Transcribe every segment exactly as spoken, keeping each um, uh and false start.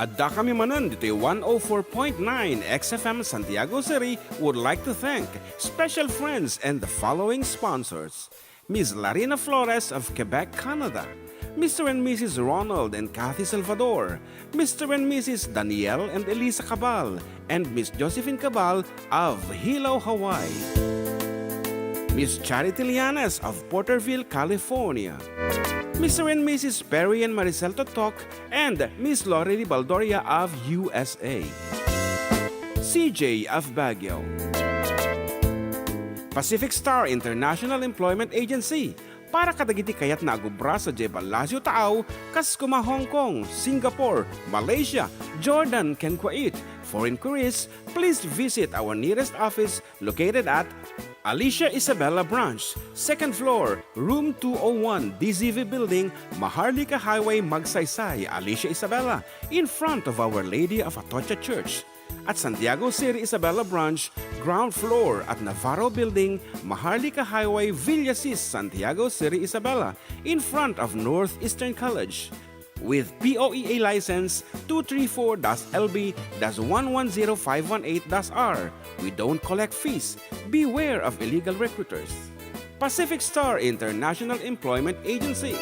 Adda kami manen ditoy one oh four point nine X F M Santiago City would like to thank special friends and the following sponsors: Miss Larina Flores of Quebec, Canada, Mister and Missus Ronald and Kathy Salvador, Mister and Missus Daniel and Elisa Cabal, and Miss Josephine Cabal of Hilo, Hawaii, Miss Charity Lianes of Porterville, California, Mister and Missus Perry and Maricel Totok, and Miss Lorely Baldoria of U S A, C J of Baguio, Pacific Star International Employment Agency, para kadagiti kayatna a gubra sadiay Palacio Taaw, kas kuma Hong Kong, Singapore, Malaysia, Jordan, ken Kuwait. For inquiries, please visit our nearest office located at Alicia Isabela Branch, second floor, room two oh one, D Z V Building, Maharlika Highway, Magsaysay, Alicia Isabela, in front of Our Lady of Atocha Church. At Santiago City Isabela Branch, ground floor at Navarro Building, Maharlika Highway, Villasis, Santiago City Isabela, in front of Northeastern College. With P O E A license two three four dash L B dash one one zero five one eight dash R. We don't collect fees. Beware of illegal recruiters. Pacific Star International Employment Agency.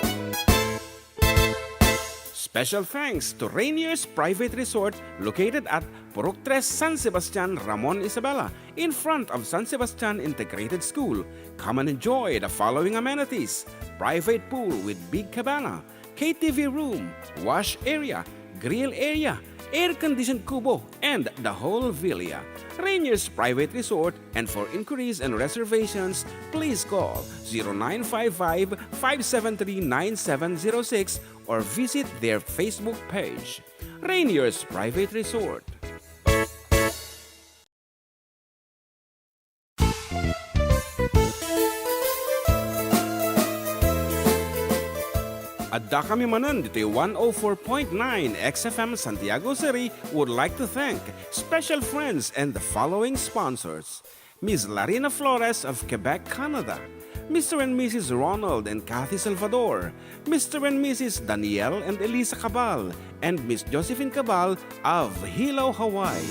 Special thanks to Rainier's Private Resort, located at Purok Tres, San Sebastian, Ramon Isabela, in front of San Sebastian Integrated School. Come and enjoy the following amenities: private pool with big cabana, K T V room, wash area, grill area, air-conditioned kubo, and the whole villa. Rainier's Private Resort, and for inquiries and reservations, please call zero nine five five, five seven three, nine seven zero six or visit their Facebook page. Rainier's Private Resort. Adda kami manen ditoy one oh four point nine X F M Santiago City would like to thank special friends and the following sponsors: Miss Larina Flores of Quebec, Canada, Mister and Missus Ronald and Kathy Salvador, Mister and Missus Daniel and Elisa Cabal, and Miss Josephine Cabal of Hilo, Hawaii,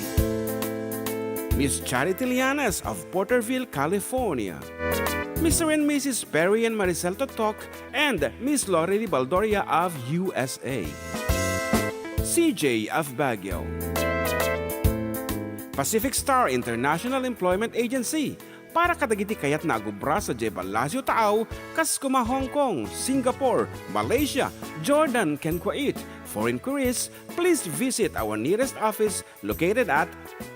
Miss Charity Lianes of Porterville, California, Mister and Missus Perry and Maricel Totok, and Miss Lorely Baldoria of U S A, C J of Baguio, Pacific Star International Employment Agency, para kadagiti kayatna a gubra sadiay Palacio Taaw, kas kuma Hong Kong, Singapore, Malaysia, Jordan, ken Kuwait. For inquiries, please visit our nearest office located at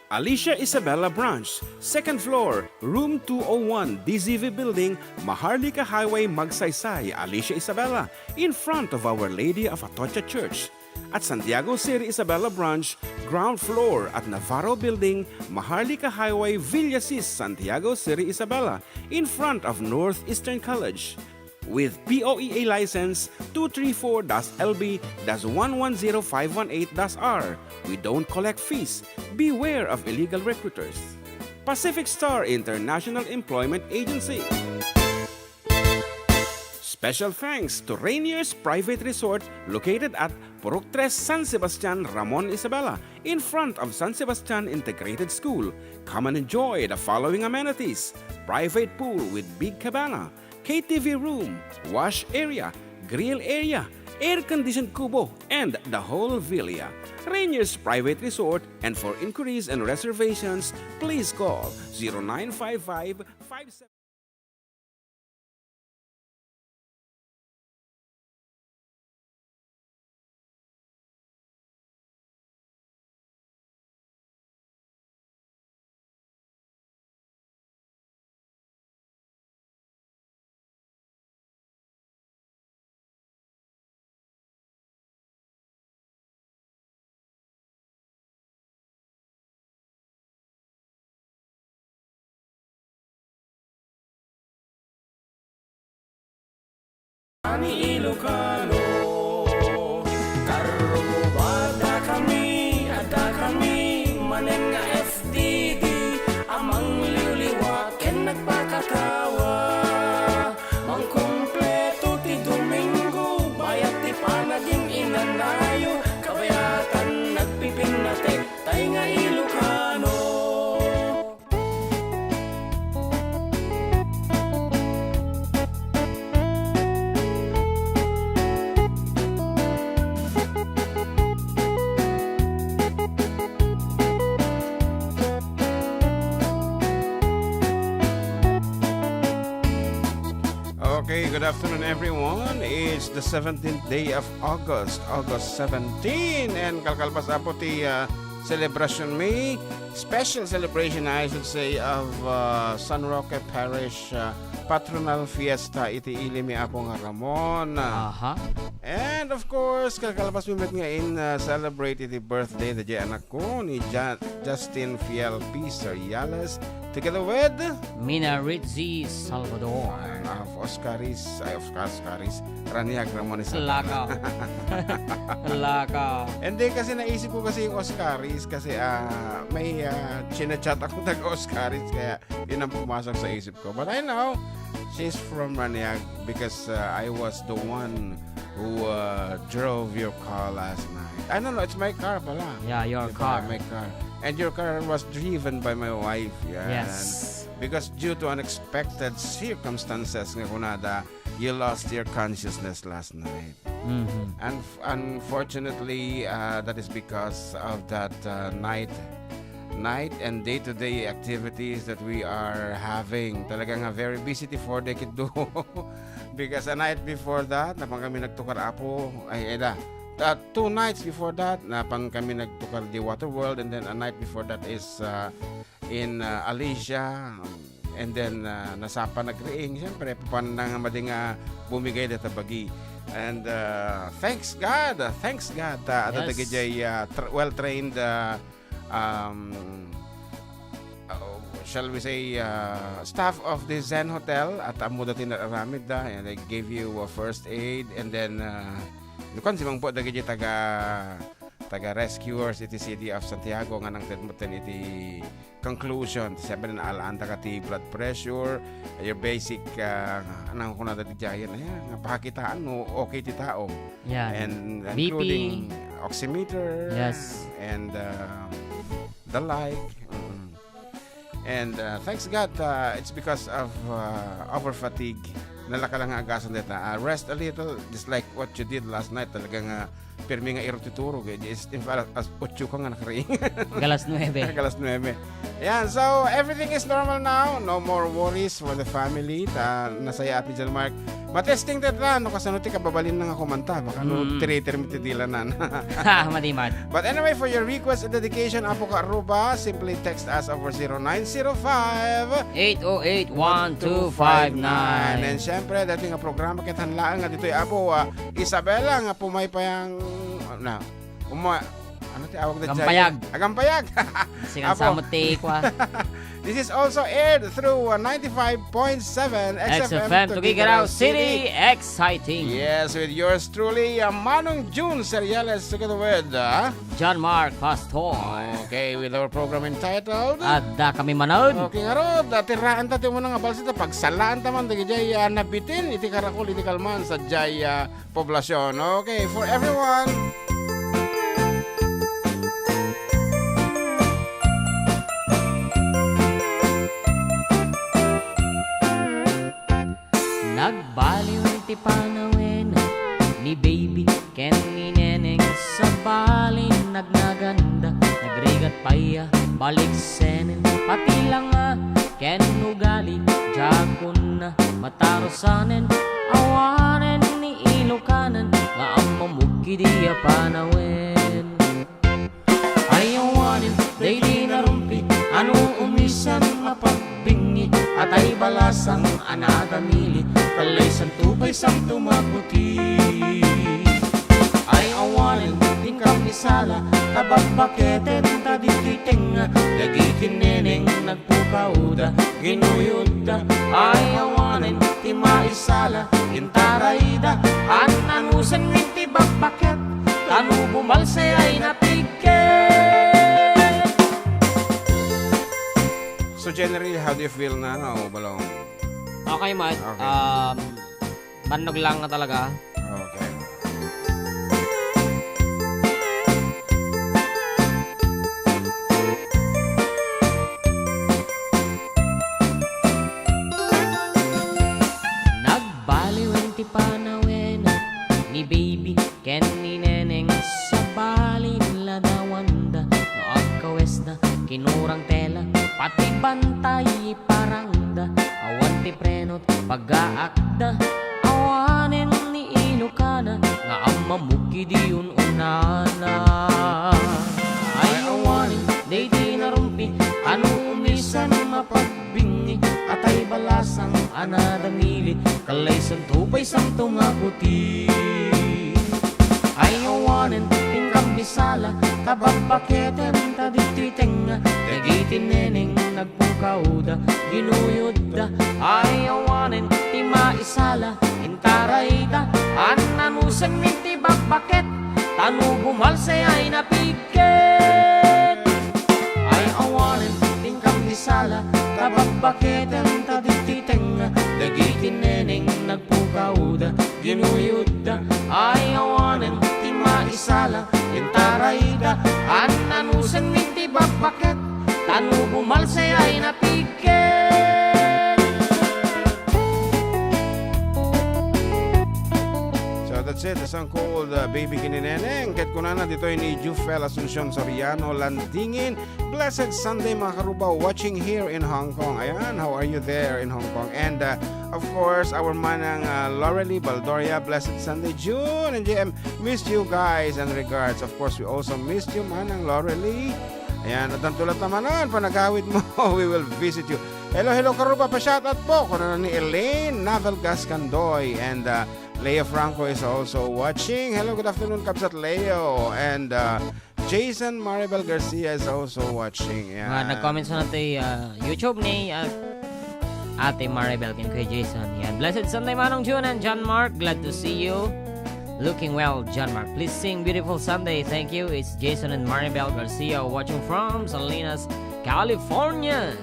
Alicia Isabela Branch, second floor, room two oh one, D Z V Building, Maharlika Highway, Magsaysay, Alicia Isabela, in front of Our Lady of Atocha Church. At Santiago City Isabela Branch, ground floor at Navarro Building, Maharlika Highway, Villasis, Santiago City Isabela, in front of Northeastern College. With P O E A license two three four dash L B dash one one zero five one eight dash R. We don't collect fees. Beware of illegal recruiters. Pacific Star International Employment Agency. Special thanks to Rainier's Private Resort, located at Purok Tres, San Sebastian, Ramon Isabela, in front of San Sebastian Integrated School. Come and enjoy the following amenities: private pool with big cabana, K T V room, wash area, grill area, air-conditioned kubo, and the whole villa. Rainier's Private Resort, and for inquiries and reservations, please call zero nine five five, five seven Okay, good afternoon, everyone. It's the seventeenth day of August, August seventeen, and kalkalpas, Apo, ti, uh, celebration mi, special celebration, I should say, of, uh, San Roque Parish, uh, patronal fiesta iti ili mi, Apo, nga Ramon. Aha. And of course, kalkalpas mi met nga in, uh, celebrate iti birthday daydiay anakko ni Ja-, Justin Fiel P. Seriales, together with Mina Rizzi Salvador. Of Oscaris, ay, of Oscaris, Raniag Ramon Isabela. Laka. Laka. Hindi, kasi naisip ko kasi yung Oscaris kasi, ah, may, ah, chinachat akong taga-Oscaris, kaya yun ang pumasok sa isip ko. But I know she's from Raniag because, uh, I was the one who, uh, drove your car last night. I don't know, it's my car pala. Yeah, your Diba? car. My car. And your car was driven by my wife. Yan. Yes. Because due to unexpected circumstances nga kunada, you lost your consciousness last night. Mhm. And f-, unfortunately, uh, that is because of that, uh, night, night and day-to-day activities that we are having. Talaga nga very busy ti four day kiddo. Because a night before that, napan kami nagtukar, Apo. Ay, ay da. Uh, two nights before that, napan kami nagtukar di Water World, and then a night before that is, uh, in, uh, Alicia. And then, uh, nasapa nagriing. Siyempre, papan na nga madi nga bumigay data bagi. And, uh, thanks God, uh, thanks God, uh, Yes. Dagiti, uh, tr-, well-trained, uh, um, uh, shall we say, uh, staff of the Zen Hotel, at ammo dati nararamid da, and they gave you a first aid, and then, uh, nukan si Mangpo dagiti taga, taga rescuers iti City of Santiago nga nangted metten iti conclusion. Siyempre, naalaan ta ka ti blood pressure, your basic, uh, anang kunada ti giant, ayan, nga pakitaan no okay ti tao. Yan. And B P. Including oximeter Yes. and, uh, the like. Mm. And, uh, thanks God, uh, it's because of, uh, over fatigue. Nalaka lang nga agasan deta. Uh, rest a little, just like what you did last night. Talaga nga pirmi nga irututuro. Eh, is, in fact, as otso ka nga nakariing. Galas nuebe. Galas nuebe. Yan. So, everything is normal now. No more worries for the family. Ta, nasaya ati John Mark. Matesting ta ta, no, kasano ti kababalin na nga kumanta. Baka no, Mm. tiritir mi ti dilanan. Ha, madimat. But anyway, for your request and dedication, Apo ka Aruba, simply text us over zero nine zero five, Eight oh eight, one two five nine. And syempre, dati nga programa, ket han laeng nga ditoy, Apo, ah, Isabela, nga pumaypayang, na, uma-, ano ti awag na Gampayag. Dyan? Ah, Gampayag. Sikan Apo. Samot ti kwa. This is also aired through, uh, ninety-five point seven X F M X F M Tuguegarao City. Exciting. Yes, with yours truly, uh, Manong June Seriales, together with, uh, John Mark Pastor. Okay, with our program entitled Adda Kami Manawd. Okay, ngarud, atiraan ta ti umuna nga balsita, pagsalaan ta man, dagijay, uh, nabitin, iti karakol, iti kalman, sa jay, uh, poblasyon. Okay, for everyone. Nagbaliwen ti panawen ni baby ken ni neneng, sabali nagnaganda, nagrigat pay a baliksenen, pati langa ken ugali, diakon na matarusanen, awanen ni Ilokanen nga ammomog idi a panawen. Ay awanen daydi narumpi, ano umisan a pagbingi, atay balasang a nadanili, kallaysanto pay santo maputi. Ay awanen ti kamisala, ta babbaketen ta ditoy tengnga, dagiti neneng nagpukawda, ginuyodda. Ay awanen ti maisala, intarayda, an-anusen wen ti bakbaket, ta no bumalse ay napigket. So, generally, how do you feel na, no, Balong? Okay, Mad. Okay. Um, bannog lang nga talaga. Okay. Nagbaliwen ti panawen ni baby ken ni neneng, sabali ladawanda no agkawesda, kinurang tela, pati bantay iparangda, awan ti prenot, pagga Akda, awanen ni Ilokana nga ammamok idi un-unana. Ay awanen daydi narumpi, ano umisan mapagbinni, atay balasang a nadamili, kalay santo pay santo nga puti. Ay awanen ti kammisala, ta babbaketen ta ditoy tengnga, dagiti neneng nagpukawda, ginuyodda. Ay awanen ti maisala, intarayda, annanusengmin ti babbaket, ta no bumalse ay napigket. Ay awanen ti kammisala, ta babbaketen ta ditoy tengnga, dagiti neneng nagpukawda, ginuyodda. Ay awanen ti maisala, intarayda, annanusengmin ti babbaket, ta no bumalse ay napigket. So that's it, the song called, uh, Baby Kinineneng. Ket kunana ditoy ni Jufel Asuncion Soriano Landingin, "Blessed Sunday, mga karuba, watching here in Hong Kong." Ayan, how are you there in Hong Kong? And, uh, of course, our manang, uh, Lorelie Baldoria, "Blessed Sunday, June and J M. Missed you guys and regards." Of course, we also missed you, manang Lorelie. Ayan, at ang tulad naman, ah, panagawid mo, we will visit you. "Hello, hello, karuba, pa-shoutout po." Kuna na ni Elaine Naval Gascandoy and, uh, Leo Franco is also watching. Hello, good afternoon, Kabsat Leo. And, uh, Jason Maribel Garcia is also watching. Yan. Nga, nag-comment sa natin, ah, YouTube ni, ah, Ate Maribel ken Kuya Jason. Yan. "Blessed Sunday, Manong June and John Mark. Glad to see you. Looking well, John Mark. Please sing Beautiful Sunday. Thank you." It's Jason and Maribel Garcia watching from Salinas, California.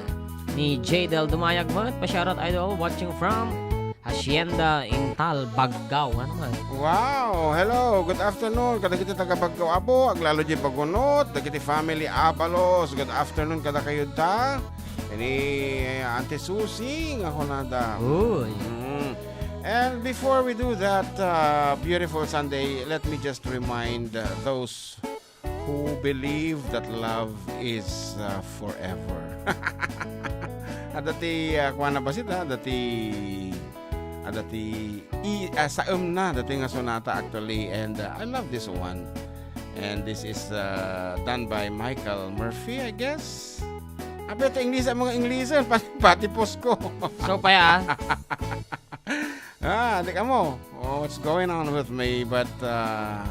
Ni Jadel Dumayag met, pa-shoutout, idol, watching from Hacienda Intal, Baggao. Ano man? Wow! Hello! Good afternoon kadagiti taga Baggao, Apo. Aglalo di pagunot, dagiti family Abalos. Good afternoon kadakayo ta. Ini Auntie Susie nga kunada. Uy. Mm. And before we do that, uh, beautiful Sunday, let me just remind, uh, those who believe that love is, uh, forever. Adda ti, uh, kuana bassit, ah, adda ti, adda ti, i-, ah, saemna, adda ti nga sonata actually, and, uh, I love this one. And this is, uh, done by Michael Murphy, I guess. Apay ti Ingles, ang mga Ingles, pati, pati posko. So, paya, ah. Ah, di ka mo. Oh, what's going on with me? But, uh,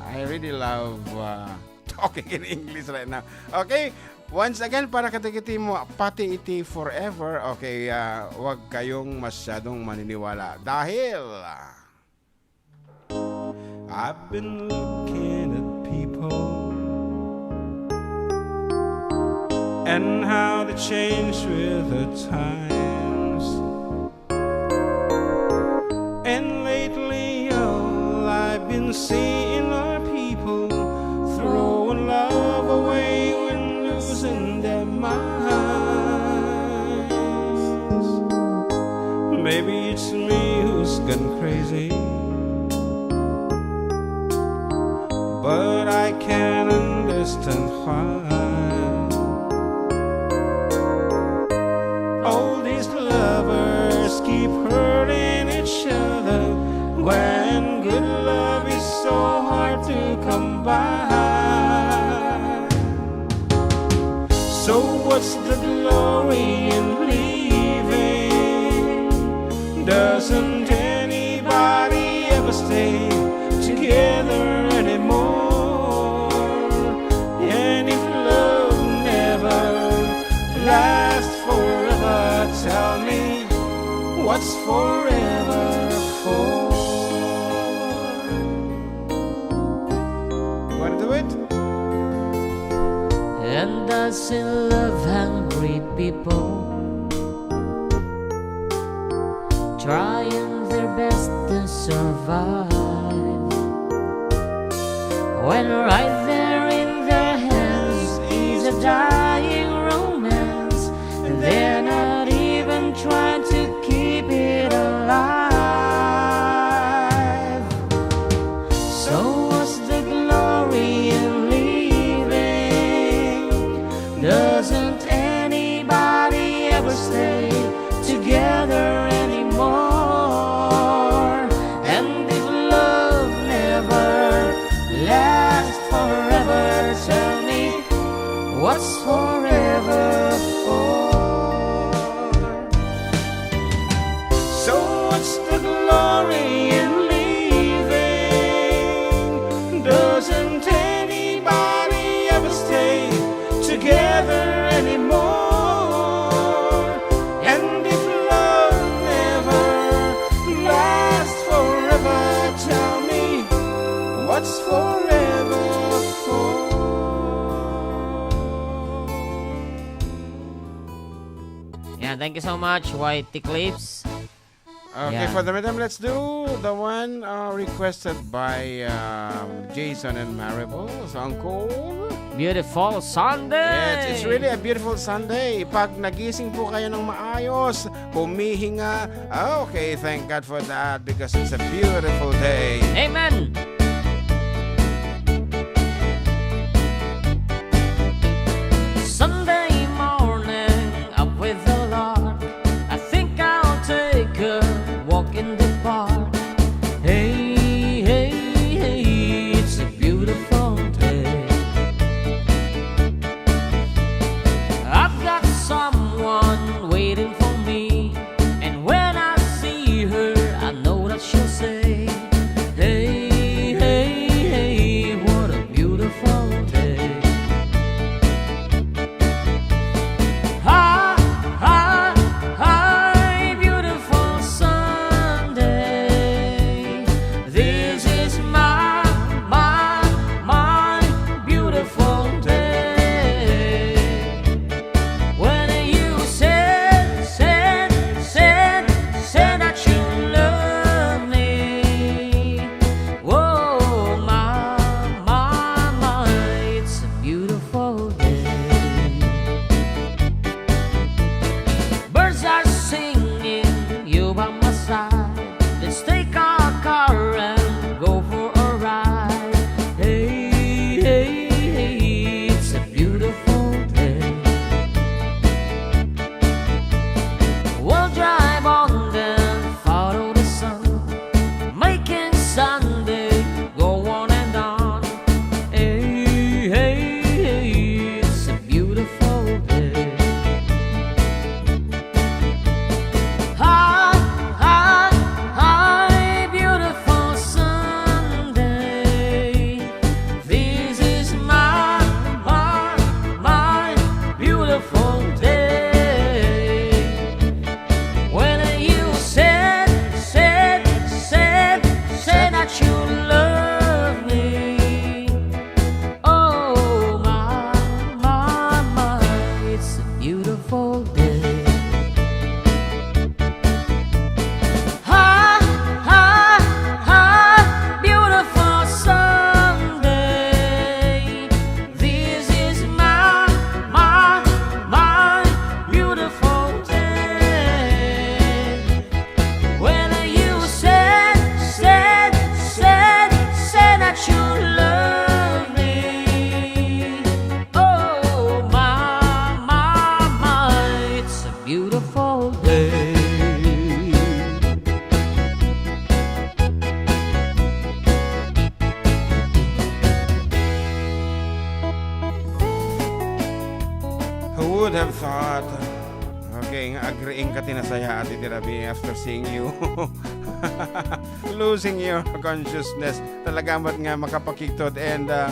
I really love, uh, talking in English right now. Okay, once again, para kadagiti mo, pati iti forever, okay, uh, wag kayong masyadong maniniwala. Dahil, uh, I've been looking at people and how they change with the times. And lately, all I've been seeing are people throwing love away when losing their minds. Maybe it's me who's gone crazy, but I can't understand why. All these lovers keep hurting each other when good love is so hard to come by. So what's the glory in leaving? Doesn't anybody ever stay together anymore? And if love never lasts forever, tell me, what's forever for? Wanna do it? And I see love hungry people trying their best to survive, when right there in their hands is a dying romance, and they're not even trying to keep it alive. So what's the glory in leaving? Doesn't anybody ever stay together anymore? Thank you so much, Whitey Clips. Okay, Yeah. for the meantime, let's do the one, uh, requested by, um, Jason and Maribel. So, ang call. Beautiful Sunday! Yes, it's really a beautiful Sunday. Pag nagising po kayo ng maayos, humihinga, okay, thank God for that because it's a beautiful day. Amen! Sunday morning, up with the Lord. I think I'll take a walk in the park. Hey, hey, hey, it's a beautiful day. I've got someone waiting for me, and when I see her, I know that she'll say, "Hey, hey, hey, what a beautiful day." Hi, hi, hi, beautiful Sunday. This is my, my, my beautiful day. When you said, said, said, said that you love me, oh, my, my, my, it's a beautiful day. Birds are singing, you by my side. Let's take our car and go for a ride. Hey, hey, hey, it's a beautiful day. We'll drive on and follow the sun, making Sunday go on and on. Hey, hey, hey, it's a beautiful day. Hi, hi, hi, beautiful Sunday. This is my, my, my beautiful day. When you said, said, said, said that you love me. Oh, my, my, my, it's a beautiful day. Hi, hi, hi, beautiful Sunday. This is my, my, my beautiful day. When you said, said, said, said that you love me. Oh, my, my, my, it's a beautiful day. Who would have thought? Okay, nga agriing ka ti nasayaat iti rabii after seeing you losing your consciousness. Talaga met nga makapakigtot and, uh,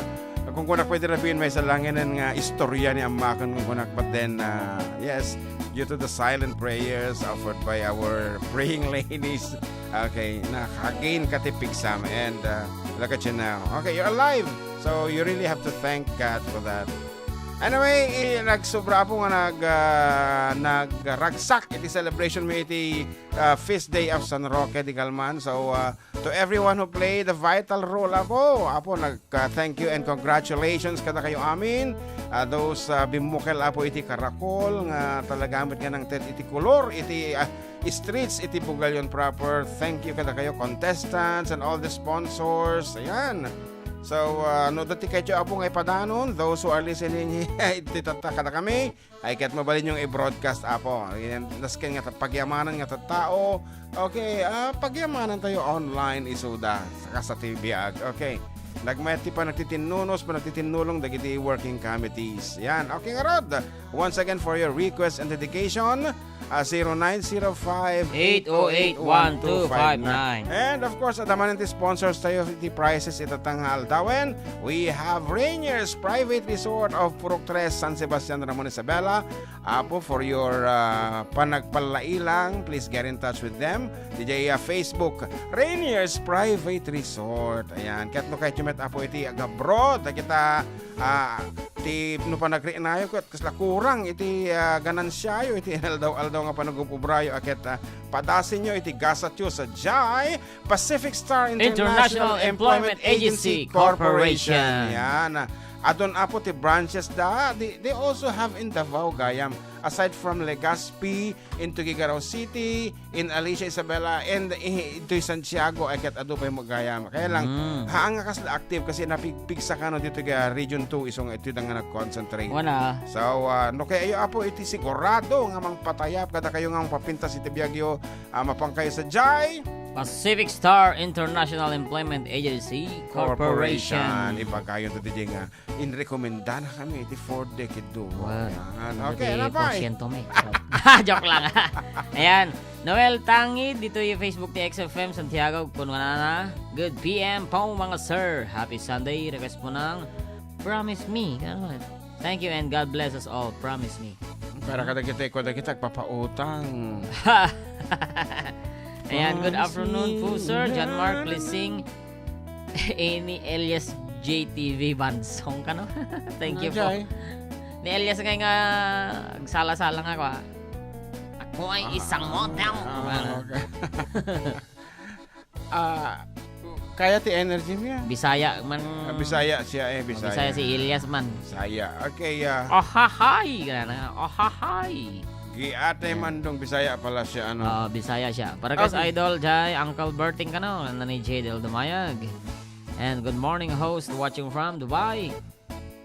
kung kunak pwede rabiin, maysa lang nga istorya ni ammaken kung kunak, but then, uh, yes, due to the silent prayers offered by our praying ladies, okay, nakagain ka ti pigsam and, uh, look at you now. Okay, you're alive. So you really have to thank God for that. Anyway, i-, nagsubra po nga nag-, ah, nagragsak iti celebration mi iti, ah, feast day of San Roque de Galman. So, ah, to everyone who played a vital role, Apo, Apo, nag-, ah, thank you and congratulations kadakayo amin. Ah, those, ah, bimmukel, Apo, iti karakol nga talaga met nga nangted iti kolor iti, ah, streets iti Bugallon proper. Thank you kadakayo, contestants and all the sponsors. Ayan. So, ah, no, dati kayo, Apo, nga ipadanon, those who are listening iti tatta kadakami, ay ket mabalin yung i-broadcast, Apo. Ayan, nasken nga ta-, pagyamanan nga tattao. Okay, ah, pagyamanan tayo online, isuda, saka sa T V ag. Okay. Nagmayat ti panagtitinnunos, panagtitinnulong dagiti working committees. Yan. Okay, ngarud. Once again, for your request and dedication, ah, zero nine zero five, eight oh eight, one two five nine. And of course, adda manen ti sponsors tayo, ti prizes ita nga aldawen. We have Rainier's Private Resort of Purok Tres, San Sebastian, Ramon Isabela. Apo, for your, ah, panagpallailang, please get in touch with them. Diay, ah, Facebook, Rainier's Private Resort. Ayan, ket no kayatyo met, Apo, iti agabroad, dagita, ah, ti no panagrinayo ket kasla kurang iti, ah, ganansiayo iti inaldaw-aldaw nga panagub-ubrayo a ket, ah, padasenyo iti gasatyo sadiay Pacific Star International International Employment Employment Agency Agency Corporation. Corporation. Yan. Adun apo ti branches da, they, they also have in Davao, gayam. Aside from Legazpi, in Tuguegarao City, in Alicia Isabela, and i-, intoy Santiago, ay ket adu pay mo gayam. Kaya lang, Mm. haan nga kasla active kasi napigpigsa kano dito kaya Region two, iso nga ito nga nag-concentrate. Wana. So, ah, no kaya ayo apo iti sigurado nga mangpatayap kada kayo nga mapapintas iti biagyo, ah, mapan kayo sadiay. Pacific Star International Employment Agency Corporation. Corporation. Ibagayon to, D J, nga inrekomendana kami iti Ford Decade Duo. Wow. Yan. Ano Okay, di na, pay. porsyento mi? Joke lang. Ayan. Noel Tangi, dito yung Facebook ti X F M Santiago, kunwanana. Good P M po, mga sir. Happy Sunday. Request po ng Promise Me. Ganun. Thank you and God bless us all. Promise Me. Para kada kita, ikaw na kita, agpapautang. Ayan, good Promise afternoon po, me. Sir John Mark Lising. Eh, ni Elias J T V Bansong kano? Thank you po. Ajay. Ni Elias nga nga agsala-sala nga kwa. Ako ay Ah, isang model. ah, okay. Ah, kaya ti energy niya. Bisaya man. Ah, Bisaya siya eh, Ah, Bisaya. Bisaya si Elias man. Bisaya. Okay, ah. Ohahay! Gana na, ohahay! Giate Yeah. man dong Bisaya pala siya, ano? Oo, Bisaya siya. Para kay Okay. Idol Jai, Uncle Berting kano, na ni Jade El Dumayag. And good morning, host, watching from Dubai.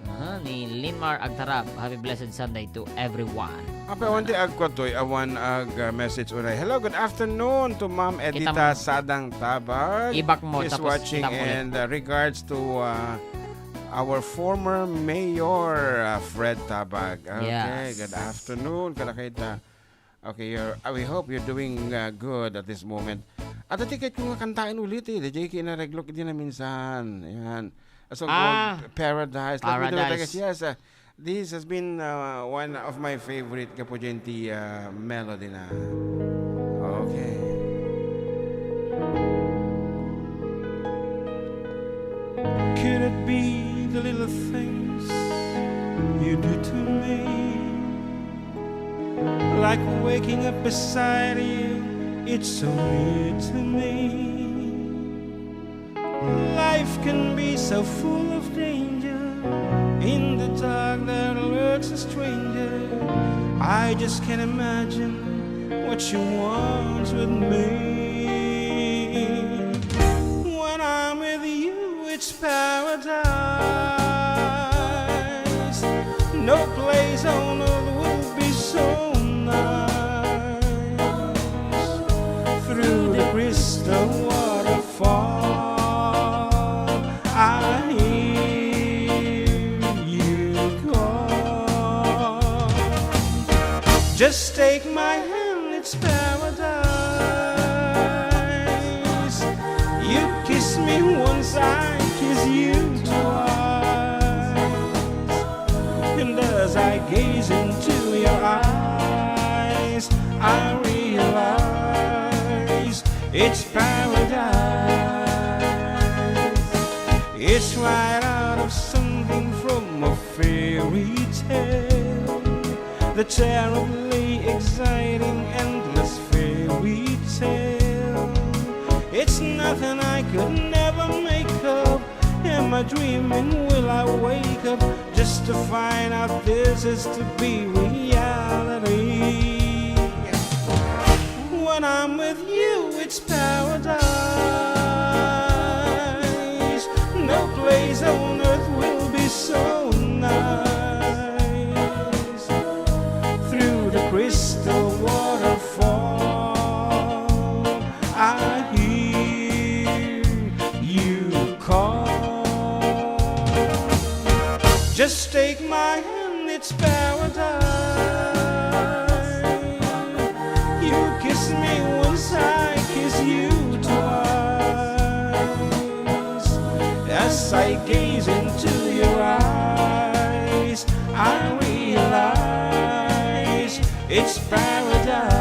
Aha, ni Linmar Agtarab. Happy blessed Sunday to everyone. Apa, awan ti agkwa toy, awan ag, uh, message unay. Hello, good afternoon to Ma'am Edita Itam- Sadang Tabag. Ibak mo, She's tapos watching itam ulit. and, uh, regards to, uh, our former mayor, uh, Fred Tabag. Okay, Yes. good afternoon. Kada kita. Okay, you're, uh, we hope you're doing, uh, good at this moment. At the ticket ko nga kantaen ulit eh. D J kinareglok din na minsan. Ayan. A song Ah, called Paradise. Let me do it Paradise. again. Yes, uh, this has been, uh, one of my favorite gapu dyan ti, uh, melody na. Okay. Could it be the little things you do to me? Like waking up beside you, it's so new to me. Life can be so full of danger. In the dark there lurks a stranger. I just can't imagine what she wants with me. When I'm with you, it's paradise. No place on earth will be so nice. Through the crystal waterfall, I hear you call. Just take my hand, it's paradise. You kiss me once, I kiss you twice. And as I gaze into your eyes, I realize it's paradise. It's right out of something from a fairy tale. The terribly exciting, endless fairy tale. It's nothing I could never make up. Am I dreaming? Will I wake up just to find out this is to be reality? When I'm with you, it's paradise. No place on earth will be so nice. Through the crystal waterfall, I hear you call. Just take my hand, it's paradise. You kiss me once, I kiss you twice. As I gaze into your eyes, I realize it's paradise.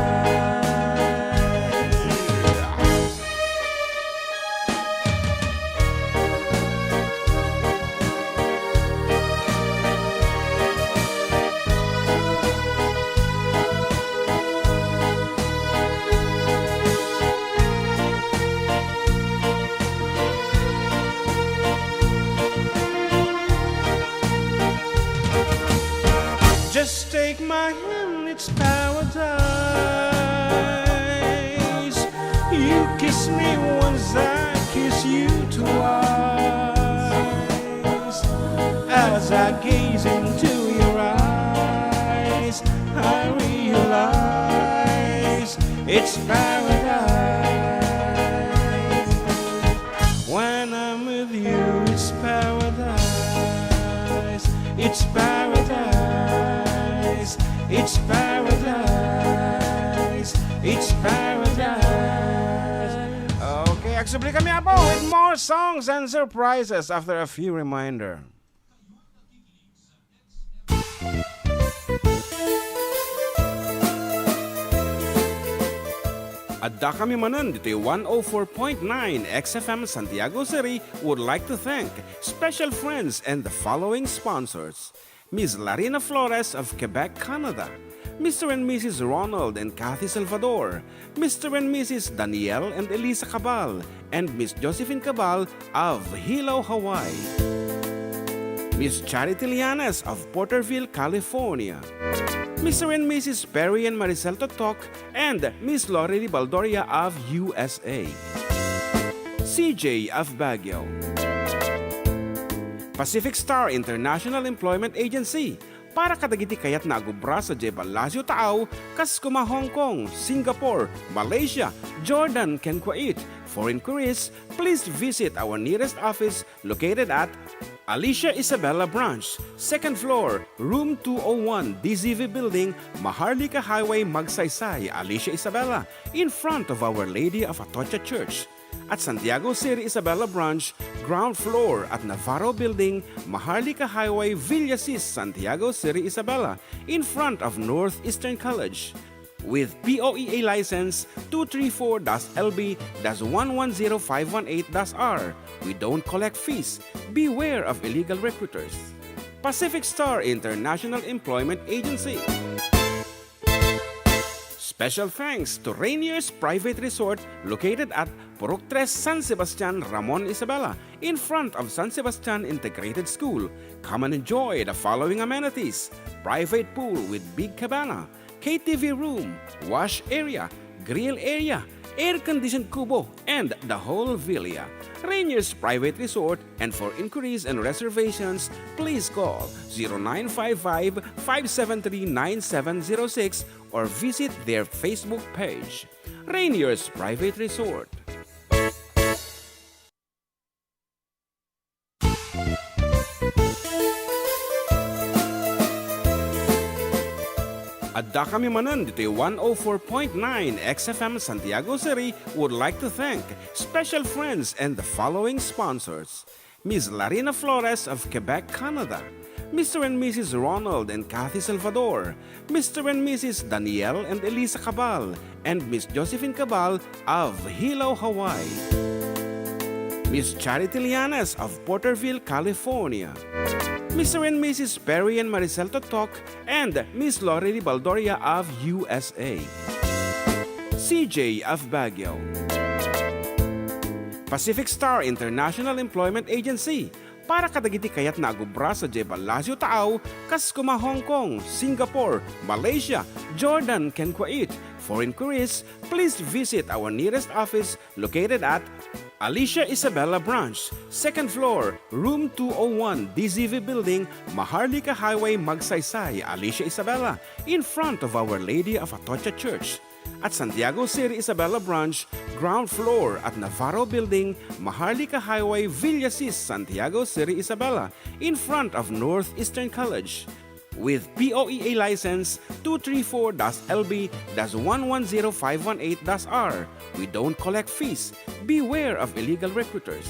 My hand, it's paradise. You kiss me once, I kiss you twice. As I gaze into your eyes, I realize it's paradise. When I'm with you, it's paradise. It's paradise. It's paradise. It's paradise. Okay, agsubli kami, Apo, with more songs and surprises after a few reminder. Adda kami manen ditoy one oh four point nine X F M Santiago City would like to thank special friends and the following sponsors: Miss Larina Flores of Quebec, Canada, Mister and Missus Ronald and Kathy Salvador, Mister and Missus Daniel and Elisa Cabal, and Miss Josephine Cabal of Hilo, Hawaii, Miss Charity Llanes of Porterville, California, Mister and Missus Perry and Maricel Totok, and Miss Lorely Baldoria of U S A, C J of Baguio, Pacific Star International Employment Agency, para kadagiti kayatna a agubra sadiay Palacio Taaw, kas kuma Hong Kong, Singapore, Malaysia, Jordan, ken Kuwait. For inquiries, please visit our nearest office located at Alicia Isabela Branch, second floor, room two oh one, D Z V Building, Maharlika Highway, Magsaysay, Alicia Isabela, in front of Our Lady of Atocha Church. At Santiago City Isabela Branch, ground floor at Navarro Building, Maharlika Highway, Villasis, Santiago City Isabela, in front of Northeastern College. With P O E A license two three four dash L B dash one one zero five one eight dash R. We don't collect fees. Beware of illegal recruiters. Pacific Star International Employment Agency. Special thanks to Rainier's Private Resort, located at Purok Tres, San Sebastian, Ramon Isabela, in front of San Sebastian Integrated School. Come and enjoy the following amenities: private pool with big cabana, K T V room, wash area, grill area, air-conditioned kubo, and the whole villa. Rainier's Private Resort, and for inquiries and reservations, please call zero nine five five, five seven three, nine seven zero six or visit their Facebook page, Rainier's Private Resort. Adda kami manen ditoy one oh four point nine X F M Santiago City would like to thank special friends and the following sponsors: Miss Larina Flores of Quebec, Canada, Mister and Missus Ronald and Kathy Salvador, Mister and Missus Daniel and Elisa Cabal, and Miss Josephine Cabal of Hilo, Hawaii, Miss Charity Llanes of Porterville, California, Mister and Missus Perry and Maricel Totok, and Miss Lorely Baldoria of U S A, C J of Baguio, Pacific Star International Employment Agency, para kadagiti kayatna a gubra sadiay Palacio Taaw, kas kuma Hong Kong, Singapore, Malaysia, Jordan, ken Kuwait. For inquiries, please visit our nearest office located at Alicia Isabela Branch, second floor, room two oh one, D Z V Building, Maharlika Highway, Magsaysay, Alicia Isabela, in front of Our Lady of Atocha Church. At Santiago City Isabela Branch, ground floor at Navarro Building, Maharlika Highway, Villasis, Santiago City Isabela, in front of Northeastern College. With P O E A license two three four dash L B dash one one zero five one eight dash R. We don't collect fees. Beware of illegal recruiters.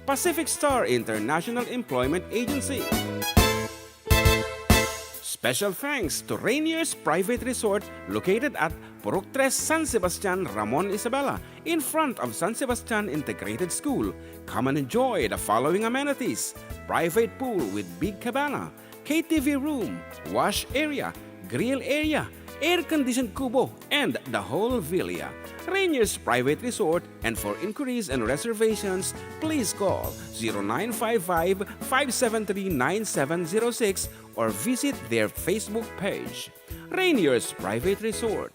Pacific Star International Employment Agency. Special thanks to Rainier's Private Resort, located at Purok Tres, San Sebastian, Ramon Isabela, in front of San Sebastian Integrated School. Come and enjoy the following amenities: private pool with big cabana, K T V room, wash area, grill area, air-conditioned kubo, and the whole villa. Rainier's Private Resort, and for inquiries and reservations, please call zero nine five five, five seven three, nine seven zero six or visit their Facebook page, Rainier's Private Resort.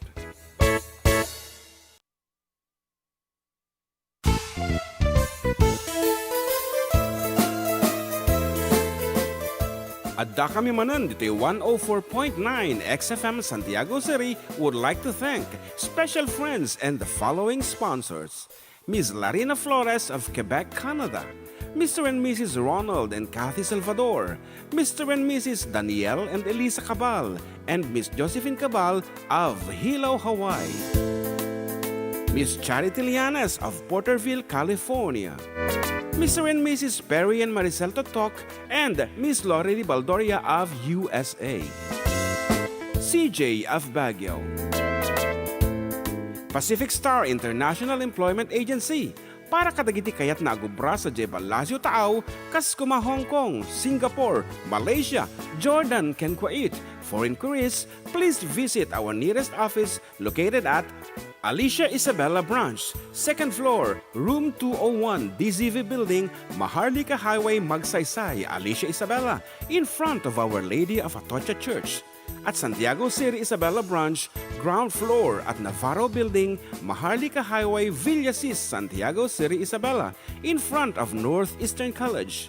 Addakami manen ditoy one oh four point nine X F M Santiago City would like to thank special friends and the following sponsors: Miss Larina Flores of Quebec, Canada, Mister and Missus Ronald and Kathy Salvador, Mister and Missus Daniel and Elisa Cabal, and Miss Josephine Cabal of Hilo, Hawaii, Miss Charity Lianes of Porterville, California, Mister and Missus Perry and Maricel Totok, and Miss Lorely Baldoria of U S A, C J of Baguio, Pacific Star International Employment Agency, para kadagiti kayatna a gubra sadiay Palacio Taaw, kas koma Hong Kong, Singapore, Malaysia, Jordan, ken Kuwait. For inquiries, please visit our nearest office located at Alicia Isabela Branch, second floor, room two oh one, D Z V Building, Maharlika Highway, Magsaysay, Alicia Isabela, in front of Our Lady of Atocha Church. At Santiago City Isabela Branch, ground floor at Navarro Building, Maharlika Highway, Villasis, Santiago City Isabela, in front of Northeastern College.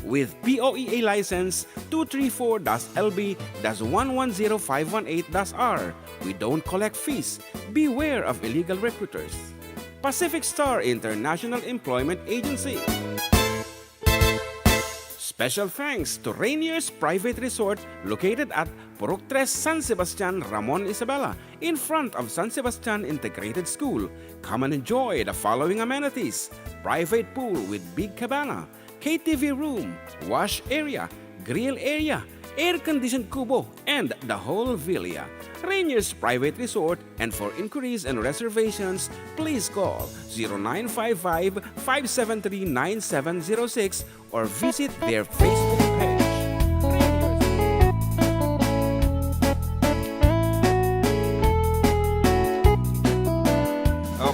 With P O E A license two three four dash L B dash one one zero five one eight dash R, we don't collect fees. Beware of illegal recruiters. Pacific Star International Employment Agency. Special thanks to Rainier's Private Resort located at Purok Tres, San Sebastian, Ramon Isabela, in front of San Sebastian Integrated School. Come and enjoy the following amenities: private pool with big cabana, K T V room, wash area, grill area, air-conditioned kubo, and the whole villa. Rainier's Private Resort, and for inquiries and reservations, please call zero nine five five, five seven three, nine seven zero six or visit their Facebook page.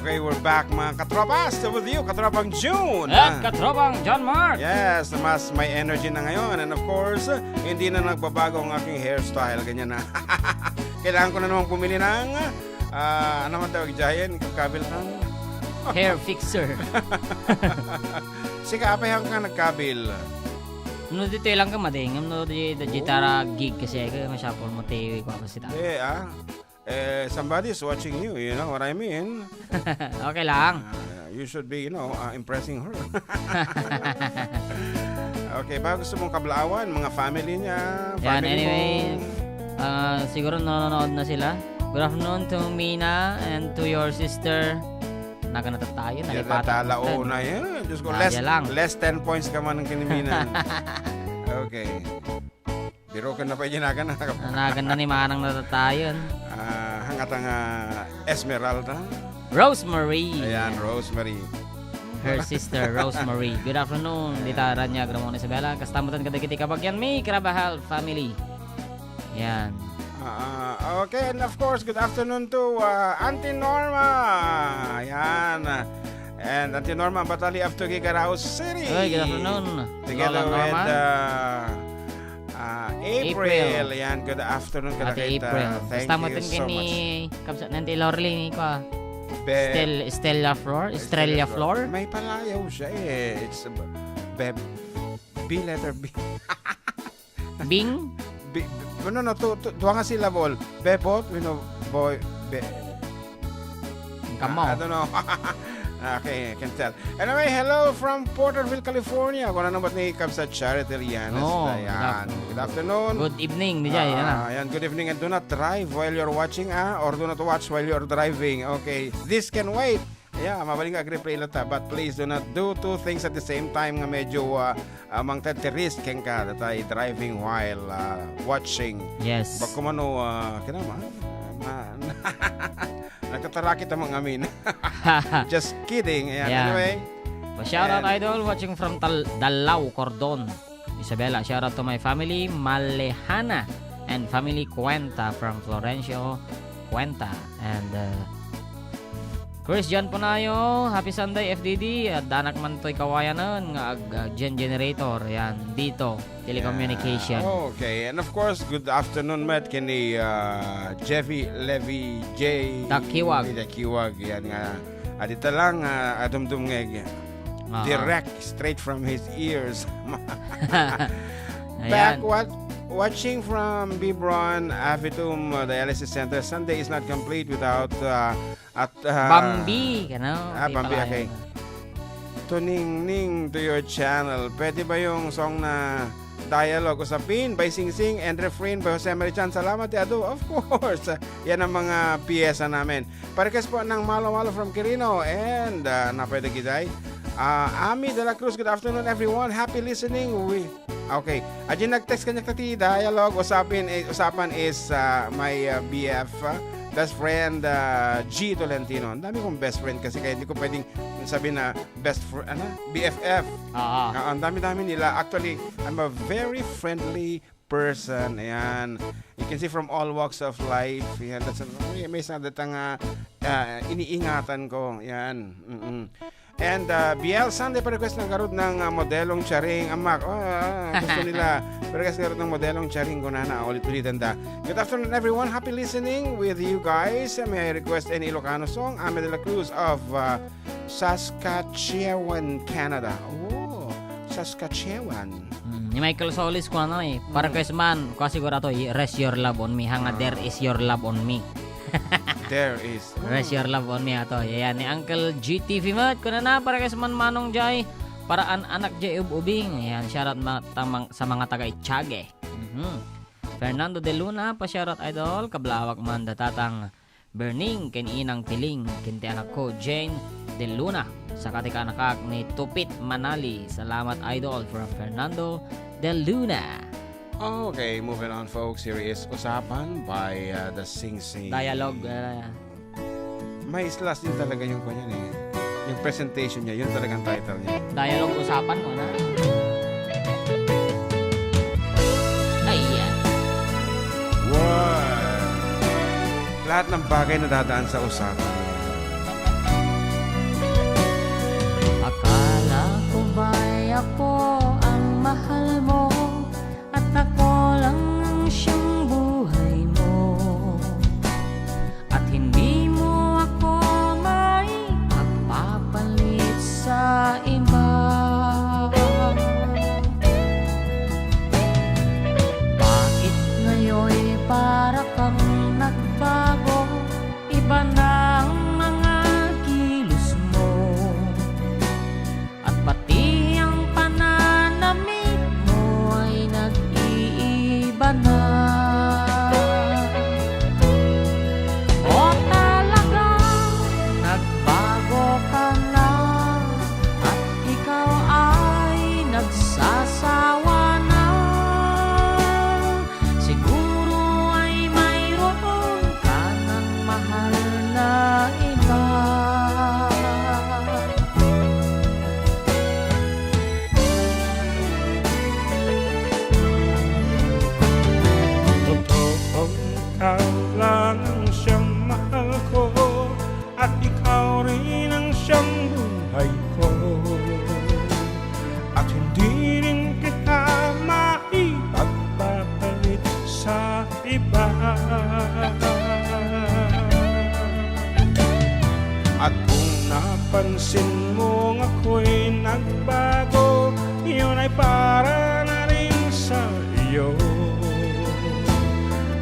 Okay, we're back, mga katropa. Still with you, katropang June. At Ah. katropang John Mark. Yes, mas may energy na ngayon. And of course, hindi na nagbabago ang aking hairstyle. Ganyan na. Kailangan ko na namang bumili ng, ah, ano man tawag dyan? Kabil ng Hair fixer. Sika, apay ka nagkabil? No, ditoy lang ka, madingam, no, di, di, Oo. Gitara gig kasi, ay, kaya masyapol mo, tiwi ko, kasi ta. Eh, ah. Eh, somebody's watching you, you know what I mean? Okay lang. Ah, you should be, you know, ah, impressing her. Okay, ba gusto mong kablaawan, mga family niya, Yan, family anyway, mo? Ah, siguro nanonood na sila. Good afternoon to Mina and to your sister. Naganatan tayo, Yan, nalipatan. Tatalauna yan. Diyos ko, Kaya less, lang. less ten points ka man ng kiniminan. Okay. Biro ka na pa dyan, aga na. Nanagan na ni Manang natatayon. Ah, hangata nga Esmeralda. Rosemary. Ayan, Rosemary. Her sister, Rosemary. Good afternoon, Ayan. Dita Rania, Ramon Isabela. Kastamutan kadagiti kabagyan mi, Carabajal family. Yan. Ah, okay, and of course, good afternoon to, ah, Auntie Norma. Ayan. And Auntie Norma Batali of Tuguegarao City. Oy, good afternoon, Together Lola with, Norma. ah, ah, April. April. Yan, good afternoon, Ate kadakita. April. Thank Basta mo you din so kini much. Kabsat nanti Lorly, ni kwa. Be- Stel-, Stella Flor? Estrella Flor? May palayaw siya eh. It's a b-, Beb. B letter B. Bing? Bi-, no, no, no, tu-, tu-, duha nga syllable. Bebot, you know, boy, be-, Ang kamo. I don't know. Okay, I can tell. Anyway, hello from Porterville, California. Kung ano naman ni Kabsat Charity Lianes. Oh, Ayan. Good afternoon. Good afternoon. Good evening, di jay, Ah, yan, ah. Ayan, good evening. And do not drive while you're watching, ah, or do not watch while you're driving. Okay, this can wait. Yeah, mabaling nga ag-replay lang ta. But please do not do two things at the same time nga medyo, ah, ah, mangted ti risk kenka, datay driving while, ah, watching. Yes. Bag ko mano, ah, kinama, ma-, nagtataraki ta mga amin. Just kidding. Ayan. Yeah. Anyway. Pa-shoutout, And idol, watching from Tal-, Dalao, Cordon. Isabela, shout out to my family, Malehana, and family Cuenta from Florencio Cuenta. And, uh, Chris John Punayo, happy Sunday, F D D. Addanak man toy kawayanen nga ag-, ag-, gen-, generator. Yan, dito, telecommunication. Yeah. Okay. And of course, good afternoon met ken ni, ah, Jeffy Levy J. Takiwag. Takiwag. Yan nga. Adita lang, ah, adumdumngeg. Aha. Direct, straight from his ears. Ayan. Back wat-, watching from Bibron, Avitum, uh, Dialysis Center. Sunday is not complete without, uh, at, uh, Bambi, ano? Ah, Di Bambi, pala okay. Yun. Tuningning to your channel. Pwede ba yung song na Dialogue Usapin by Singsing and Refrain by Jose Marichan? Salamat, Yado. Of course. Yan ang mga piyesa namin. Pa-request po ng Malo Malo from Quirino and, ah, napay dagitay. Ah, Ami de la Cruz, good afternoon, everyone. Happy listening. We, okay. Adin nag-text kaniak ti Dialogue Usapin, eh, Usapan is, ah, my, ah, B F, ah, best friend, ah, G Tolentino. Ang dami kong best friend kasi kaya hindi ko pwedeng sabihin na best fr-, ano? B F F. Oo. Ah, ang dami-dami nila. Actually, I'm a very friendly person. Ayan. You can see from all walks of life. Ayan. That's a, may, may sa datang, ah, ah, iniingatan ko. Ayan. Mm-mm. And, ah, B L Sunday pa-request ng garud ng, ah, modelong Charing. Amak. Oh, ah, gusto nila. Pa-request garud ng modelong Charing. Kunana, ulit-ulitan da. Good afternoon, everyone. Happy listening with you guys. May I request any Ilocano song? Ame de la Cruz of, ah, Saskatchewan, Canada. Oh, Saskatchewan. Mm, ni Michael Solis, kuana, eh. Mm. Para kay man, kasi siguro to, i-, "Rest your love on me," hanga, Ah. "There is your love on me." There is. "Rest your love on me," ato. Yan, ni Uncle G T V met, kunana, para kay man Manong Jai, para an anak Jai ub-ubing. Yan, shoutout ma-, tamang, sa mga taga Itiague. Mhm. Fernando de Luna, pa-shoutout, idol, kablawak man da Tatang Berning, ken Inang Piling, ken ti anakko, Jane De Luna, saka ti kaanakak ni Tupit Manali. Salamat, idol, from Fernando De Luna. Okay, moving on, folks. Here is Usapan by, uh, the Singsing. Dialogue, uh, May islas din talaga yung kanya eh. Yung presentation niya, yun talagang title niya. Dialogue Usapan mo na. Ayan. Wow! Lahat ng bagay nadadaan sa usapan. Akala ko ba'y ako ang mahal mo, at ako lang ang siyang buhay mo. At hindi mo ako maipagpapalit sa iba. Bakit ngayon para kang nagbago? Iba na ang mga kilos mo. At pati ang pananamit mo ay nag-iiba na. O talagang nagbago ka na at ikaw ay nagsasawa na. Siguro ay mayroon ka ng mahal na iba. Totoo, ikaw lang ang siyang mahal ko. At ikaw rin ang siyang buhay ko. At hindi rin kita maipagpapalit sa iba. At kung napansin mong ako'y nagbago, yun ay para na rin sa iyo.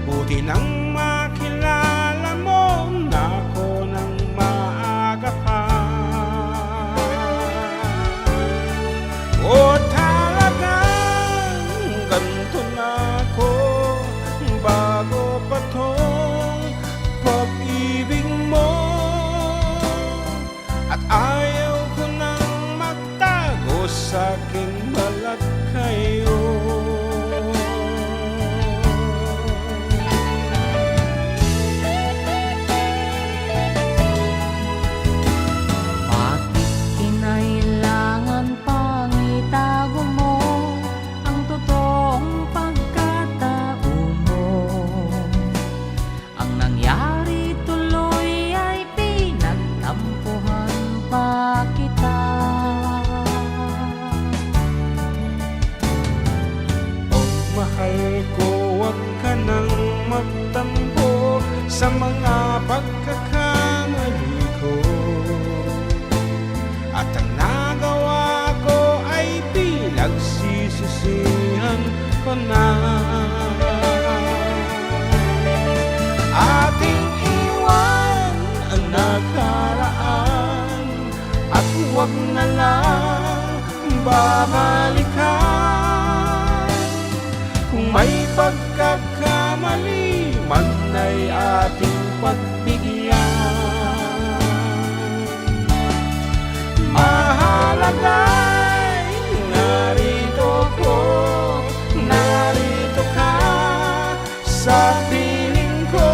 Buti nang makilala mo na ako ng maaga pa. O talagang ganto na ako, bago pa tong pag-ibig mo. At ayaw ko nang magtago sa aking balat kayo. Bakit kinailangan pang itago mo ang totoong pagkatao mo? Ang nangyari tuloy ay pinagtam- Sian ko na. Ating iwan a nakaraan at huwag na lang babalikan. Kung may pagkakamali man ay ating pagbigyan. Mahalaga'y narito ko, narito ka sa piling ko,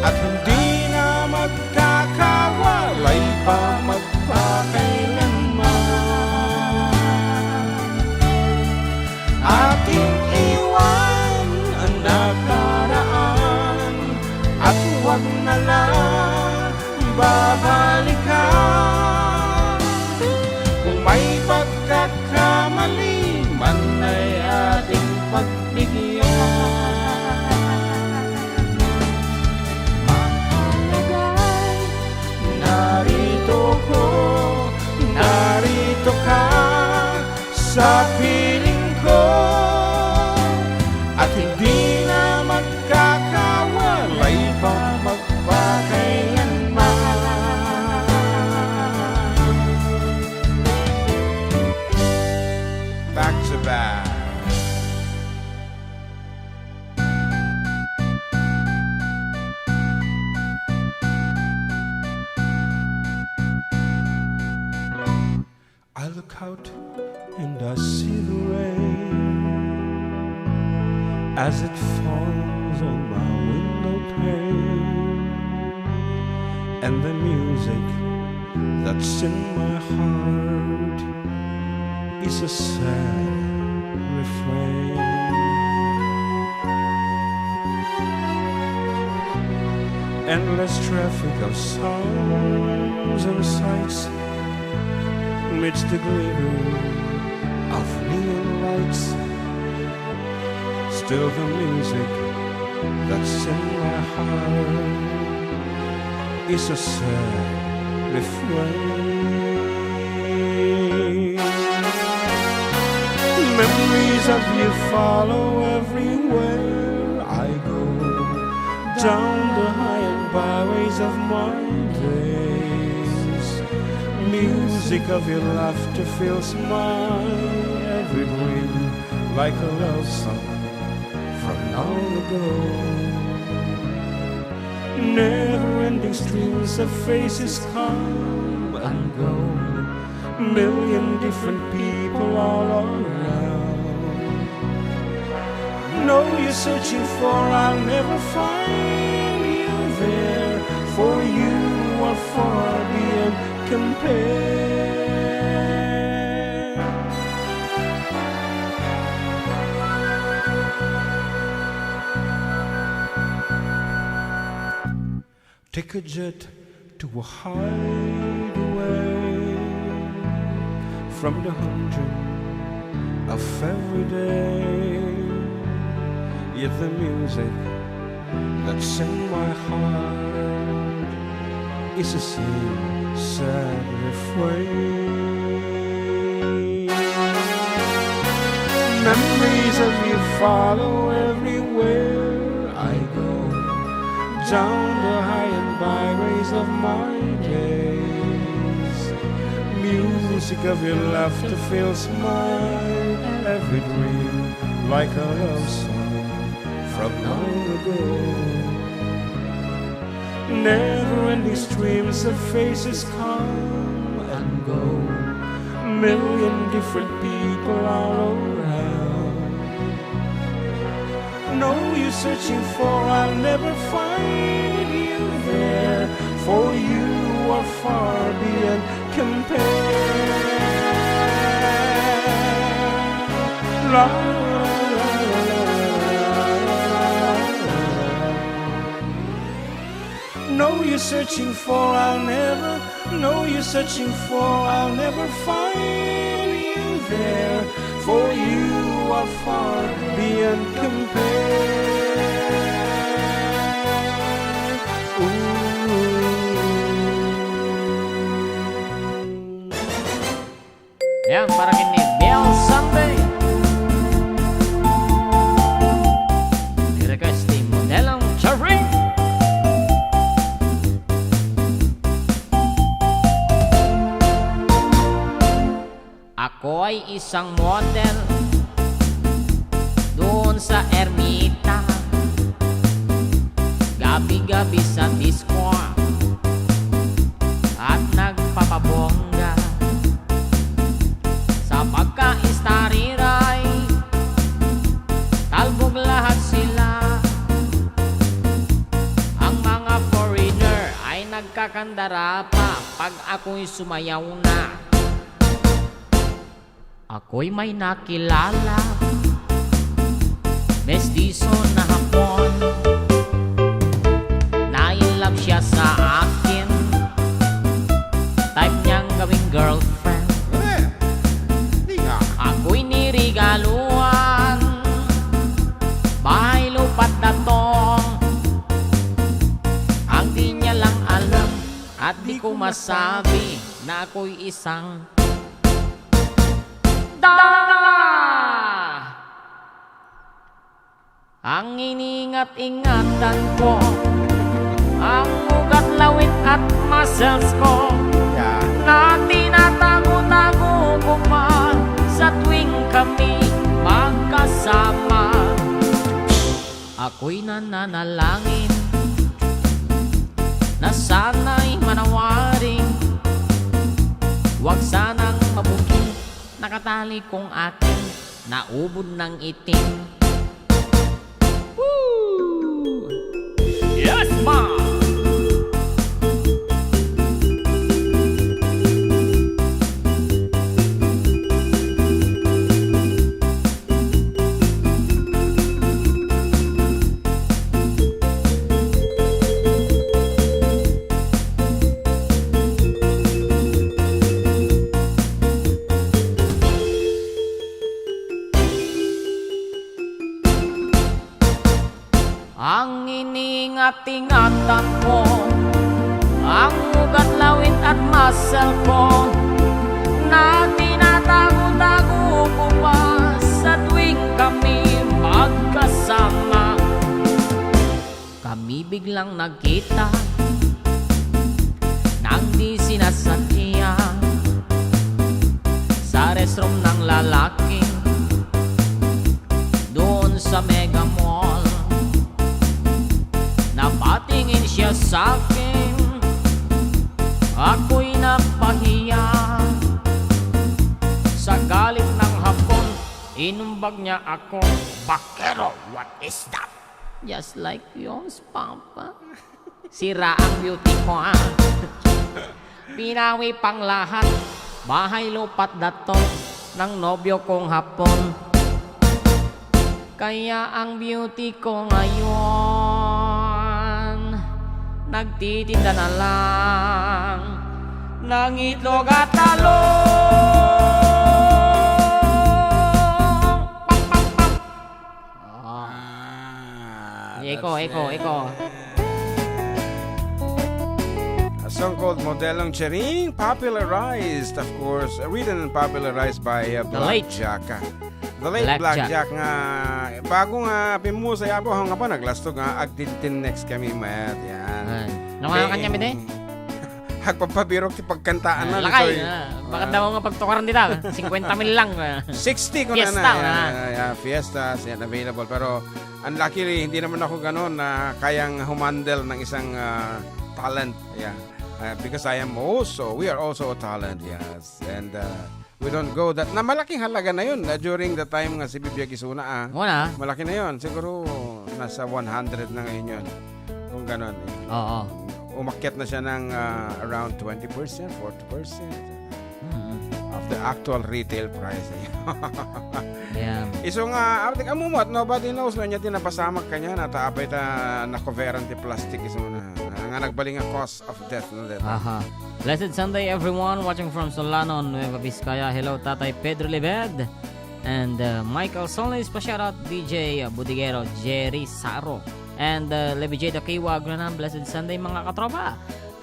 at hindi na magkakawalay pa magpakailanman. Ating iwan ang nakaraan at huwag na lang babalikan. Kung may pagkakamali man ay ating pagbigyan. Mahalaga'y narito ko, narito ka sa piling ko, at hindi na magkakawalay pa magpakailanman. Back to back. I look out and I see the rain as it falls on my window pane, and the music that's in my heart is a sad refrain. Endless traffic of sounds and sights meets the glitter of neon lights. Still, the music that's in my heart is a sad refrain. Memories of you follow everywhere I go, down the high and byways of my days. Music of your laughter fills my every dream like a love song from long ago. Never-ending streams of faces come and go, million different people all around. No use searching, for I'll never find you there, for you are far beyond compare. Take a jet to a hideaway from the humdrum of every day. Yet the music that's in my heart is the same sad refrain. Memories of you follow everywhere I go, down the high and byways of my days. Music of your laughter fills my every dream like a love song from long ago. Never-ending streams of faces come and go, million different people all around. No use searching, for I'll never find you there, for you are far beyond compare. La, la, la, la, la, la, la. No use searching, for I'll never, no use searching, for I'll never find you there, for you are far beyond compare. Ooh. Yan, para kini Bill Sunday. Request ni Modelong Cherry. Ako'y isang model doon sa Ermita. Gabi-gabi sa disco at nagpapabongga. Sa pagka-Starry Ray, talbog lahat sila. Ang mga foreigner ay nagkakandara pa pag ako'y sumayaw na. Ako'y may nakilala, mestizo na Hapon. Na-in love siya sa akin, type niyang gawing girlfriend. Eh, di nga. Ako'y nirigaluan, bahay lupa't datong. Ang di niya lang alam at di ko masabi na ako'y isang Dama! Ang iningat-ingatan ko, ang ugat lawit at muscles ko, Yeah. Na tinatago-tago ko pa sa tuwing kami magkasama. Ako'y nananalangin na sana'y manawaring wag sanang mabuking nakatali kong aking naubod ng itim. Woo! Yes, ma! Ang iningat-ingatan ko, ang ugat lawit at muscle ko, na tinatago-tago ko pa sa tuwing kami magkasama. Kami biglang nagkita nang di sinasadya sa restroom ng lalaki doon sa Mega Mall. Napatingin siya sa akin, ako'y napahiya. Sa galit ng Hapon, inumbag niya ako, "Bakero, what is that?" Just like yours, Papa. Sira ang beauty ko, ah. Binawi pang lahat. Bahay lupa't dato ng nobyo kong Hapon. Kaya ang beauty ko ngayon, nagtitinda na lang ng itlog at talong. Pak, pak, pak. Ah. Ah, Ikaw, that's ikaw, it. ikaw. A song called Modelong Charing, popularized, of course, written and popularized by, uh, The Black late. Jack, ah. The late Black Black Jack. Jack nga, bago nga pimusay apo, nga pa naglastog nga, agtintin next kami, mayat, yan. Ay. Nung ano Kay- kanya, mide? Agpapabirok ti pagkantaan na, Lakay, ditoy. ah, baka Ah. daw nga pagtukaran dita, singkwenta mil lang, ah. Sixty ko na Fiesta, na, ah. yeah, yeah, fiesta, siya available. Pero unluckily, hindi naman ako ganon na kayang humandle ng isang, ah, talent. Yeah. Ah, because I am also, we are also a talent, yes. And, ah, we don't go that, na malaking halaga na yun, ah, during the time nga si Bibiag Isuna, ah. Muna. Malaki na yun. Siguro, nasa one hundred na ngayon yun. Kung ganon, eh. Oo. Umakyat na siya ng, ah, around twenty percent, forty percent Mm. of the actual retail price. Yan. Isu nga, abtik, ammom, nobody knows, no, nya ti napasamak kaniana, ta apay ta nakoveran ti plastic, isu na. Nga nagbaling nga cause of death, no, that. Aha. Blessed Sunday, everyone watching from Solano, Nueva Vizcaya. Hello, Tatay Pedro Libed. And, uh, Michael Solis, pa-shoutout, D J Budigero, Jerry Saro. And, uh, Levi J Dakiwa, Agranan, Blessed Sunday, mga katropa.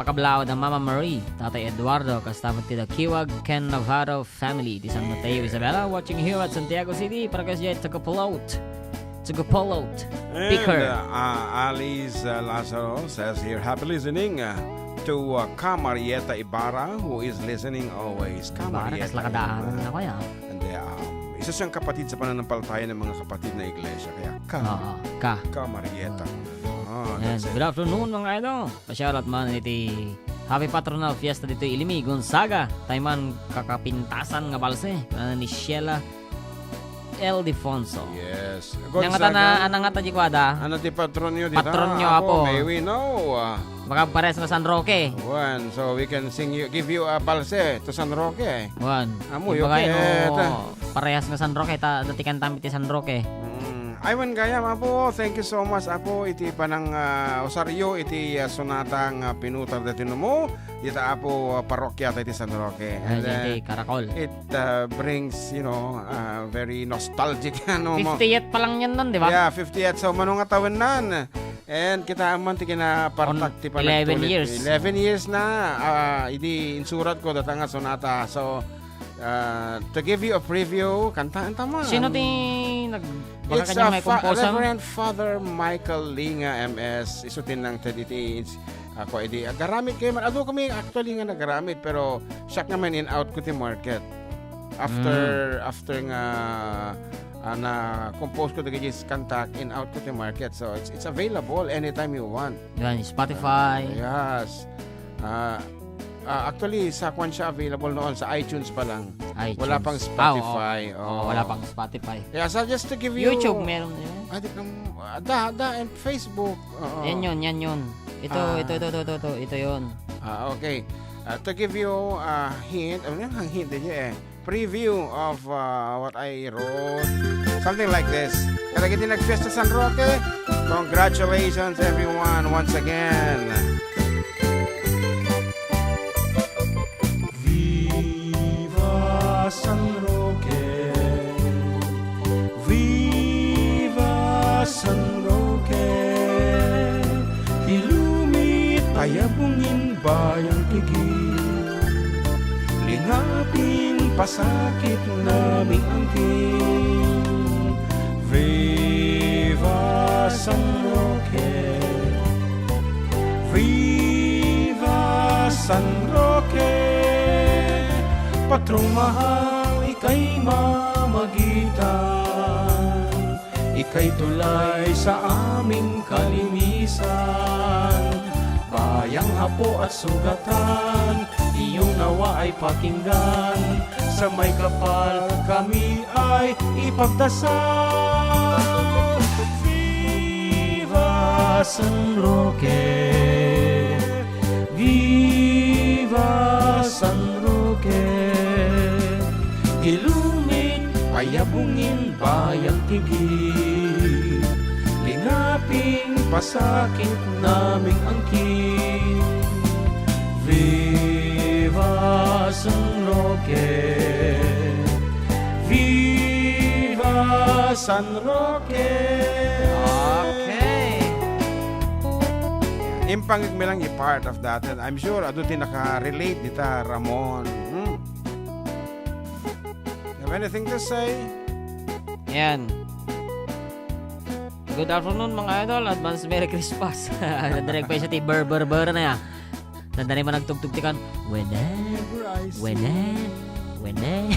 pakablaw da Mama Marie, Tatay Eduardo, kasta met ti da Kiwag ken Navarro family, ti San Mateo, Isabela, watching here at Santiago City, para kay Tagapulot. Tagapulot. And, Picker. uh, uh, Alice, uh, Lazaro says here, "Happy listening, uh, to, uh, Ka Marieta Ibarra, who is listening always." Ka Ibarra, Marieta kas lakadaan Ibarra. Na kaya? And, uh, um, isa siyang kapatid sa pananampalataya ng mga kapatid na iglesia. Kaya ka, Oo, ka. Ka Marieta. Oo. Ah, Yan. That's it. Good afternoon, mga idol. Pasyarat man iti Happy Patronal Fiesta ditoy Ilimi, Gonzaga. Tayo man kakapintasan nga balse. Ano ni Sheila Ildefonso. Yes. Nangata Gonzaga. Na, nangata di kwada? Ano ti patron nyo dita? Patron nyo, Apo, Apo. May we know? Ah. Baka pares na San Roque. Wan, so we can sing you, give you a balse to San Roque. Wan. Amo, Di ba okay, kayo eh, ta- parehas nga San Roque, ta, dati kan tamit ti San Roque. Mm. Aywan gayam, Apo. Thank you so much, Apo. Iti panang, ah, usaryo, iti, ah, sonata nga pinutar dati numo. Dita, Apo, ah, parokya tayo ti San Roque. Ah, And, dyan ah, ti Caracol. It, ah, brings, you know, ah, very nostalgic, ano mo. Fiftieth pa lang yan nun, di ba? Yeah, fiftieth. So, mano nga tawennan. And kita man ti kinapartak On ti eleven panagtulit. Years. Eleven years na, ah, idi insurat ko data nga sonata. So, ah, to give you a preview, kanta, kanta man. Sino ti nag-, baka It's, kanya uh, may Fa-, composer? Reverend Father Michael Linga, M S. Isu ti nangted iti ins-, ako, idi, agaramid kayo man. Adu kami actually nga nagaramid, pero siak nga man in-out ko ti market. After, Mm. after nga, ah, na-compose ko dagiti kanta, in-out ko ti market. So, it's, it's available anytime you want. Yan, Spotify. Ah, yes. Ah, ah, actually, sa kwan siya available noon, sa iTunes pa lang. iTunes. Wala pang Ah, oo. Spotify. Oo, Oo. wala pang Spotify. Yeah, so just to give you YouTube, meron na yun. Ah, di ka mo-, ah, da, da, and Facebook. Oo. Yan yun, yan yun. Ito, Ah. ito, ito, ito, ito, ito, ito yun. Ah, okay. Ah, to give you a hint, ano yan? Ang hint din yun eh. Preview of, uh, what I wrote. Something like this. Kadagiti nagfiesta San Roque, congratulations everyone once again. Viva San Roque! Viva San Roque! Ilumit payabungin bayang pigil. Linapin pasakit naming angkin. Viva San Roque! Viva San Roque! Patrong mahal, ikay mamagitan. Ikay tulay sa aming kalinisan. Bayang hapo at sugatan, iyo nawa ay pakinggan. Sa may kapal kami ay ipagdasal. Viva San Roque! Viva San Roque! Ilumit payabungin bayang pigil. Linapin pasakit naming angkin. Viva San Roque! Viva San Roque! Okay. Impangig mi lang i-part of that, and I'm sure adu ti naka-relate dita, Ramon. Hmm. You have anything to say? Yan. Good afternoon, mga idol. Advance Merry Christmas. Nadirek pa siya ti ber, ber, ber na ya. Nadari man nagtugtog ti kan, "Wene, Whenever I see wene, you." Wene.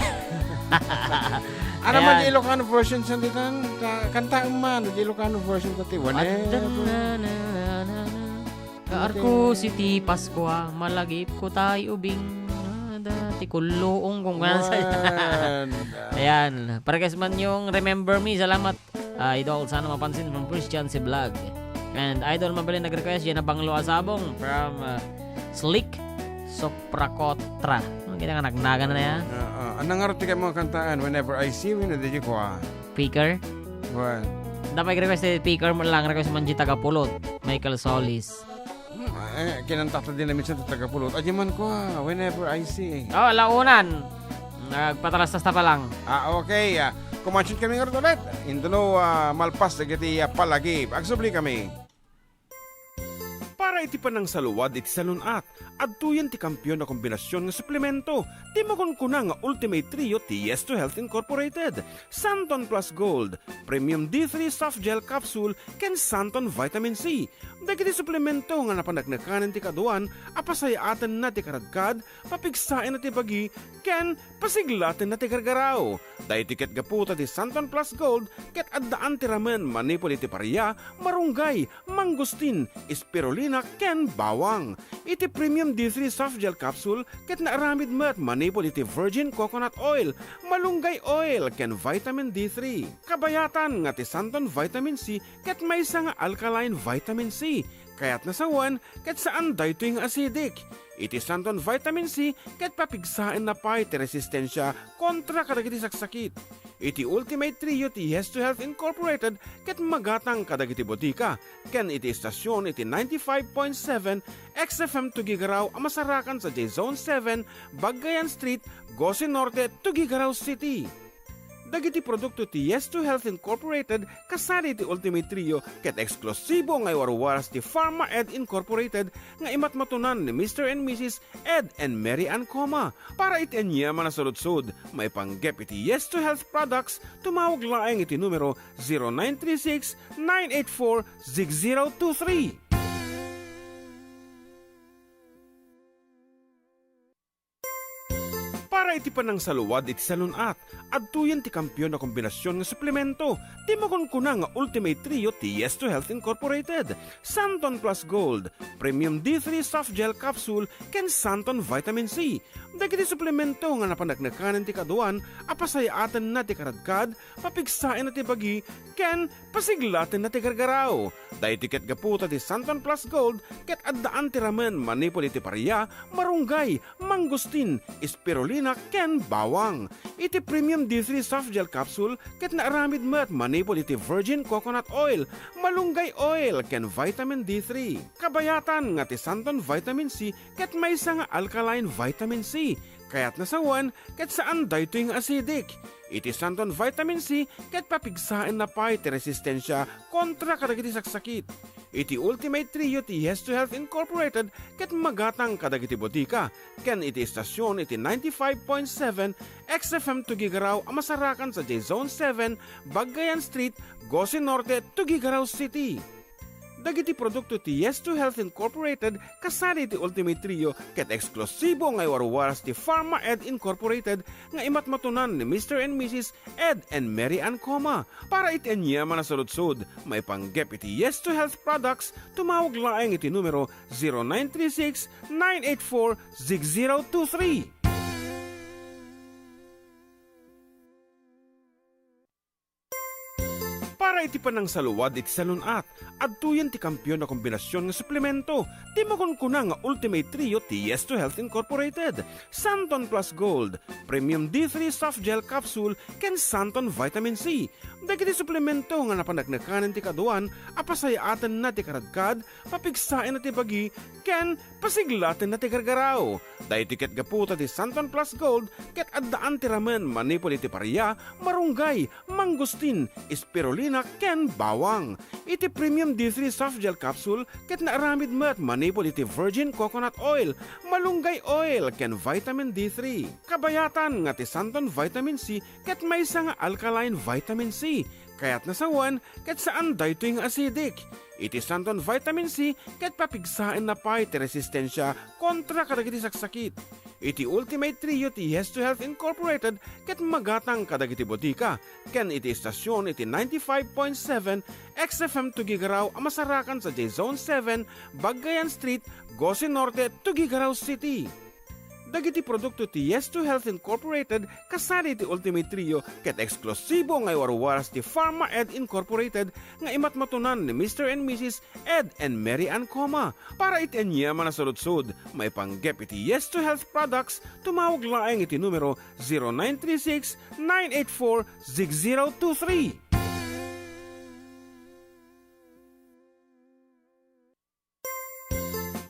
Ano man Ayan. Di Ilocano version sa ditan? Ka-, kanta man, di Ilocano version ko ti, "Whenever." Adda na, na, na, na, na. Kaarko siti Paskua, malagipko tay ubing. Ada, ti kulluong kung kuan sa Wan. Ayan. Para guys man yung Remember Me, salamat. Ah, Idol, sana mapansin from Christian si Vlog. And Idol Mabel nag-request, yan na Banglo Asabong from, ah, Slick Sopracotra. Ang kita nga nagnagan na yan. Ah, ah. Anong nga ti kayo mga kantaan? Whenever I see you, na di ko, ah. Picker? Wan. Dapat request ni Picker mo lang, request man di taga Pulot, Michael Solis. Hmm, eh, kinanta ta din na minsan ti taga Pulot. Adi man ko, ah, whenever I see. Oh, launan. Nagpatalastas ta pa lang. Ah, okay. Ah, kumansyon kami nga ulit. Induno, ah, malpas dagiti, ah, palagi. Agsubli kami. Para Para iti panangsaluad iti salun-at, adtoyen ti kampiyon a kombinasion nga suplemento ti makunkuna nga Ultimate Trio ti Yes to Health Incorporated, Santon Plus Gold, Premium D three Soft Gel Capsule, ken Santon Vitamin C. Dagiti suplemento nga napaneknekanen ti kaduan a pasayaatenna ti karadkad, papigsaenna ti bagi, ken pasiglatenna ti gargaraw. Daytoy ket gapu ta ti Santon Plus Gold ket addaan ti ramen manipud iti paria, marunggay, mangustin, spirulina, ken bawang. Iti Premium D three Soft Gel Capsule ket naaramid met manipud iti virgin coconut oil, malunggay oil, ken vitamin D three. Kabayatan nga ti Santon Vitamin C ket maysa nga alkaline vitamin C. Kayatna sawen ket saan daytoy nga acidic. Iti Santon Vitamin C ket papigsaenna pay ti resistensia kontra kadagiti saksakit. Iti Ultimate Trio ti Yes to Health Incorporated ket magatang kadagiti botika ken iti estasion iti ninety-five point seven X F M Tuguegarao a masarakan sadiay Zone seven, Baggayan Street, Gosi Norte, Tuguegarao City. Dagiti produkto ti Yes to Health Incorporated kasadi iti Ultimate Trio ket eksklusibo nga iwarwaras ti Pharma Ed Incorporated nga imatmatunan ni Mister and Missus Ed and Mary Ann Coma. Para iti aniaman a saludsod, maipanggep iti Yes to Health products, tumawag laeng iti numero zero nine three six, nine eight four, six zero two three. Para iti panangsaluad iti salun-at, adtoyen ti kampiyon a kombinasion nga suplemento ti makunkuna nga Ultimate Trio ti Yes to Health Incorporated, Santon Plus Gold, Premium D three Soft Gel Capsule, ken Santon Vitamin C. Dagiti suplemento nga napaneknekanen ti kaduan a pasayaatenna ti karadkad, papigsaenna ti bagi, ken pasiglatenna ti gargaraw. Daytoy ket gapu ta ti Santon Plus Gold ket addaan ti ramen manipud iti paria, marunggay, mangustin, spirulina, ken bawang. Iti Premium D three Soft Gel Capsule ket naaramid met manipud iti virgin coconut oil, malunggay oil, ken vitamin D three. Kabayatan nga ti Santon Vitamin C ket maysa nga alkaline vitamin C. Kayatna sawen ket saan daytoy nga acidic. Iti Santon Vitamin C ket papigsaenna pay ti resistensia kontra kadagiti saksakit. Iti Ultimate Trio ti Yes to Health Incorporated ket magatang kadagiti botika ken iti estasion iti ninety-five point seven X F M Tuguegarao a masarakan sadiay Zone seven, Baggayan Street, Gosi Norte, Tuguegarao City. Dagiti produkto ti Yes to Health Incorporated kasadi iti Ultimate Trio ket eksklusibo nga iwarwaras ti Pharma Ed Incorporated nga imatmatunan ni Mister and Missus Ed and Mary Ann Coma. Para iti aniaman a saludsod, maipanggep iti Yes to Health products, tumawag laeng iti numero zero nine three six, nine eight four, six zero two three. Para iti panangsaluad iti salun-at, adtoyen ti kampiyon a kombinasion nga suplemento ti makunkuna nga Ultimate Trio ti Yes to Health Incorporated, Santon Plus Gold, Premium D three Soft Gel Capsule, ken Santon Vitamin C. Dagiti suplemento nga napaneknekanen ti kaduan a pasayaatenna ti karadkad, papigsaenna ti bagi, ken pasiglatenna ti gargaraw. Daytoy ket gapu ta ti Santon Plus Gold ket addaan ti ramen manipud iti paria, marunggay, mangustin, spirulina, ken bawang. Iti Premium D three Soft Gel Capsule ket naaramid met manipud iti virgin coconut oil, malunggay oil, ken vitamin D three. Kabayatan nga ti Santon Vitamin C ket maysa nga alkaline vitamin C. Kayatna sawen ket saan daytoy nga acidic. Iti Santon Vitamin C ket papigsaenna pay ti resistensia kontra kadagiti saksakit. Iti Ultimate Trio ti Yes to Health Incorporated ket magatang kadagiti botika ken iti estasion iti ninety-five point seven X F M Tuguegarao a masarakan sadiay Zone seven, Baggayan Street, Gosi Norte, Tuguegarao City. Dagiti produkto ti Yes to Health Incorporated kasadi iti Ultimate Trio ket eksklusibo nga iwarwaras ti Pharma Ed Incorporated nga imatmatunan ni Mister and Missus Ed and Mary Ann Coma. Para iti aniaman a saludsod, maipanggep iti Yes to Health products, tumawag laeng iti numero zero nine three six, nine eight four, six zero two three.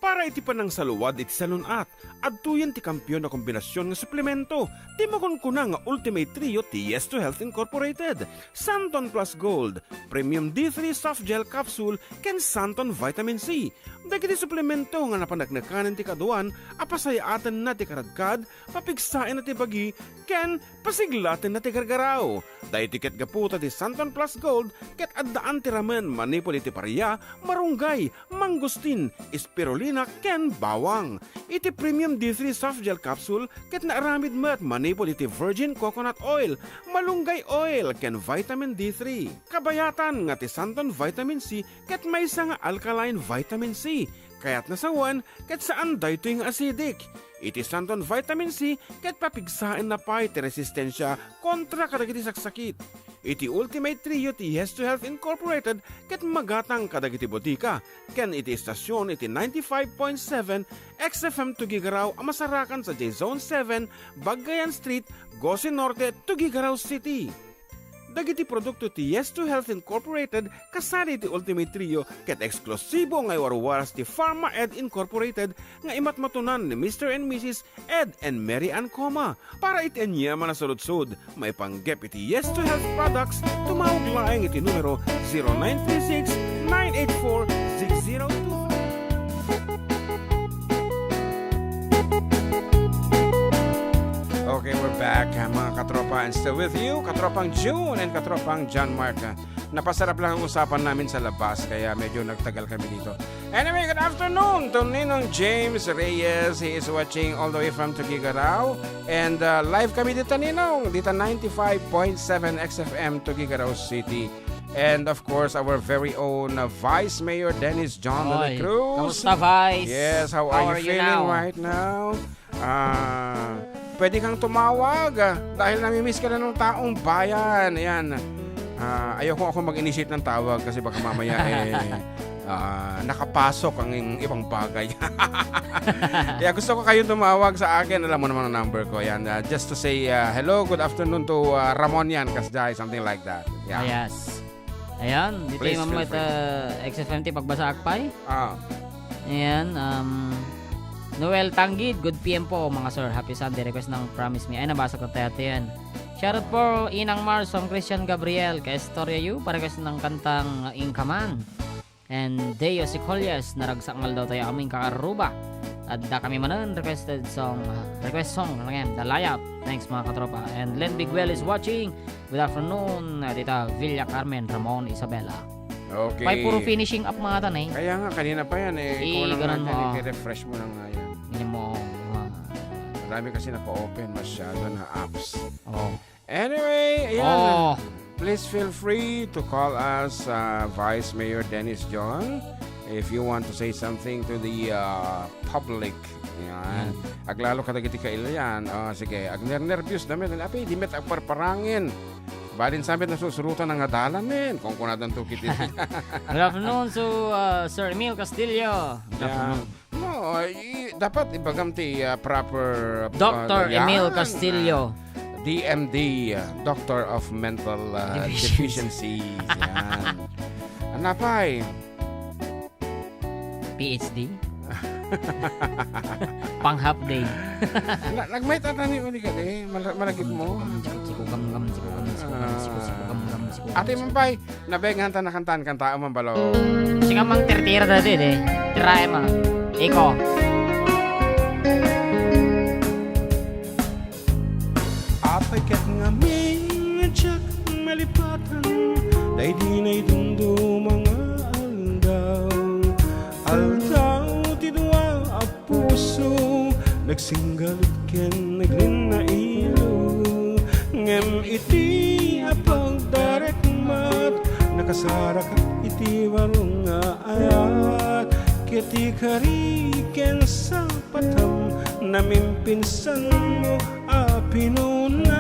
Para iti panangsaluad iti salun-at, adtoyen ti kampiyon a kombinasion nga suplemento ti makunkuna nga Ultimate Trio ti Yes to Health Incorporated, Santon Plus Gold, Premium D three Soft Gel Capsule, ken Santon Vitamin C. Dagiti suplemento nga napaneknekanen ti kaaduan a pasayaatenna ti karadkad, papigsaenna ti bagi, ken pasiglatenna ti gargaraw. Daytoy ket gapu ta ti Santon Plus Gold ket addaan ti ramen manipud iti paria, marunggay, mangustin, spirulina, ken bawang. Iti Premium D three Soft Gel Capsule ket naaramid met manipud iti virgin coconut oil, malunggay oil, ken vitamin D three. Kabayatan nga ti Santon Vitamin C ket maysa nga alkaline vitamin C. Kayatna sawen ket saan daytoy nga acidic. Iti Santon Vitamin C ket papigsaenna pay ti resistensia kontra kadagiti saksakit. Iti Ultimate Trio ti Yes to Health Incorporated ket magatang kadagiti botika ken iti istasyon iti ninety-five point seven X F M Tuguegarao a masarakan sadiay Zone seven, Bagayan Street, Gosi Norte, Tuguegarao City. Dagiti produkto ti Yes to Health Incorporated kasadi iti Ultimate Trio ket eksklusibo nga iwarwaras ti Pharma Ed Incorporated nga imatmatunan ni Mister and Missus Ed and Mary Ann Coma. Para iti aniaman a saludsod, maipanggep iti Yes to Health products, tumawag laeng iti numero zero nine three six, nine eight four, six zero two. Okay, we're back, uh, mga katropa, and still with you, katropang June and katropang John Mark. Uh, napasarap lang ang usapan namin sa labas, kaya medyo nagtagal kami dito. Anyway, good afternoon to Ninong James Reyes. He is watching all the way from Tuguegarao. And, uh, live kami dito, Ninong, dito ninety-five point seven X F M, Tuguegarao City. And of course, our very own, uh, Vice Mayor Dennis John de la Oy, Cruz. Kamusta, Vice? Yes, how are How you are you feeling now? right now? Ah, pwede kang tumawag, ah, dahil namimiss ka na ng taong bayan. Ayan. Ah, ayoko ako mag-initiate ng tawag kasi baka mamaya, eh, ah, nakapasok ang ibang bagay. Kaya gusto ko kayong tumawag sa akin. Alam mo naman ang number ko. Ayan. Ah, just to say, ah, "Hello, good afternoon to, ah, Ramon yan, Kasjay," something like that. Yeah. Ah, yes. Ayan, dito Please yung feel mga free. ta-, X F M T pagbasa akpay. Ah. Ayan, um, Noel Tanggid, good P M po, mga sir. Happy Sunday. Request ng Promise Me. Ay, nabasa ko tayo yan. Shoutout po, Inang Mars from Christian Gabriel. Kaistorya yu, pa-request ng kantang Ingkaman. And Deo Sicollas, naragsak nga aldaw tayo amin kakaruba. Adda kami manen requested song, request song, ano yan, The Layap. Thanks, mga katropa. And Len Biguel is watching. Good afternoon, uh, Tita Villa Carmen, Ramon, Isabela. Okay. Pay puro finishing up mga tan eh. Kaya nga, kanina pa yan eh. I-, Kulang ganun natin, mo. I-refresh mo na nga yan. Ganyan mo, uh, Marami kasi naka-open masyado na apps. Oh. Anyway, ayan. Oh. Please feel free to call us, uh, Vice Mayor Dennis John, if you want to say something to the, uh, public. Yan. Hmm. Aglalo kadagiti kaila yan. Oh, sige, agnernerbios damit. Api, di met agparparangin. Balin sabi na susurutan ng adalan, men. Kung kunadan to kiti. Good afternoon to, uh, Sir Emil Castillo. Good Yeah. afternoon. No, i-, dapat ibagam ti, uh, proper, uh, Doctor yan, Emil Castillo. uh, D M D, uh, Doctor of Mental, uh, Deficiency. Deficiencies. Yan. Anapay. P H D? Pang half day. Na-, nagmay tatani uli ka, eh. Mala-, malagip mo. Sikugam, sikugam, sikugam, sikugam, sikugam, sikugam, sikugam. Ate Mampay, nabengan ta nakantaan, kantaan man balo. Sika mang tirtira dati, de. Tirae ma. Iko. Apay ket ngamin, diak malipatan, daydi naidumduma nga aldaw. Aldaw ti dua a puso, nagsinggalut ken nagrinnailo. Ngem iti a pagdarek met, nakasarakat iti baro nga ayat. Ket ikari ken sa patam, namimpinsanmo a pinunas.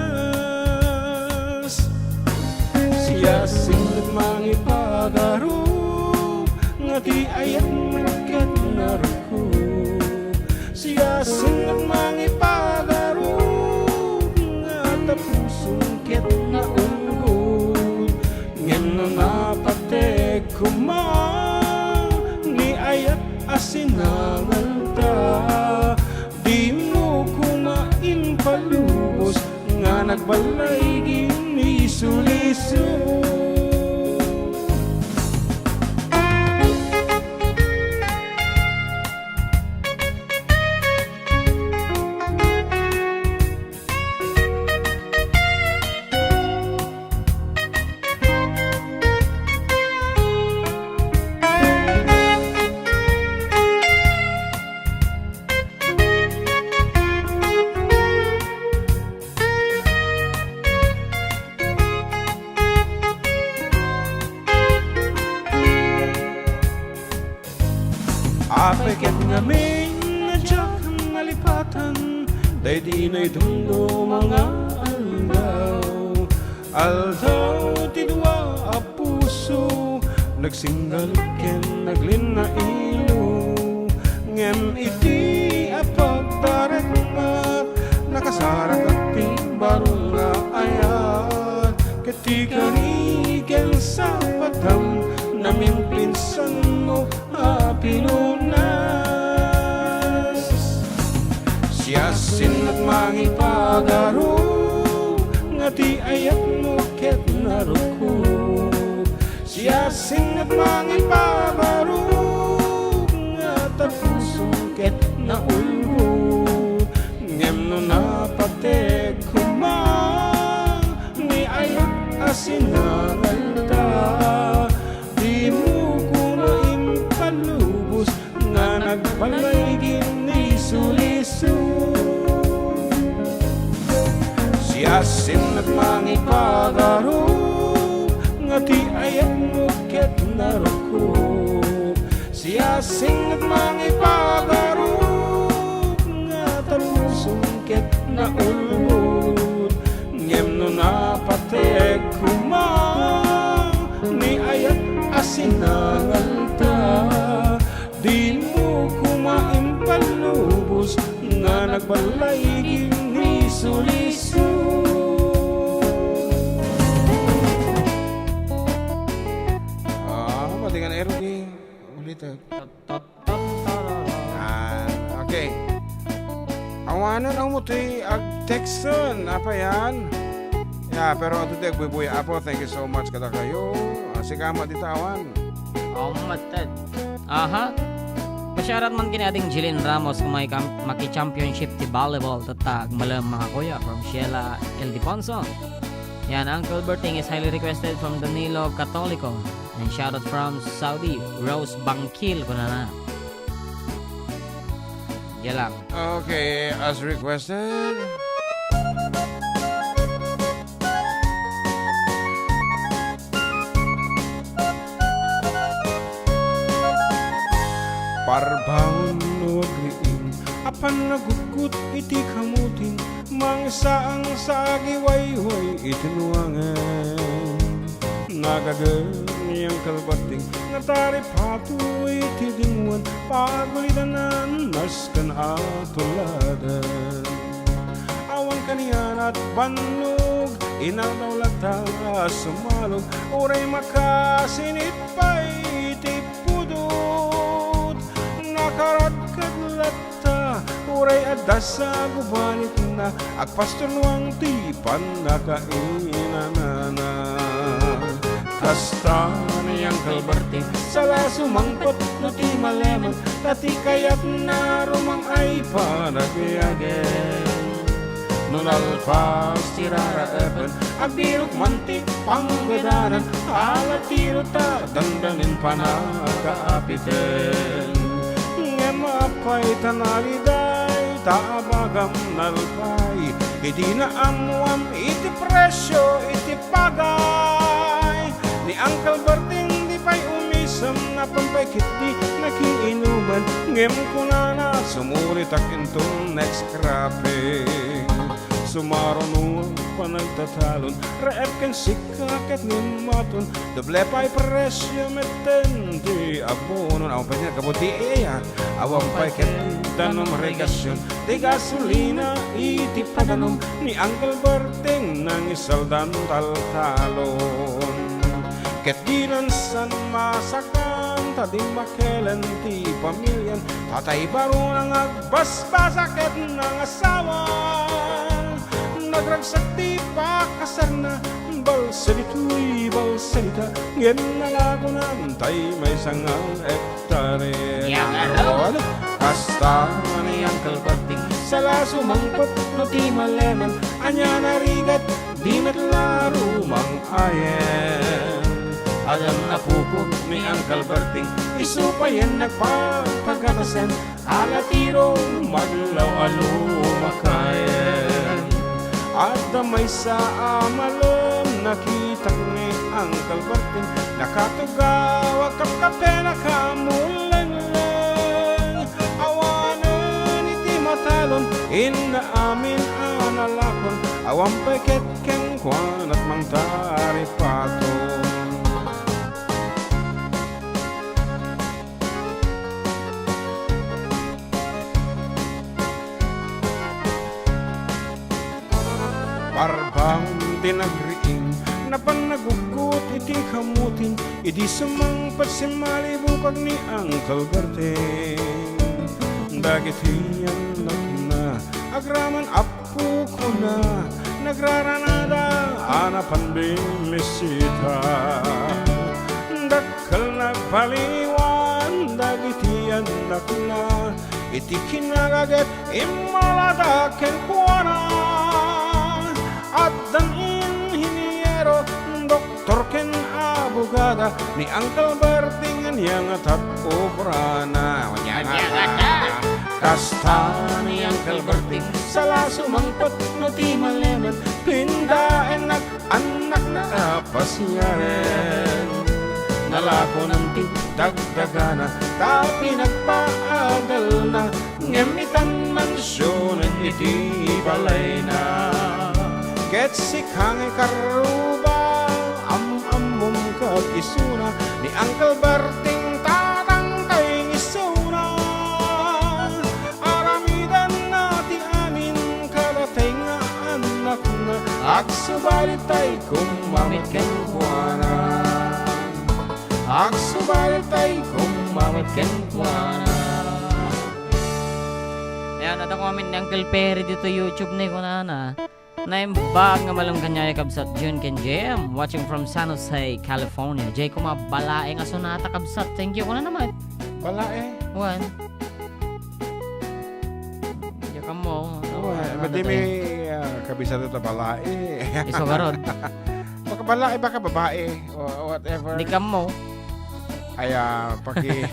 Siasingek mangipagarup, nga ti ayat met ket narukop. Siasingek mangipagarup, nga ta pusong ket naunggod. Ngem no napateg koma ni ayat a sinangalta, dimo koma impalubos nga nagbalay giniso-liso. Ngamin a diak nalipatan daydi naidumduma nga aldaw. Aldaw ti dua a puso, nagsinggalit ken naglinnailo. Ngem iti a pagdaragmak, nakasarakak ti baro nga ayat. Ket ti kari ken sapatan, namimpinsanmo a pinunas. Siasino ti mangipagaro nga ti ayatmo ket narukko. Siasino ti mangipagaro nga ta puso ket naulbod. Ngem no napatek koma ni ayat a sinangalta, dimo koma impalubos nga nagbalay ken ni suliso. Siasino ti mangipagaro nga ti ayatmo ket narukko. Siasino ti mangipagaro nga ta pusom ket naulbod. Ngem no napatek koma ni ayat a sinangalta, dimo koma impalubos nga nagbalay ken ni suliso. Ah, pati nga na, Erwin. Ulit, ah. Ah, okay. Awanen a umtoy agtexten, apay yan? Ya, pero adu ti agbubuya, Apo, thank you so much kadakayo. Ah, sika met dita awan. Awan met, Ted. Aha. Pasyarat man ken ni Ading Jeline Ramos nga makikam-, maki-championship ti volleyball, tatta agmalem, mga kuya, from Sheila Ildefonso. Yan, Uncle Berting is highly requested from Danilo Catolico. And shoutout from Saudi, Rose Bangkil, kunana. Diyan lang. Okay, as requested. Parbangon no agriing, apan nagutgot iti kamutin, mangsaang sa agiwayway iti nuangen. Nagagem ni Uncle Berting nga taripato iti dingoan, pagulidanan nasken a tuladen. Awan kanian a bannog, inaldaw latta a sumalog, uray makasinit pay iti pudot. Nakaradked latta, uray adda sa gubanitna, agpasturnuang ti pannakainanana. Kasta ni Uncle Berting, sala sumangpet no ti malemen, ta ti kayatna rumang ay panagyagen. No nalpas ti raraepen, agbirok man ti panggedanan, ala tiro ta dandanin panakaapiten. Ngem apay ta nariday, ta abagam nalpay, idi naammoam iti presio iti pagay ni Uncle Berting, di pay umisem, napan pay ketdi nakiinuman, ngem kunana, sumuritak inton next cropping. Sumaruno panagtatalon, reep ken sika ket ngem maton, doble pay presio metten ti abonon. Awan pay ti naggapu ti iya, awan pay ket danum regasion, ti gasolina iti padanom ni Uncle Berting, nangisaldan taltalon. Ket dinan san masakan, ta dimmakelen ti pamilian, tatay baruna nga agbasbasa ket nangasawan. Nagragsak ti pakasarna, balsa ditoy, balsa dita, ngem nalagonan tay maysa nga hektarya. Yan, ano? Kasta ni Uncle Berting, sala sumangpet no ti malemen, ania narigat, di met la rumang-ayen. Awan a pupot ni Uncle Berting, isu payen nagpapagatasen, ala tiro maglaw a lumakayen. Adda maysa a malem, nakitak ni Uncle Berting, nakatugaw a kapkape, nakamulengleng. Inna amin a nalakon, awan pay ket kenkuana mangtaripaton. Barbang ti nagriing, napan naguggut iti kamutin, idi sumangpet simmalibukag ni Uncle Berting. Dagiti annakna, agraman apukona, nagraranada a napan bimisita. Dakkel nagbaliwan dagiti annakna, iti kinagaget immulada kenkuana. Addan inhiniero, doktor ken abogada, ni Uncle Berting ania nga tat-, obrana. Ania nga ta-, kasta ni Uncle Berting, sala sumangpet no ti malemen, pindaennak annakna a pasiaren. Nalakonan ti dagdagana, ta pinagpaagalna, ngem itan mansionen iti balayna. Ket sika ngay karruba, am-ammom ket isuna, ni Uncle Berting tatangkay isuna. Aramidenna ti amin kadatay nga annakna, agsubalitay koma met kenkuana. Agsubalitay koma met kenkuana. Ayan, adda koma met ni Uncle Perry ditoy YouTube ni kunana. Naimbag nga malem kaniak, kabsat Jun ken Jem, watching from San Jose, California. Jay, koma balae nga sonata, kabsat. Thank you, kuna naman. Balae? Wen. Diak ammo. Wen, ah, madi may, ah, kabisado ta balae. Isu garud. Baka balae, baka babae, o whatever. Diak ammo. Ay, ah, paki-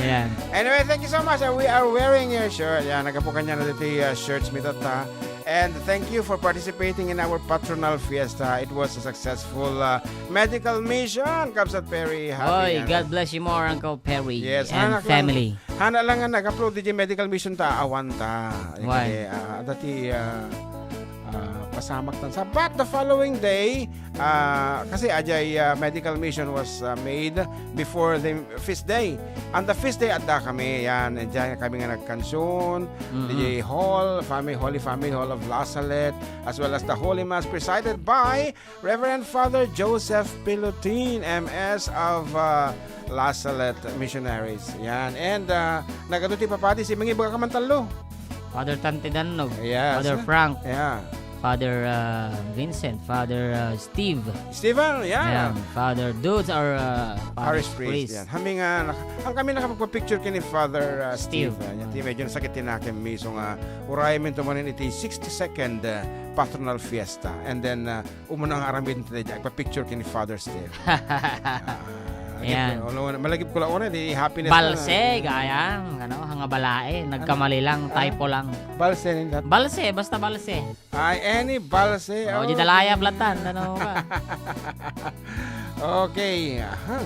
Ayan. Anyway, thank you so much. Uh, we are wearing your shirt. Ayan, nagapu kaniak ditoy, uh, shirts mi tatta. And thank you for participating in our Patronal Fiesta. It was a successful, uh, medical mission, Kabsat Perry. Happy Oy, nga- God bless you more, Uncle Perry Yes, and hanak lang, family. Hanak lang nga nag-upload diay medical mission ta, awan ta. Why? Kadi, ah, dati, ah, ah, pasamak tan sa. But the following day, ah, kasi ajay, ah, medical mission was, ah, made before the feast day. And the feast day, adda kami, yan, diay kami nga nagkansion, Mm-mm. diay hall, family, Holy Family Hall of La Salette, as well as the Holy Mass presided by Reverend Father Joseph Pilutin, M S of, uh, La Salette Missionaries. Yan. And, uh, nagadu ti papadi, si mangibaga ka man tallo. Father Tante Dannog, Yes. Father Frank, Yeah. Father, uh, Vincent, Father, uh, Steve. Steven, yeah. Yan. Father Dudes or, uh, Parish Parish priest. Priest. Yan. Kami nga, nak-, ang kami nakapagpa-picture kini Father, uh, Steve. Steve. Yan. Ti medyo nasakit ti nakem, miso nga, uray min tumanin iti sixty-second, uh, patronal fiesta. And then, uh, Umuna nga aramiden ti daydiay, agpa-picture ken ni Father Steve. Ah, agip-, Ayan. Ulo, malagip ko la unay, di happiness na. Balse, gayam, ano, nga balae, nagkamali lang, Ano? Typo lang. Balse, nindat? Balse, basta balse. Ay, any balse, Oh, di okay. Dalaya, Blatan, ano ka? Okay, aha.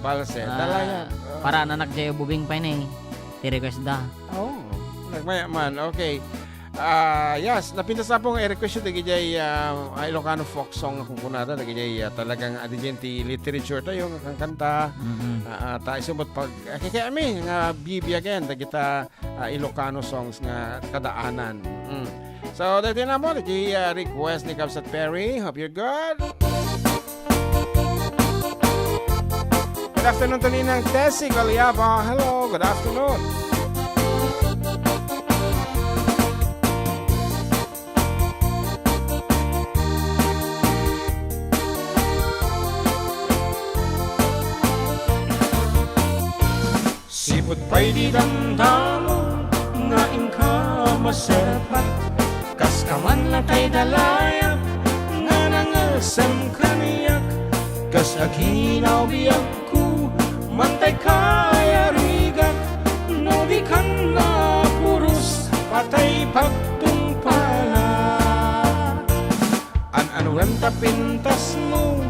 Balse, Ah, Dalaya. Para anak jay ububing pa ini. Ti request da. Oh, nagmaya man, okay. Ah, yes, napintas na po nga i-request yu dagiti, ah, ah, Ilocano folk song nga kunkunada, dagiti, ah, talagang, ah, diay ti literature tayo nga kankanta. Mm-mm. Ah, ah, ta isu met pag, ah, kikayatmi nga bibiagen dagita, ah, Ilocano songs nga kadaanan. Mm. So, dagiti na mo, dagiti, ah, request ni Kabsat Perry. Hope you're good. Good afternoon to Ninang Tessie Galiaba. Hello, good afternoon. Sipud pay di damdamo nga inka maserpat, kas ka man latay dalayap nga nangesem kaniak, kas aginaw biagko, mantay kayarigak, no di kan napuros, patay pagtungpala. An-anuem ta pintasmo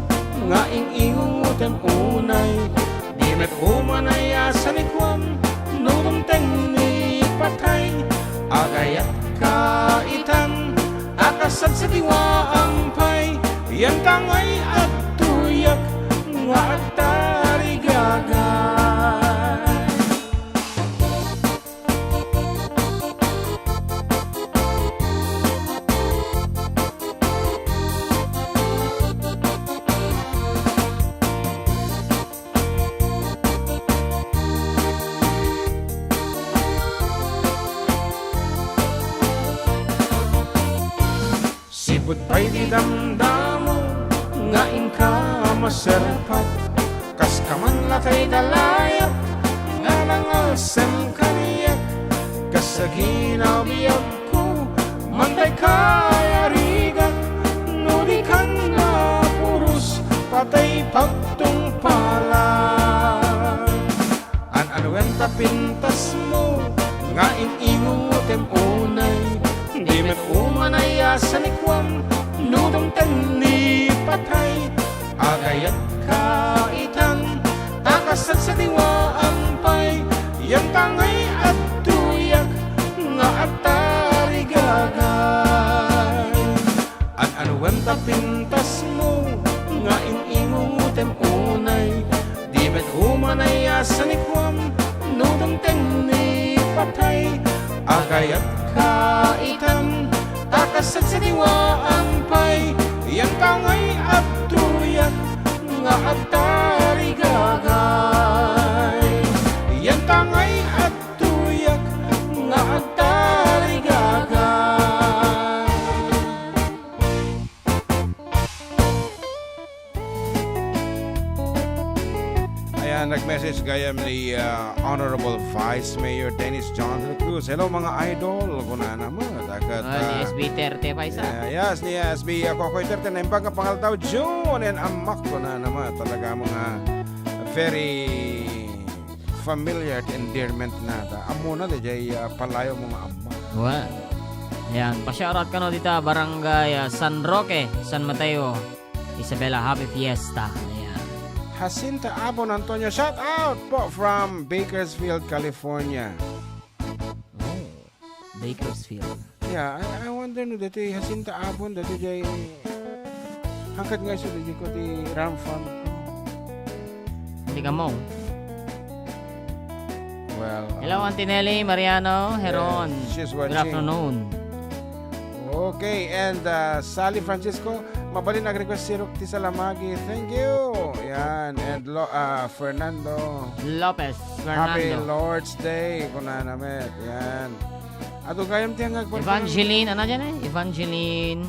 nga ing-ingungotem unay, di met umanay a sanikuam no dumteng ni patay. Agayatka itan a kasadsadiwaam pay, yanta ngay adtoyak nga agtarigagay. Sipud pay ti damdamo nga inka maserpat, kas kaman latay da layat nga nangalsem kaniak, kas agina biagko, mantay kayarigat, no di kan napuros, patay pagtungpalan. An-anuen ta pintasmo nga in-ingungotem unay, di met umanay a sanikuam no dumteng ni patay. Agayatka itan a kasadsadiwaam pay, yanta ngay adtoyak nga agtarigagay. An-anuen ta pintasmo nga in-ingungotem unay, di met umanay a sanikuam no dumteng ni patay. Agayatka itan a kasadsadiwaam pay, yanta ngay adtoyak nga agtarigagay. Yanta ngay adtoyak nga agtarigagay. Ayan, nag-message gayam ni, ah, Honorable Vice Mayor Dennis John de la Cruz. Hello, mga idol. Kunana mo, dagat, Ah, ni ah, S B thirty pa isa. Yeah, yes, ni S B, ah, Kokoy thirty. Naimbag nga pangaldaw, June, and amak, kunana mo. Talaga mga very familiar ti endearment na. Ta, ammona, di jay, ah, palayo mo nga amak. Wa. Ayan, pa-shoutout kano dita, Barangay, ah, San Roque, San Mateo. Isabela, happy fiesta. Ayan. Jacinta Abon Antonio, shout out po from Bakersfield, California. Oh, Bakersfield. Yeah, I, I wonder no dati Jacinta Abon, dati jay hangkat nga isu dati ko ti Ram Farm. Hindi ka mo. Well, Hello, um, Auntie Nelly, Mariano, Heron. Yes, she's Good watching. Afternoon. Okay, and, uh, Sally Francisco, mabalin ag-request sirok ti salamagi. Thank you. Yan, and Lo-, uh, Fernando. Lopez, Happy Fernando. Lord's Day, kunana met. Yan. Adu gayam ti nga agpagpang- Evangeline, ano dyan eh? Evangeline.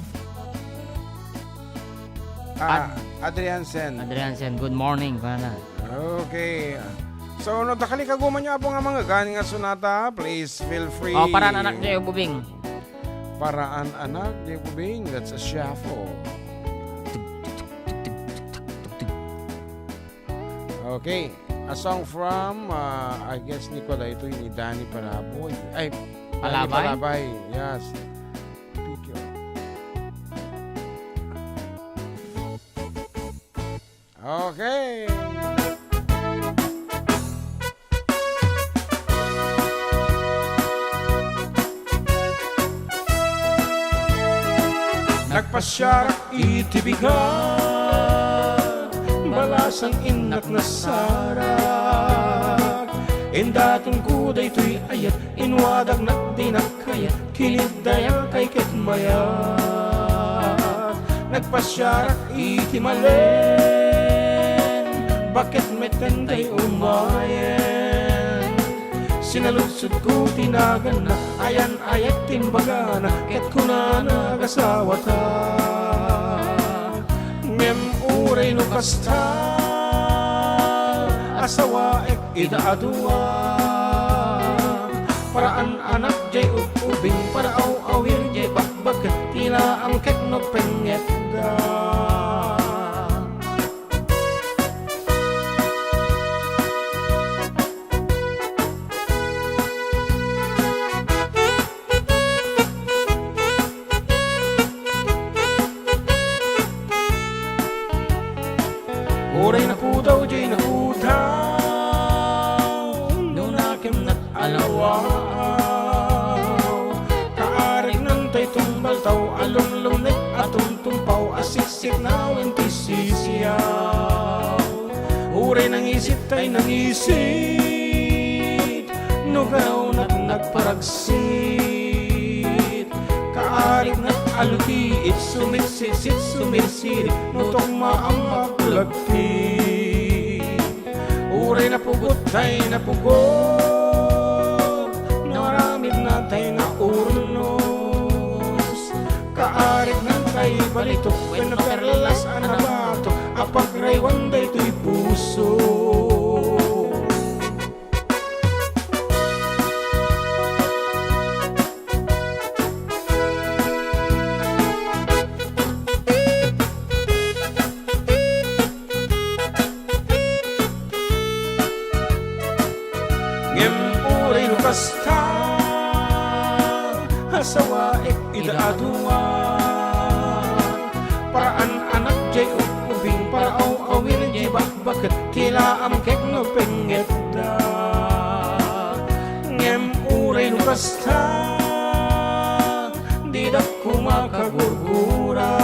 Ah, Ad- Adriansen. Adriansen, good morning, kunana. Okay. So, no, dakali kaguman nyo, Apo, nga mga gani nga sonata, please feel free. Oh, para anak nyo, Bubing. Para an anak ni Bubing, that's a shuffle. Okay. A song from, uh, I guess, ni Kuya, ito ni Danny Palaboy. Ay, Danny Palabay? Palabay. Yes. Picture. Okay. Nagpasiarak iti bigat, balasang innak nasarak. Indaton ko daytoy ayat, inwadag nagdinak kayat. Kiniddayak ay ket mayat, nagpasiarak iti malen, baket met daytoy umayen. Sinaludsodko ti naganna, ayan-ayat ti imbagana, ket kunana, agasawata. Ngem uray no kasta, asawaek ita a dua. Paraan anak jay ub-ubing, para aw-awir jay bakbak, ti laang ket no pengngetda. Uray nakudaw, jay nakudaw, no nakemnak a lawaaw. a lumlumned a tumtumpaw a siksiknawen ti sisiaw. Uray nangisit tay nangisit, no gawnak nagparagsit. Kaarignak a lukiit, sumiksitsit, sumirsirit, no tukmaam a kulagtit. Uray napugot tay napugot, no aramidna tay naurnos. Kaarignak tay balitok, wenno perlas a nabato, a pagraywan daytoy puso. Ngem uray no kasta, asawaek ida a dua. Para an-anak jay ub-ubing, para aw-awir jay bakbaket, ti laam kek no pengngetta. Ngem uray no kasta, didak koma kagurgura.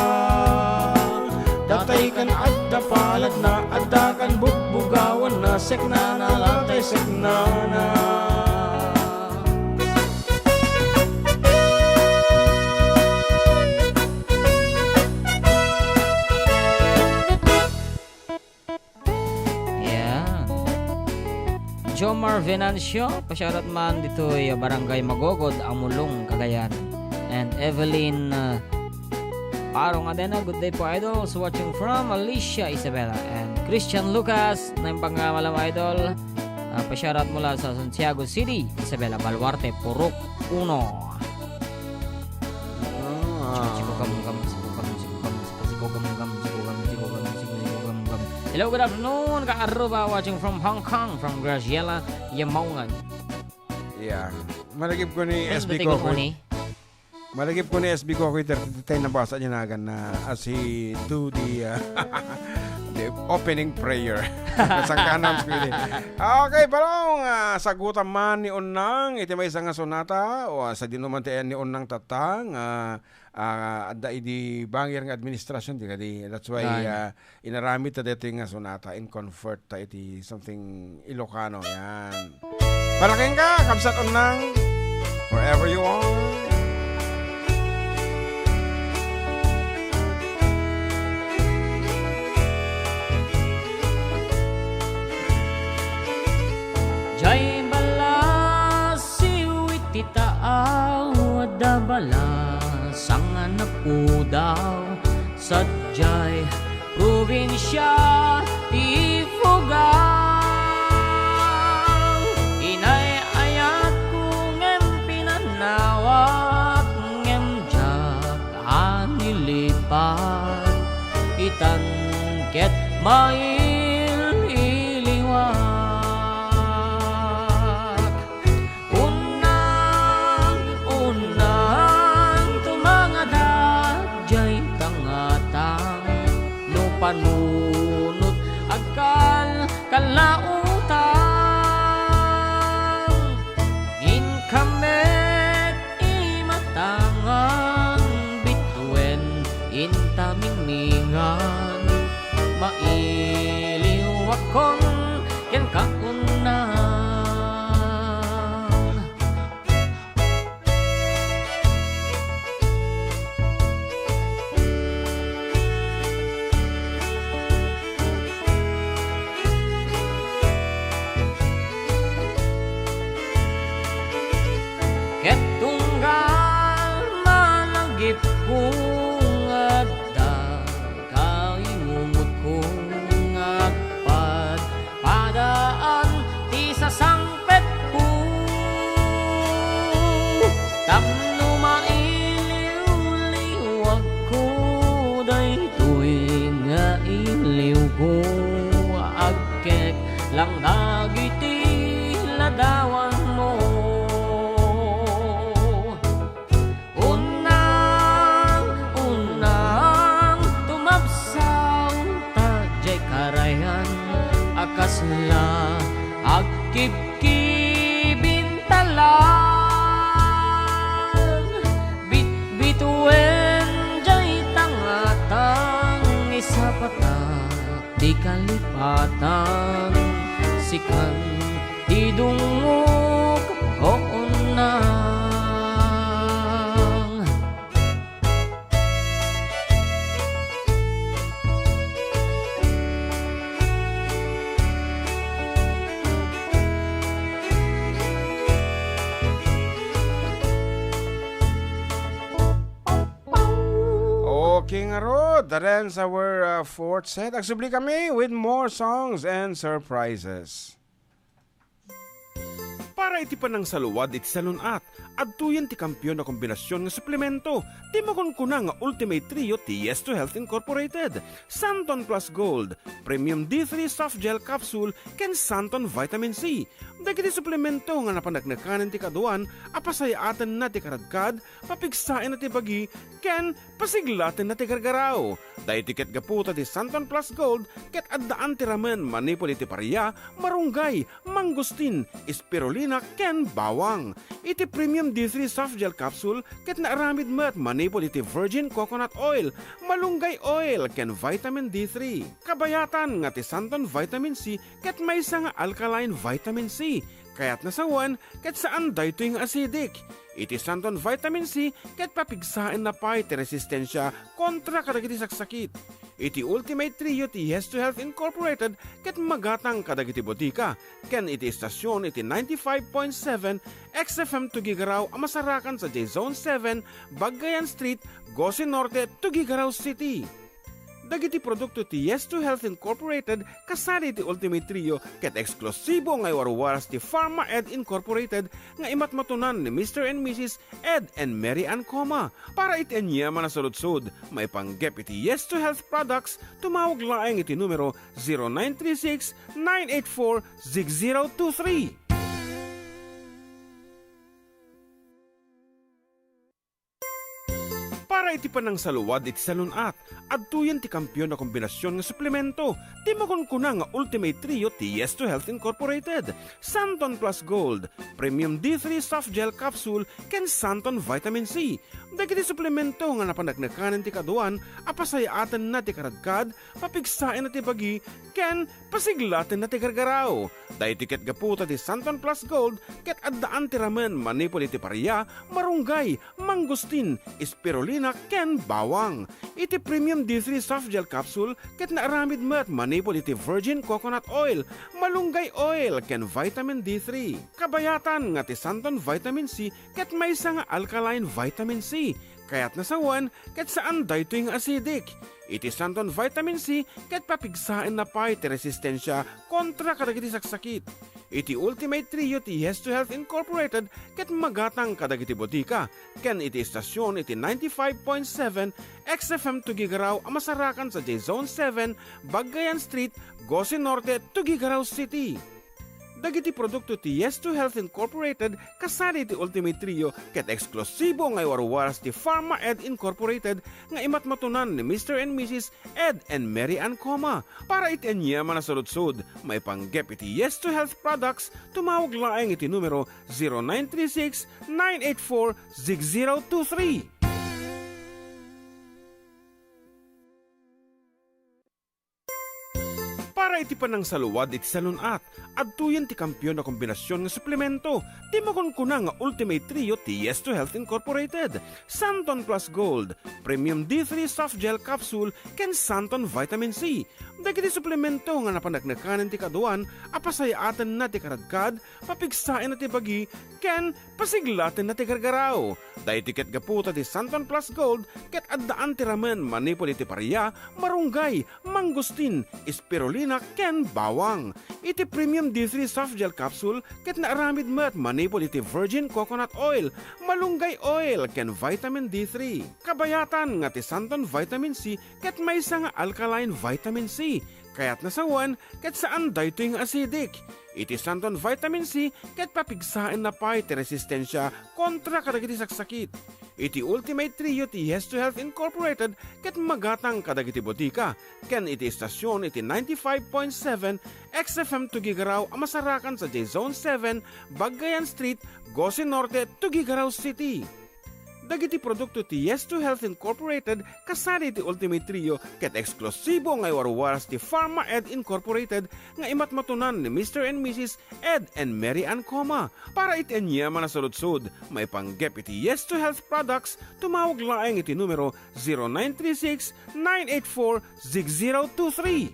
Datay ken adda paladna, adda ken bugbugawanna, seknana latay seknana. Yan. Jomar Venancio, pa-shoutout man ditoy Barangay Magogod, Amulong, Cagayan. And Evelyn, uh, Paro Ngadena, good day po, idols. Watching from Alicia Isabela. And Christian Lucas, naimbag nga malam, idol. Uh, pa-shoutout mula sa Santiago City, Isabela Baluarte, Purok Uno. Ah. Siko, siko, gam, gam, siko, gam, siko, gam, siko, siko, gam, gam, siko, gam, gam, siko, siko, gam, gam. Hello, good afternoon, Ka Aruba, watching from Hong Kong, from Graciela Yamaungan. Yeah. Malagip ko ni Ano S B ba tayo Kokoy. Kukunin? Malagip ko ni S B Kokoy, thirty-three nabasa niya na agad na as he do the, uh, the opening prayer. Sangkanan, sweetie. Okay, palong, ah, sagutan man ni Unang iti maysa nga sonata, o, ah, sa dinuman ti ayan ni Unang tatta, nga, ah, adda idi bangir nga administrasyon, di kadi. That's why, Yan. ah, inaramid ta daytoy nga sonata in convert ta iti something Ilocano. Yan. Palakeng ka, kabsat Unang, wherever you are. Jay balasiw iti taaw, adda balasang a napudaw, sadiay probinsia ti Ifugao. Inay-ayatko ngem pinannawak, ngem diak a nilipat, itan ket mail-iliwak. Unang, unang tumangada jay tangatang, no panunot agkalkalautang. Inka met imatangan, bituen inta mingmingan, mailiwakon kenka Unang. Ket tunggal malagipko nga adda kaimumutko nga agpadpadaan ti sasangpetko. Tapno mailiwliwagko daytoy nga iliwko, agkeklang dagiti ladawanmo. Unang, unang, tumabsawta jay karayan a kasla agkibkibintalan. Bitbituen Nalipatan, sikan ti dungog, oo nang. Okay ngarud, that ends our, uh, fourth set. Agsubli kami with more songs and surprises. Para iti panangsaluad iti salun-at, adtoyen ti kampiyon a kombinasyon nga suplemento ti makunkuna nga Ultimate Trio ti Yes to Health Incorporated, Santon Plus Gold, Premium D three Soft Gel Capsule, ken Santon Vitamin C. Dagiti suplemento nga napaneknekanen ti kaaduan a pasayaatenna ti karadkad, papigsaenna ti bagi, ken pasiglatenna ti gargaraw. Daytoy ket gapu ta ti Santon Plus Gold ket addaan ti ramen manipud iti paria, marunggay, mangustin, spirulina, ken bawang. Iti Premium D three Soft Gel Capsule ket naaramid met manipud iti virgin coconut oil, malunggay oil, ken vitamin D three. Kabayatan nga ti Santon Vitamin C ket maysa nga alkaline vitamin C, kayatna sawen ket saan daytoy nga acidic. Iti Santon Vitamin C ket papigsaenna pay ti resistensia kontra kadagiti saksakit. Iti Ultimate Trio ti Yes to Health Incorporated ket magatang kadagiti botika ken iti istasyon iti ninety-five point seven X F M Tuguegarao a masarakan sadiay Zone seven, Bagayan Street, Gosi Norte, Tuguegarao City. Dagiti produkto ti Yes to Health Incorporated kasadi iti Ultimate Trio ket eksklusibo nga iwarwaras ti Pharma Ed Incorporated nga imatmatunan ni Mister and Missus Ed and Mary Ann Coma. Para iti aniaman a saludsod, maipanggep iti Yes to Health products, tumawag laeng iti numero zero nine three six, nine eight four, six zero two three. Para iti panangsaluad iti salun-at, adtoyen ti kampiyon a kombinasyon nga suplemento ti makunkuna nga Ultimate Trio ti Yes to Health Incorporated, Santon Plus Gold, Premium D three Soft Gel Capsule, ken Santon Vitamin C. Dagiti suplemento nga napaneknekanen ti kaaduan a pasayaatenna ti karadkad, papigsaenna ti bagi, ken pasiglatenna ti gargaraw. Daytoy ket gapu ta ti Santon Plus Gold ket addaan ti ramen manipud iti paria, marunggay, mangustin, spirulina, ken bawang. Iti Premium D three Soft Gel Capsule ket naaramid met manipud iti virgin coconut oil, malunggay oil, ken vitamin D three. Kabayatan nga ti Santon Vitamin C ket maysa nga alkaline vitamin C, kayatna sawen ket saan daytoy nga acidic. Iti Santon Vitamin C ket papigsaenna pay ti resistensia kontra kadagiti saksakit. Iti Ultimate Trio ti Yes to Health Incorporated ket magatang kadagiti botika ken iti istasyon iti ninety-five point seven X F M Tuguegarao a masarakan sadiay Zone seven, Bagayan Street, Gosi Norte, Tuguegarao City. Dagiti produkto ti Yes to Health Incorporated kasadi iti Ultimate Trio ket eksklusibo nga iwarwaras ti Pharma Ed Incorporated nga imatmatunan ni Mister and Missus Ed and Mary Ann Coma. Para iti aniaman a saludsod, maipanggep iti Yes to Health products, tumawag laeng iti numero zero nine three six, nine eight four, six zero two three. Para iti panangsaluad iti salun-at, adtoyen ti kampiyon a kombinasyon nga suplemento ti makunkuna nga Ultimate Trio ti Yes to Health Incorporated, Santon Plus Gold, Premium D three Soft Gel Capsule, ken Santon Vitamin C. Dagiti suplemento nga napaneknekanen ti kaaduan a pasayaatenna ti karadkad, papigsaenna ti bagi, ken pasiglatenna ti gargaraw. Daytoy ket gapu ta ti Santon Plus Gold ket addaan ti ramen manipud iti paria, marunggay, mangustin, spirulina, ken bawang. Iti Premium D three Soft Gel Capsule ket naaramid met manipud iti virgin coconut oil, malunggay oil, ken vitamin D three. Kabayatan nga ti Santon Vitamin C ket maysa nga alkaline vitamin C, kayatna sawen ket saan daytoy nga acidic. Iti Santon Vitamin C ket papigsaenna pay ti resistensia kontra kadagiti saksakit. Iti Ultimate Trio ti Yes to Health Incorporated ket magatang kadagiti botika ken iti istasyon iti ninety-five point seven X F M Tuguegarao a masarakan sadiay Zone seven, Bagayan Street, Gosi Norte, Tuguegarao City. Dagiti produkto ti Yes to Health Incorporated kasadi iti Ultimate Trio ket eksklusibo nga iwarwaras ti Pharma Ed Incorporated nga imatmatunan ni Mister and Missus Ed and Mary Ann Coma. Para iti aniaman a saludsod, maipanggep iti Yes to Health products, tumawag laeng iti numero zero nine three six, nine eight four, six zero two three.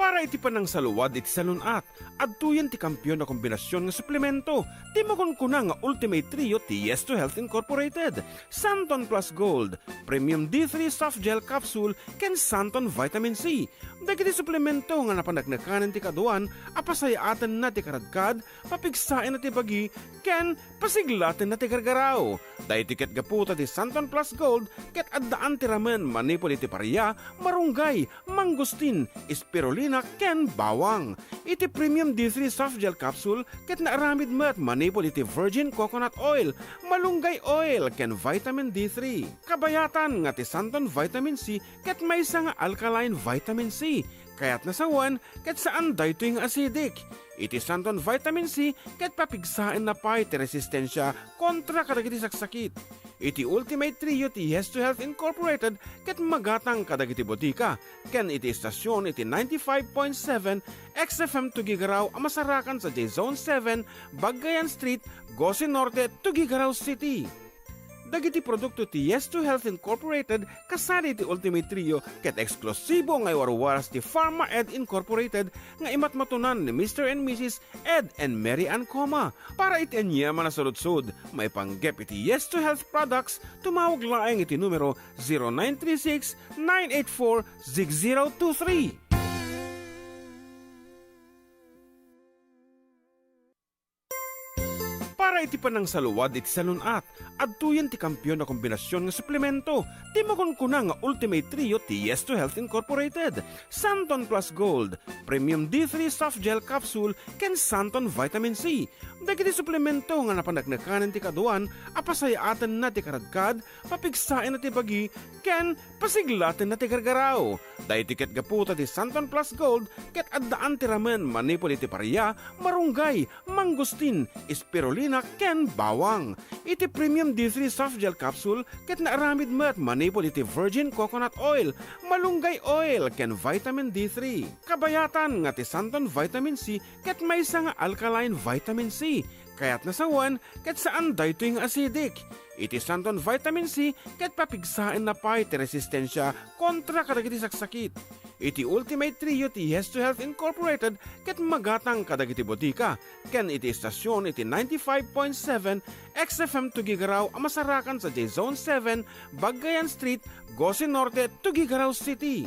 Para iti panangsaluad iti salun-at, adtoyen ti kampiyon a kombinasion nga suplemento ti makunkuna nga Ultimate Trio ti Yes to Health Incorporated, Santon Plus Gold, Premium D three Soft Gel Capsule, ken Santon Vitamin C. Dagiti suplemento nga napaneknekanen ti kaaduan a pasayaatenna ti karadkad, papigsaenna ti bagi, ken pasiglatenna ti gargaraw. Daytoy ket gapu ta ti Santon Plus Gold ket addaan ti ramen manipud iti paria, marunggay, mangustin, spirulina, ken bawang. Iti Premium D three Soft Gel Capsule ket naaramid met manipud iti virgin coconut oil, malunggay oil, ken vitamin D three. Kabayatan nga ti Santon Vitamin C ket maysa nga alkaline vitamin C, kayatna sawen ket saan daytoy nga acidic. Iti Santon Vitamin C ket papigsaenna pay ti resistensia kontra kadagiti saksakit. Iti Ultimate Trio ti Yes to Health Incorporated ket magatang kadagiti botika ken iti estasion iti ninety-five point seven X F M Tuguegarao a masarakan sadiay Zone seven, Bagayan Street, Gosi Norte, Tuguegarao City. Dagiti produkto ti Yes to Health Incorporated kasadi iti Ultimate Trio ket eksklusibo nga iwarwaras ti Pharma Ed Incorporated nga imatmatunan ni Mister and Missus Ed and Mary Ann Coma. Para iti aniaman a saludsod, maipanggep iti Yes to Health products, tumawag laeng iti numero zero nine three six, nine eight four, six zero two three. Para iti panangsaluad iti salun-at, adtoyen ti kampiyon a kombinasion nga suplemento ti makunkuna nga Ultimate Trio ti Yes to Health Incorporated, Santon Plus Gold, Premium D three Soft Gel Capsule, ken Santon Vitamin C. Dagiti suplemento nga napaneknekanen ti kaaduan a pasayaatenna ti karadkad, papigsaenna ti bagi, ken pasiglatenna ti gargaraw. Daytoy ket gapu ta ti Santon Plus Gold ket addaan ti ramen manipud iti paria, marunggay, mangustin, spirulina, ken bawang. Iti Premium D three Soft Gel Capsule ket naaramid met manipud iti virgin coconut oil, malunggay oil, ken vitamin D three. Kabayatan nga ti Santon Vitamin C ket maysa nga alkaline vitamin C, kayatna sawen ket saan daytoy nga acidic. Iti Santon Vitamin C ket papigsaenna pay ti resistensia kontra kadagiti saksakit. Iti Ultimate Trio ti Yes to Health Incorporated ket magatang kadagiti botika ken iti estasion iti ninety-five point seven X F M Tuguegarao a masarakan sadiay Zone seven, Bagayan Street, Gosi Norte, Tuguegarao City.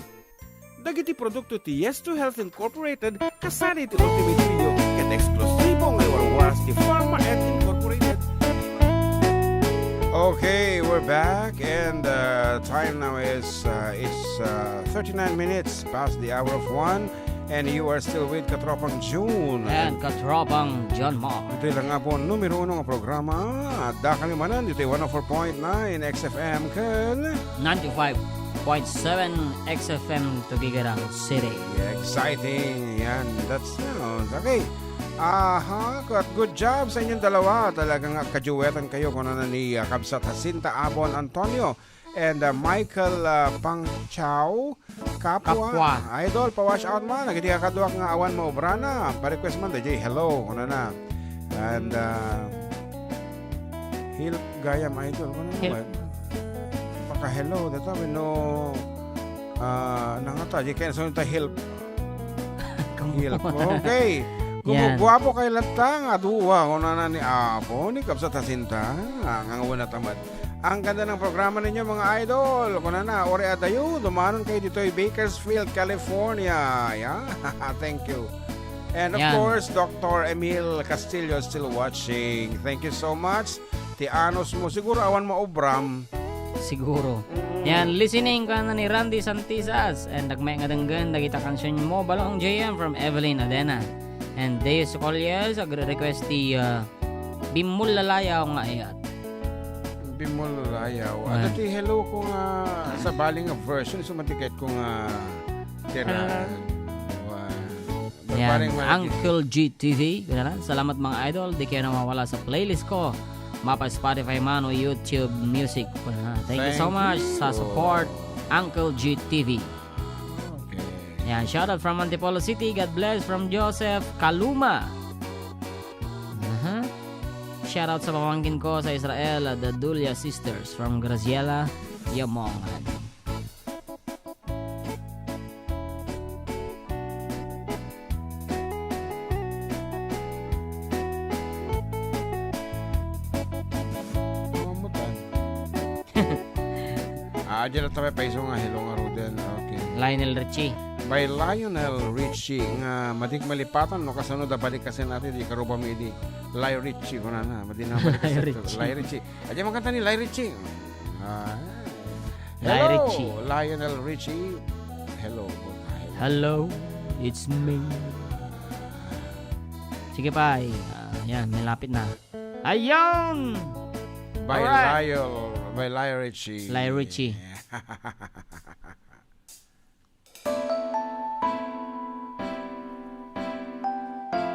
Dagiti produkto ti Yes to Health Incorporated kasadi iti Ultimate Trio ket eksklusibo nga iwarwaras ti Pharma Ed Incorporated. Okay, we're back, and uh, time now is uh, is uh, thirty-nine minutes past the hour of one, and you are still with Katropang June. And Katropang John Mark. Itoy lang nga po numero uno nga programa. Adda kami manen ditoy one oh four point nine X F M ken ninety-five point seven X F M Tuguegarao City. Exciting. Yan. That's, you know, okay. Aha, kat-, good job sa inyong dalawa. Talagang agkaduetan kayo, kunana ni, ah, Kabsat Jacinta Abon Antonio and, ah, Michael, ah, Pangchao Kapwa. Kapwa. Idol, pa-wash out man. Nagiti kakaduak nga awan maubrana. Pa-request man, D J, hello, kunana. And, ah, help gayam, idol. Kunana, help. Paka-hello, data, no, ah, nangata, di kaya nasunod ta help. Come on. Help. Okay. Yan. Gumuguwapo kay latta nga duwa, kunana ni Apo, ni Kabsat Jacinta. Ah, nga wala tamad. Ang ganda ng programa ninyo, mga idol. Kunana, ori adayo, dumanon kayo ditoy, Bakersfield, California. Yeah. Thank you. And of course, Doctor Emil Castillo is still watching. Thank you so much. Ti anos mo, siguro awan maubram. Siguro. Mm. Yan, listening ka na ni Randy Santisas. And nagmay nga denggen, dagita kansion mo, Balong J M from Evelyn Adena. And Deus Colliers, agre-request ti, uh, Bimol Lalayaw nga ayat. Bimol Lalayaw. Ah. Ada ti hello ko nga sabali nga version, isu man ti ket ko nga tira. Hello. Wa-, Yan, Paring Mikey. Uncle G T V, kunana, "Salamat, mga idol, di kayo nawawala sa playlist ko. Mapa Spotify man o YouTube Music." Kunana, thank you so Thank much sa you. Support, Uncle G T V. Okay. Yan, shoutout from Antipolo City. God bless from Joseph Kaluma. Aha. Shoutout sa pamangkin ko sa Israel, the Dulia Sisters from Graciela, Yamongan. Mga mutan. Ah, diyan na tayo paiso nga hello nga Ruden. Okay. Lionel Richie. By Lionel Richie nga madik malipatan no kasano da balik kasi natin di karuba mi di Lionel Richie ko na na. Madi na balik kasi Lionel Richie. Lionel Richie. Aja makanta ni Lionel Richie. Ah. Lionel Hello, Richie. Lionel Richie. Hello. Hello, it's me. Sige pa, ay, ah, yan, malapit na. Ayun! By Alright. Lyle, by Lyle Richie. Lyle Richie.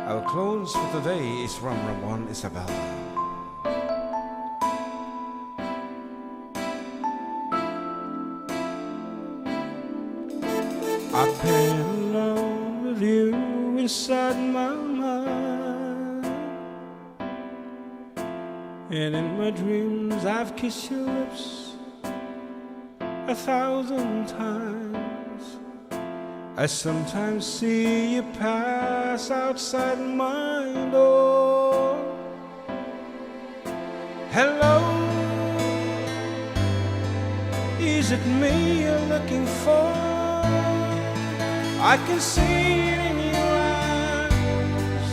Our close for today is from Ramon Isabel. I fell in love with you inside my mind. And in my dreams I've kissed your lips a thousand times. I sometimes see you pass outside my door. Hello, is it me you're looking for? I can see it in your eyes.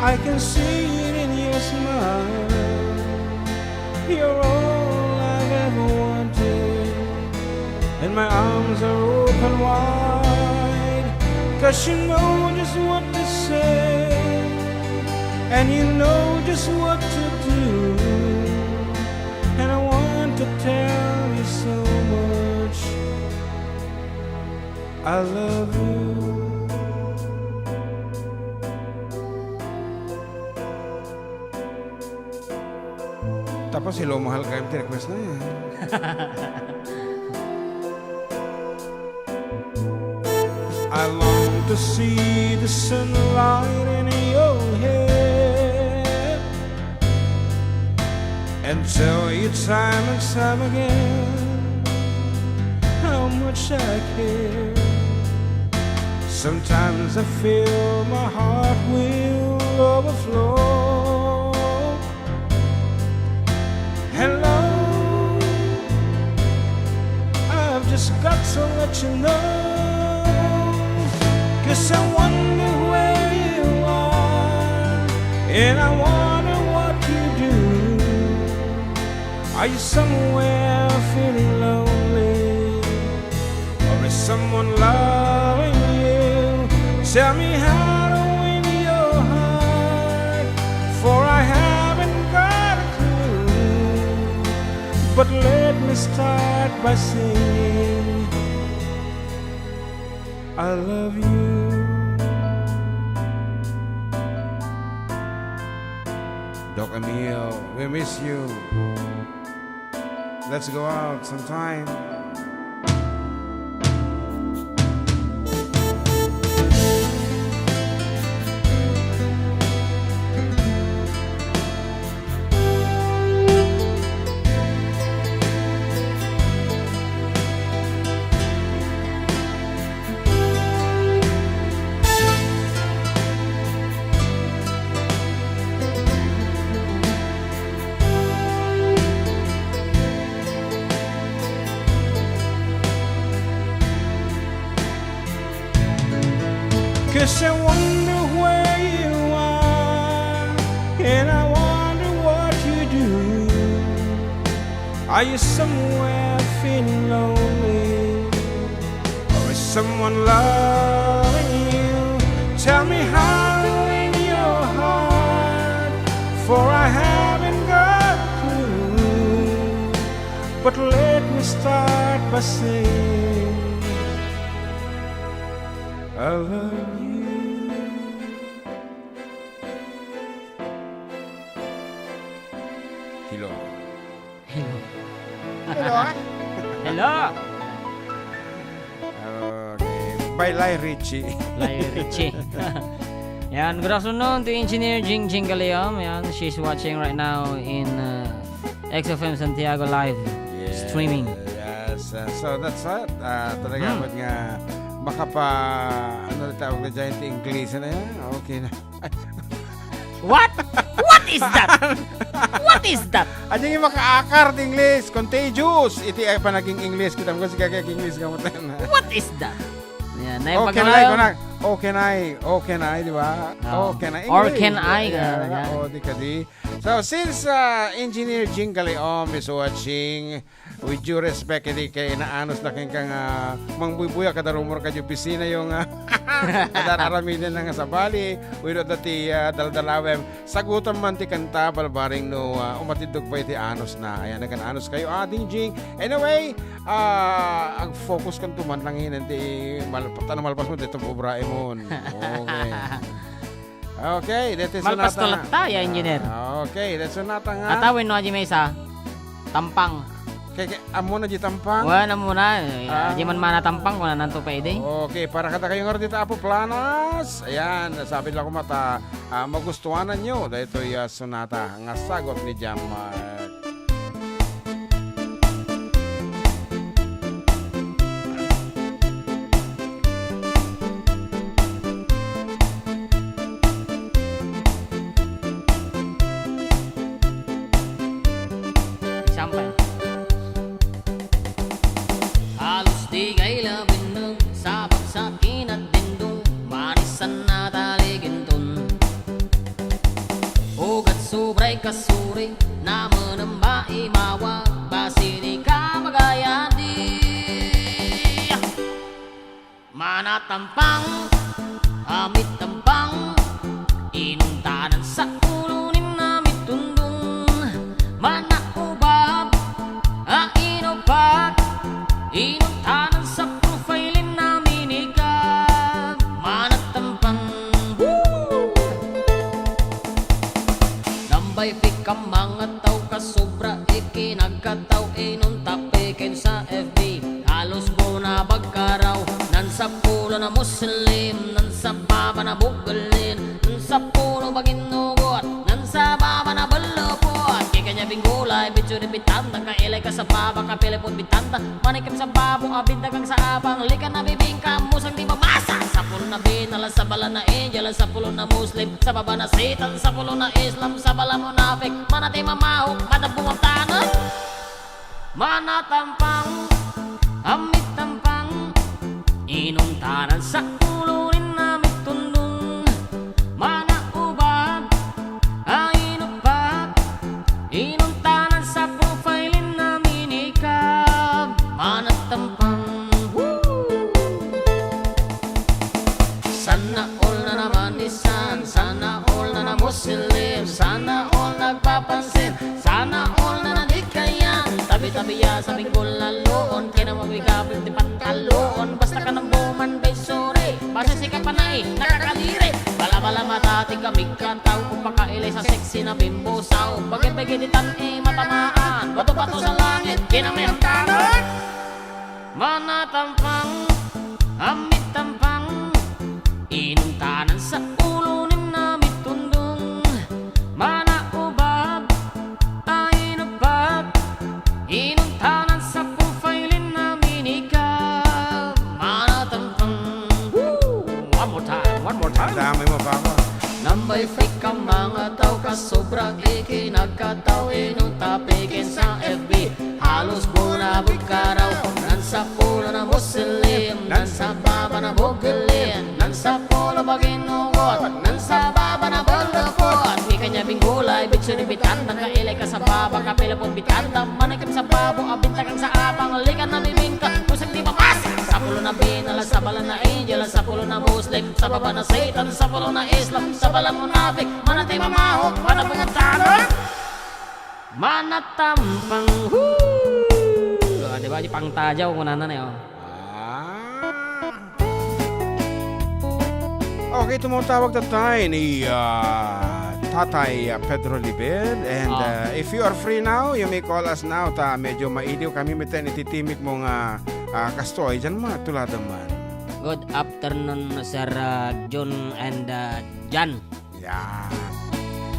I can see it in your smile. You're all I've ever wanted, and my arms are open wide. 'Cause you know just what to say, and you know just what to do. And I want to tell you so much. I love you. Tapos, "Hello, mahal," kayo ti request na yan. I long to see the sunlight in your hair and tell you time and time again how much I care. Sometimes I feel my heart will overflow. Hello, I've just got to let you know, 'cause I wonder where you are, and I wonder what you do. Are you somewhere feeling lonely? Or is someone loving you? Tell me how to win your heart, for I haven't got a clue. But let me start by saying, I love you. Doc Emil, we miss you. Let's go out sometime. Cause I wonder where you are, and I wonder what you do. Are you somewhere feeling lonely? Or is someone loving you? Tell me how in your heart, for I haven't got a clue. But let me start by saying, I love you. Hello. Hello. Hello. Hello. Okay. By Lai Richie. Lai Richie. Yan, good afternoon to Engineer Jing Jing Galeom. Yan, she's watching right now in, uh, X F M Santiago live streaming. Yes. Uh, so that's it. Uh, talaga Hmm. Amat nga makapa-, ano ang tawag na dyan, ti English na yan? Okay na. What? What is that? What is that? Adi nga makaakar ti English, contagious. Iti ay panaging English, kita mo kasi kaya English ka mo tayo na. What is that? Yan, na yung Okay, pagkano- na, okay, na, okay, na, di ba? Oh. Okay, na. Or English. Can I? Yeah, Ganun, yeah. Oh, di ka di. So, since, uh, Engineer Jing Galeom is watching, with due respect, idi kay naanos na kenka nga mangbuybuya kada rumor kadi opisina yung, ah, kada aramiden na nga sabali, without dati, ah, daldalawem. Sagutan man ti kanta, balbaring no, ah, umatiddog pa iti anos na. Ayan, nagan-anos kayo, ah, Ding Jing. Anyway, ah, ag-focus kan tuman lang hinen ti mal-, tano malpas mo, dito po, Braimon. Okay. Okay, that is Malpas sonata to nga. Latta, ya, engineer. Ah, okay, that's sonata nga. Atawen no, aji maysa. Tampang. Kay, kay, amo na di tampang? Wen, amo na. Eh, Ah. Aji man mana tampang, kung nanto pwede. Okay, para kada kayo nga dito, Apo Planas. Ayan, sabi lang ko mata, ah, magustuhanan nyo. Dahil ito yung sonata nga sagot ni Jam Mark. Example. Halos di kay labindeng, sabagsak inaddindong, manisan na taliginton. Ugat sobray kasuri, namenemba imawa, basi di ka magayadi. Manatampang, amit tampang, inuntanan sa ulo ni namitundong. Manaubab, a inupak, inuntanan sa profile na minikab. Manatampang, woo! Nambay fake ka mga tao ka sobra ikinagkatao inunta pikin sa F B. Halos buna bagkaraw, nan sa pulo na Muslim, nan sa baba na bugalin, nan sa pulo baginugot, nan sa baba na balupot. Kaya kanya binggulay, bitso di bitanta, kailay ka sa baba, kapilipot bitanta, manikim sa babo, abinta kang sa abang, likan na bibingka, musang di mamasa. Sa pulo na binala, sa bala na angel, sa pulo na Muslim, sa baba na Satan, sa pulo na Islam, sa bala munafik, manati mamahok, madabungan tanan. Manatampang, amit tampang, inuntanan sa ulo ni namitundong. Manaubab, a inupak, inuntanan sa profile na minikab. Manatampang, woo! Sana all na naman isan, sana all na na Muslim, sana all nagpapansin, sana all na nadikayan. Tabi-tabi ya sa binggol na loon, kaya na magwigapin ti pantaloon. Basta ka nang buman, bay, sorry. Basta sikat pa na eh, nakakaliri. Bala-bala mata, ti kamig ka tao, kung pakailay sa sexy na bimbo sao. Bagay-bagay di tan eh, matamaan. Bato-bato sa langit, kinamay ang tanod. Manatampang, amit tampang, inuntanan sa ulo ni namitundong. Manaubab, a inupak, inuntanan sa profile na minikab. Manatampang. Woo! One more time, one more time. Damay mo pa ako. Nambay fake ka mga tao ka sobra ikinagkatao inunta pikin sa F B. Halos buna bugkaraw, nan sa pulo na Muslim, nan sa baba na bugalin, nan sa pulo baginugot, nan sa baba na balukot. Di kanya binggulay, bitso ni bitanta, kailay ka sa baba, kapilapon bitanta, manikim sa babo, abinta kang sa abang, likan na bibingka, kusang di mapasa. Sa pulo na binala, sa bala na angel, sa pulo na Muslim, sa baba na Satan, sa pulo na Islam, sa bala munafik, manati mamahok, manabungan tanod. Manatampang, woo! Ah, di ba? Di pangtajaw, kunana na, oh. Ah. Okay, tumawag ta tayo ni, ah, Tatay, ah, Pedro Libel. And, Ah. ah, if you are free now, you may call us now. Ta medyo mailiw kami met iti timekmo nga, ah, kastoy. Diyan mo, tulada man. Good afternoon, Sir, ah, John and, ah, Jan. Yan.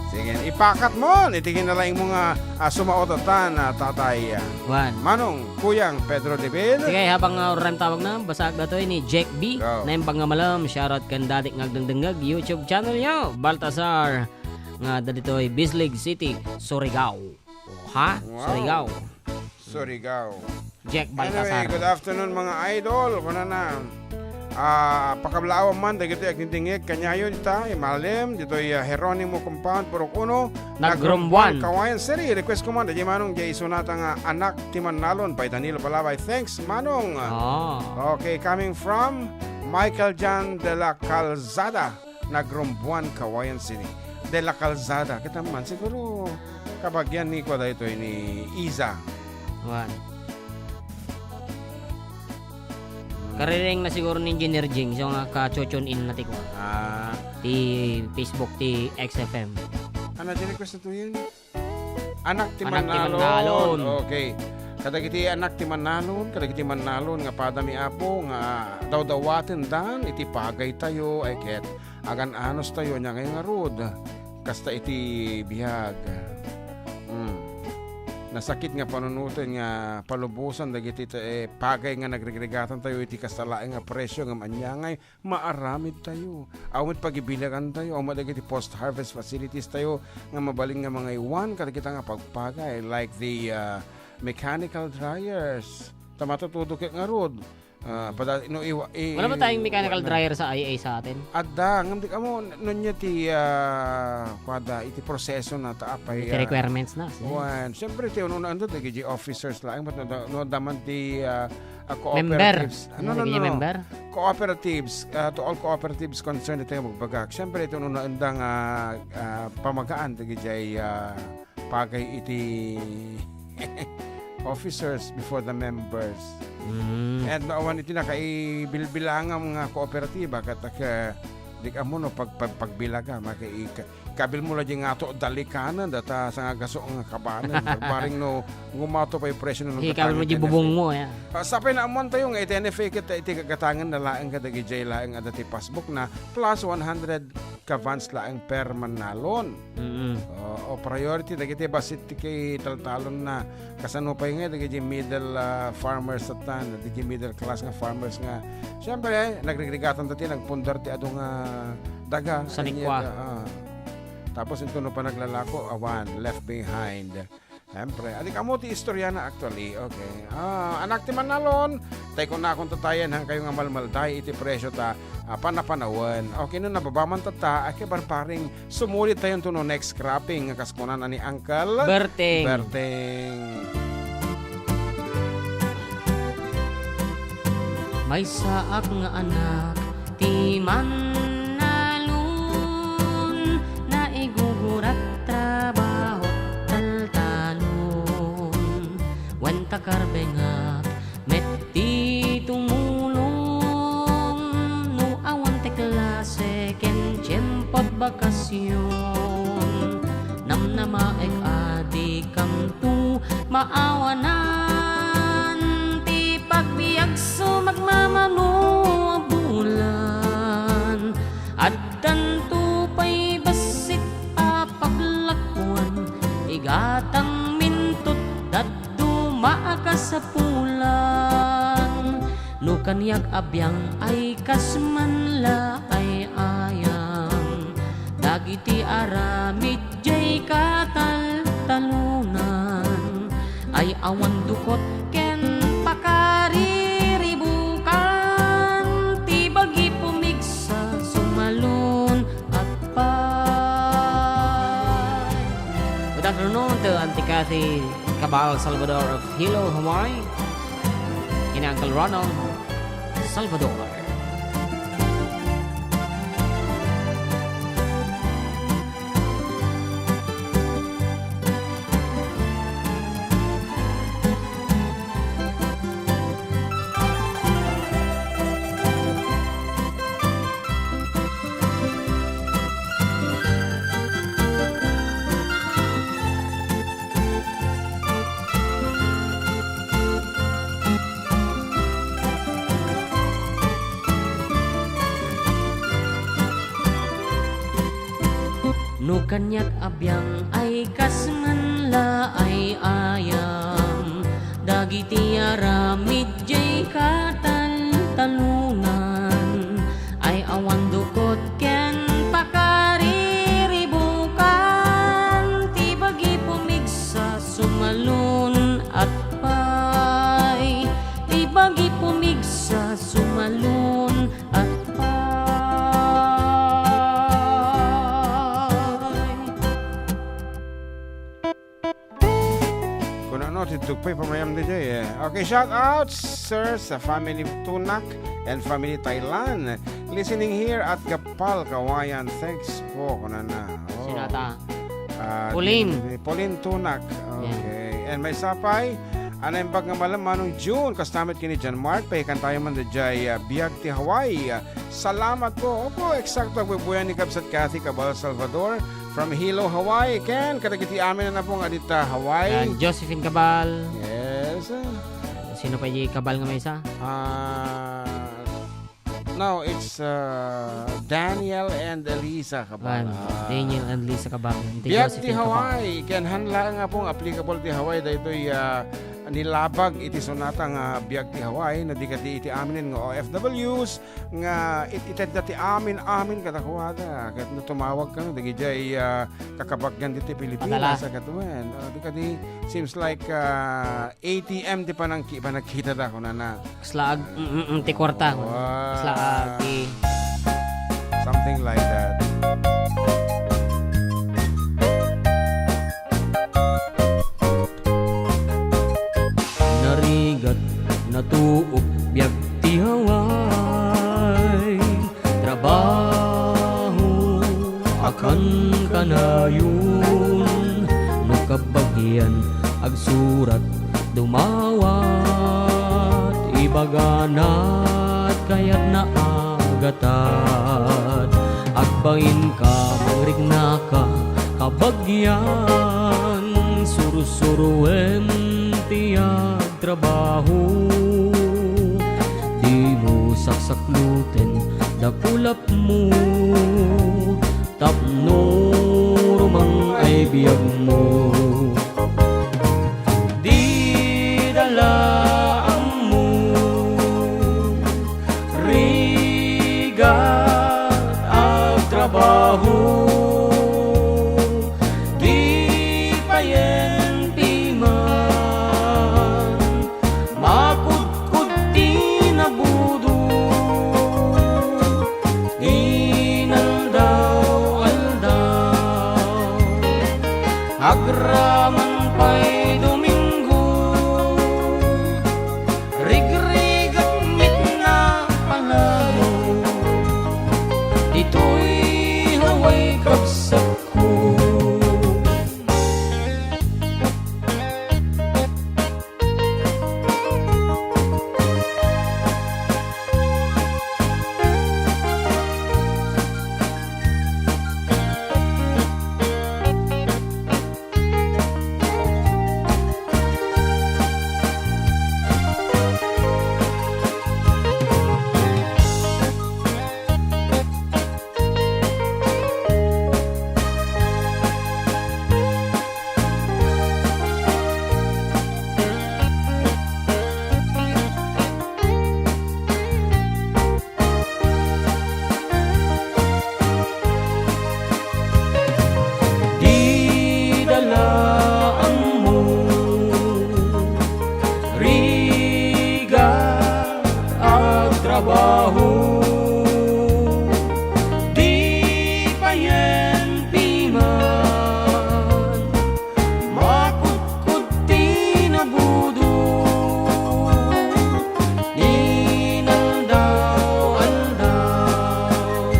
Sige, ipakat mo. Iti kinalaing mo nga, ah, sumaot atan, ah, tatay, ah, Juan. Manong, Kuyang Pedro Libel. Sige, habang, ah, uray tawag na, basaak datoy ni Jack B. Go. Naimbag nga malem, shoutout ken dati nga agdengdengngeg, YouTube channel yo, Baltasar, nga ditoy Bislig City, Surigao. Ha? Wow. Surigao. Surigao. Jack Baltasar. Anyway, good afternoon, mga idol. Kunana, ah, pakablaawan man dagiti agdingdingngeg kaniayo dita, imalem, ditoy, ah, Jeronimo Compound, Purok Uno, Nagrumbuan. Nagrumbuan, Cauayan City. Request ko man, dagiti manong, diay isunata nga Anak ti Mannalon by Danilo Palabay. Thanks, manong. Oh. Okay, coming from Michael John de la Calzada. Nagrumbuan, Cauayan City. De la Calzada. Kita man, siguro, kabagian ni, kua daytoy ni Iza. Juan. Karireng na siguro ni Engineer Jing, so nga ka-tune in na ti kua. Ah. Ti Facebook, ti X F M. Ano, di request na to yun? Anak ti Anak ti Mannalon. Mannalon. Okay. Kadagiti anak ti Mannalon, kadagiti Mannalon nga padami, Apo, nga dawdawatendan iti pagaytayo, ay ket agan-anos tayo, ania ngay ngarud, kasta iti biag. Mm. Nasakit nga panunoten nga palubosan dagiti ta-, eh, pagay nga nagrigrigatan tayo iti kasta laeng nga presyo nga aniangay maaramid tayo. Awan met pagibilagan tayo, awan met dagiti post-harvest facilities tayo nga mabalin nga mangaywan kadagita nga pagpagay, like the, uh, mechanical dryers. Ta matutudo ket ngarud. Ah, pada, no, iwa-, i-, Wala ba tayong mechanical iwa na. dryer sa I A sa atin? Adda, ngem di kamo, no, nia ti, ah, kuada, iti proseso na ta apay, Iti ah, requirements na, sige. Wen, siyempre, ti ununaanda, dagiti officers laeng, but no, no, daman ti, ah, ah, Member. cooperatives. Ano, Ano, no, dagiti no, no. member? Cooperatives, ah, to all cooperatives concerned, iti magbagak. Siyempre, iti ununaanda nga, ah, pamagaan, dagiti, ah, pagay iti officers before the members. Mm. And no, awan iti nakaibilbilangam nga kooperatiba, ket, ah, di ka mo no pag-, pag-, pagbilaga, maka-, ika-, kabil mo la di nga to dalikanan, data sa nga gaso nga kabanan. Barbareng no, ngumato pa yung presyo ng Ikabil mo di N F A. bubong mo, ya. Ah, sa pinaamon tayo nga iti N F A ket iti kagatangan na laeng kadagiti laeng adda ti passbook na plus one hundred ka vans laeng per Mannalon. Mm. Oo, priority dagiti bassit ti kay taltalon na. Kasano pay nga dagiti middle, ah, farmers atan, dagiti middle class nga farmers nga, siyempre, nagrigrigatan dati, nagpundar ti adu nga daga. Sanikwa. Ania, ah. Tapos ito no pa naglalako, awan, left behind. Siyempre, adik amo ti istorya na actually. Okay. Ah, anak ti Mannalon, tay kunakon tatayan, han kayo nga malmalday iti presyo ta, ah, panapanawen. Okay, no nababaman tatta, ake barparing sumulid tayo to no next cropping, nga kas kunana ni Uncle Berting. Berting. Maysaak nga anak ti Mannalon, naigugurat trabaho taltalon. Wen ta karbengak met ti tumulong, no awan ti klase ken tiempod bakasyon. Namnamaek a dikamto maawanan ti pagbiagso magmamano a bulan. Addanto pay bassit a paglakuan, igatang mintot dadduma a kasapulan. No kaniak a biang ay kas man la ay ayam, dagiti aramid jay kataltalunan ay awan dukot ken pakariribukan ti bagi pumigsa sumalun at pay. Good afternoon to Auntie Kathy Cabal Salvador of Hilo, Hawaii. Kina Uncle Ronald Salvador. Kaniak a biang ay kas man la ay ayam, dagiti aramid jay kataltalunan, ay awan dukot ken pakariribukan, ti bagi pumigsa sumalun-at pay, ti bagi pumigsa sumalun-at pay. Kuno no, ti tugpay pamayam di jay, eh. Okay, shout out, sir, sa family Tunak and family Thailand. Listening here at Gapal, Kawayan. Thanks po, kunana. Oh. Sino ata? Ah, Pauline. Ni Pauline Tunak. Yan. Okay. And may sapay, anay imbag nga malam, Manong June, kastamit kini John Mark, pahikan tayo man di jay, ah, Biag ti Hawaii. Ah, salamat po. Opo, eksakto, agbubuyan ni Kabsat Kathy Cabal Salvador from Hilo, Hawaii. Ken, kadagiti amin na po nga dita Hawaii. Yan, Josephine Cabal. Yes. Sino pa di Cabal nga maysa? Ah, no, it's, uh, Daniel and Elisa Cabal. Ay, ah. Daniel and Elisa Cabal. Ti Biag Josephine ti Cabal. Hawaii, ken han laeng nga pong applicable ti Hawaii, daytoy, ah, nilabag iti sonata nga Biag ti Hawaii, no, di kadi iti amin nga O F Ws, nga it-, itedda ti amin, amin kadakuada. Ket no tumawag kano, dagijay, ah, kakabagian ditoy Pilipinas, Padala. Ket wen, ah, di kadi, seems like, ah, A T M ti panangki-, panagkita da, kunana. Kasla ag-, mm, mm, ti kwarta, kunana. Wow. Kasla agi. Something like that. Narigat, natuok, biag ti Hawaii. Trabaho a kankanayon, no kabagian, agsurat, dumawat, ibaganat, kayatna a gatad. Agbainka, mangriknaka, kabagian, sursuruem ti agtrabaho. Dimo saksakluten dakulapmo, tapno rumang ay biagmo. Dida la ammo, rigat agtrabaho, di payen piman, makudkod ti nabudo, inaldaw-aldaw, agraman pay Domingo, rigrigat met napalalo, ditoy Hawaii kabsatko. Dida la ammo, rigat agtrabaho, di payen piman, makudkod ti nabudo, inaldaw-aldaw,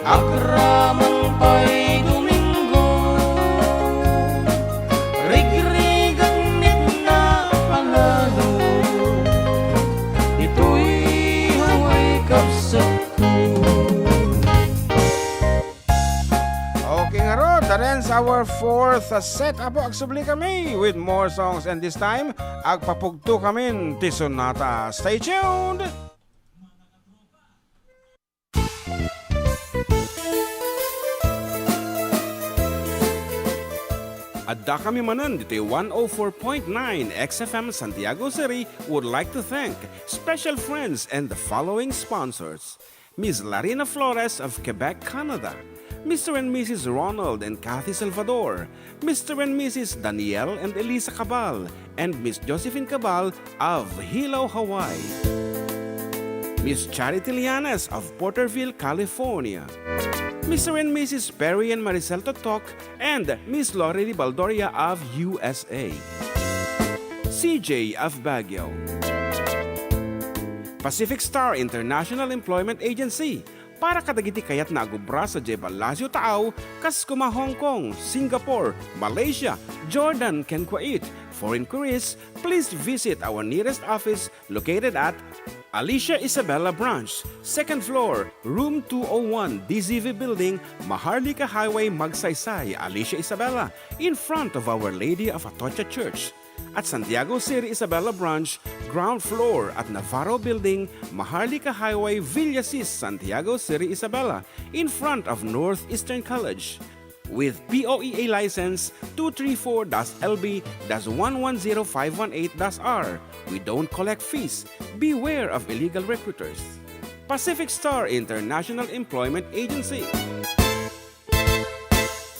agraman pay Domingo, rigrigat met napalalo, ditoy Hawaii kabsatko. Okay, ngarud, that ends our fourth, uh, set. Apo, agsubli kami with more songs, and this time, agpapugto kami ti sonata. Stay tuned! Addakami manen ditoy one oh four point nine X F M Santiago City would like to thank special friends and the following sponsors: Miss Larina Flores of Quebec, Canada, Mister and Missus Ronald and Kathy Salvador, Mister and Missus Daniel and Elisa Cabal, and Miss Josephine Cabal of Hilo, Hawaii, Miss Charity Llanes of Porterville, California, Mister and Missus Perry and Maricel Totok, and Miss Lorely Baldoria of U S A, C J of Baguio, Pacific Star International Employment Agency, para kadagiti kayatna a agubra sadiay Palacio Taaw, kas kuma Hong Kong, Singapore, Malaysia, Jordan, ken Kuwait. For inquiries, please visit our nearest office located at Alicia Isabela Branch, second floor, room two oh one, D Z V Building, Maharlika Highway, Magsaysay, Alicia Isabela, in front of Our Lady of Atocha Church. At Santiago City Isabela Branch, ground floor at Navarro Building, Maharlika Highway, Villasis, Santiago City Isabela, in front of Northeastern College. With P O E A license two three four dash L B dash one one zero five one eight dash R. We don't collect fees. Beware of illegal recruiters. Pacific Star International Employment Agency.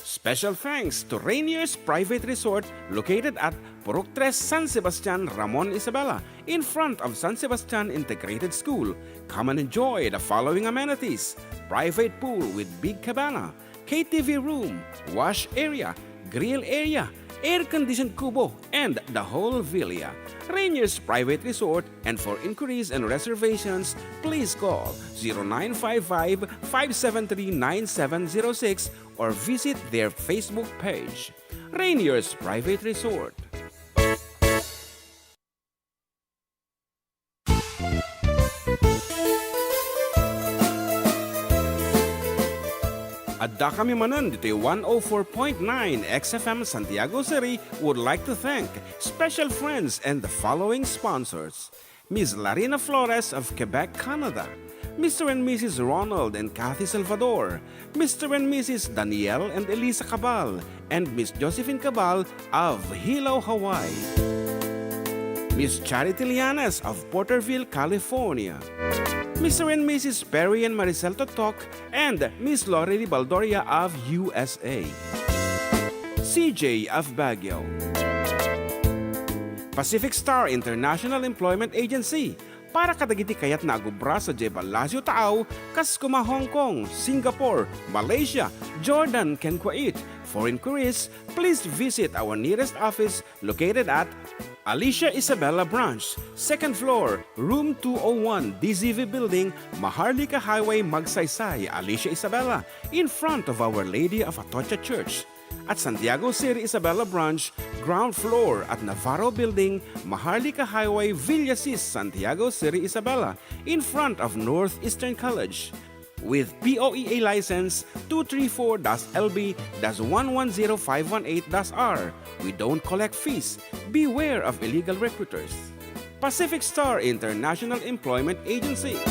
Special thanks to Rainier's Private Resort, located at Purok Tres, San Sebastian, Ramon Isabela, in front of San Sebastian Integrated School. Come and enjoy the following amenities: private pool with big cabana, K T V room, wash area, grill area, air-conditioned kubo, and the whole villa. Rainier's Private Resort, and for inquiries and reservations, please call zero nine five five, five seven three, nine seven zero six or visit their Facebook page, Rainier's Private Resort. Addakami manen ditoy one oh four point nine X F M Santiago City would like to thank special friends and the following sponsors: Miss Larina Flores of Quebec, Canada, Mister and Missus Ronald and Kathy Salvador, Mister and Missus Daniel and Elisa Cabal, and Miss Josephine Cabal of Hilo, Hawaii, Miss Charity Llanes of Porterville, California, Mister and Missus Perry and Maricel Totok, and Miss Lorely Baldoria of U S A, C J of Baguio, Pacific Star International Employment Agency, para kadagiti kayatna a agubra sadiay Palacio Taaw, kas kuma Hong Kong, Singapore, Malaysia, Jordan, ken Kuwait. For inquiries, please visit our nearest office located at Alicia Isabela Branch, second floor, room two oh one, D Z V Building, Maharlika Highway, Magsaysay, Alicia Isabela, in front of Our Lady of Atocha Church. At Santiago City Isabela Branch, ground floor at Navarro Building, Maharlika Highway, Villasis, Santiago City Isabela, in front of Northeastern College. With P O E A license two three four dash L B dash one one zero five one eight dash R. We don't collect fees. Beware of illegal recruiters. Pacific Star International Employment Agency.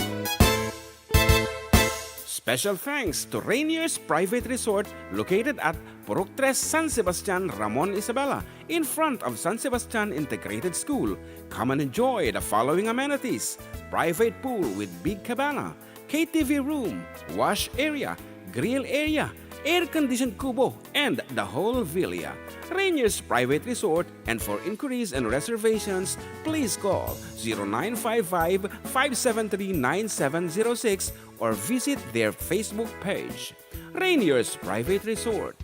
Special thanks to Rainier's Private Resort, located at Purok Tres, San Sebastian, Ramon Isabela, in front of San Sebastian Integrated School. Come and enjoy the following amenities: private pool with big cabana, K T V room, wash area, grill area, air-conditioned kubo, and the whole villa. Rainier's Private Resort, and for inquiries and reservations, please call zero nine five five, five seven three, nine seven zero six or visit their Facebook page, Rainier's Private Resort.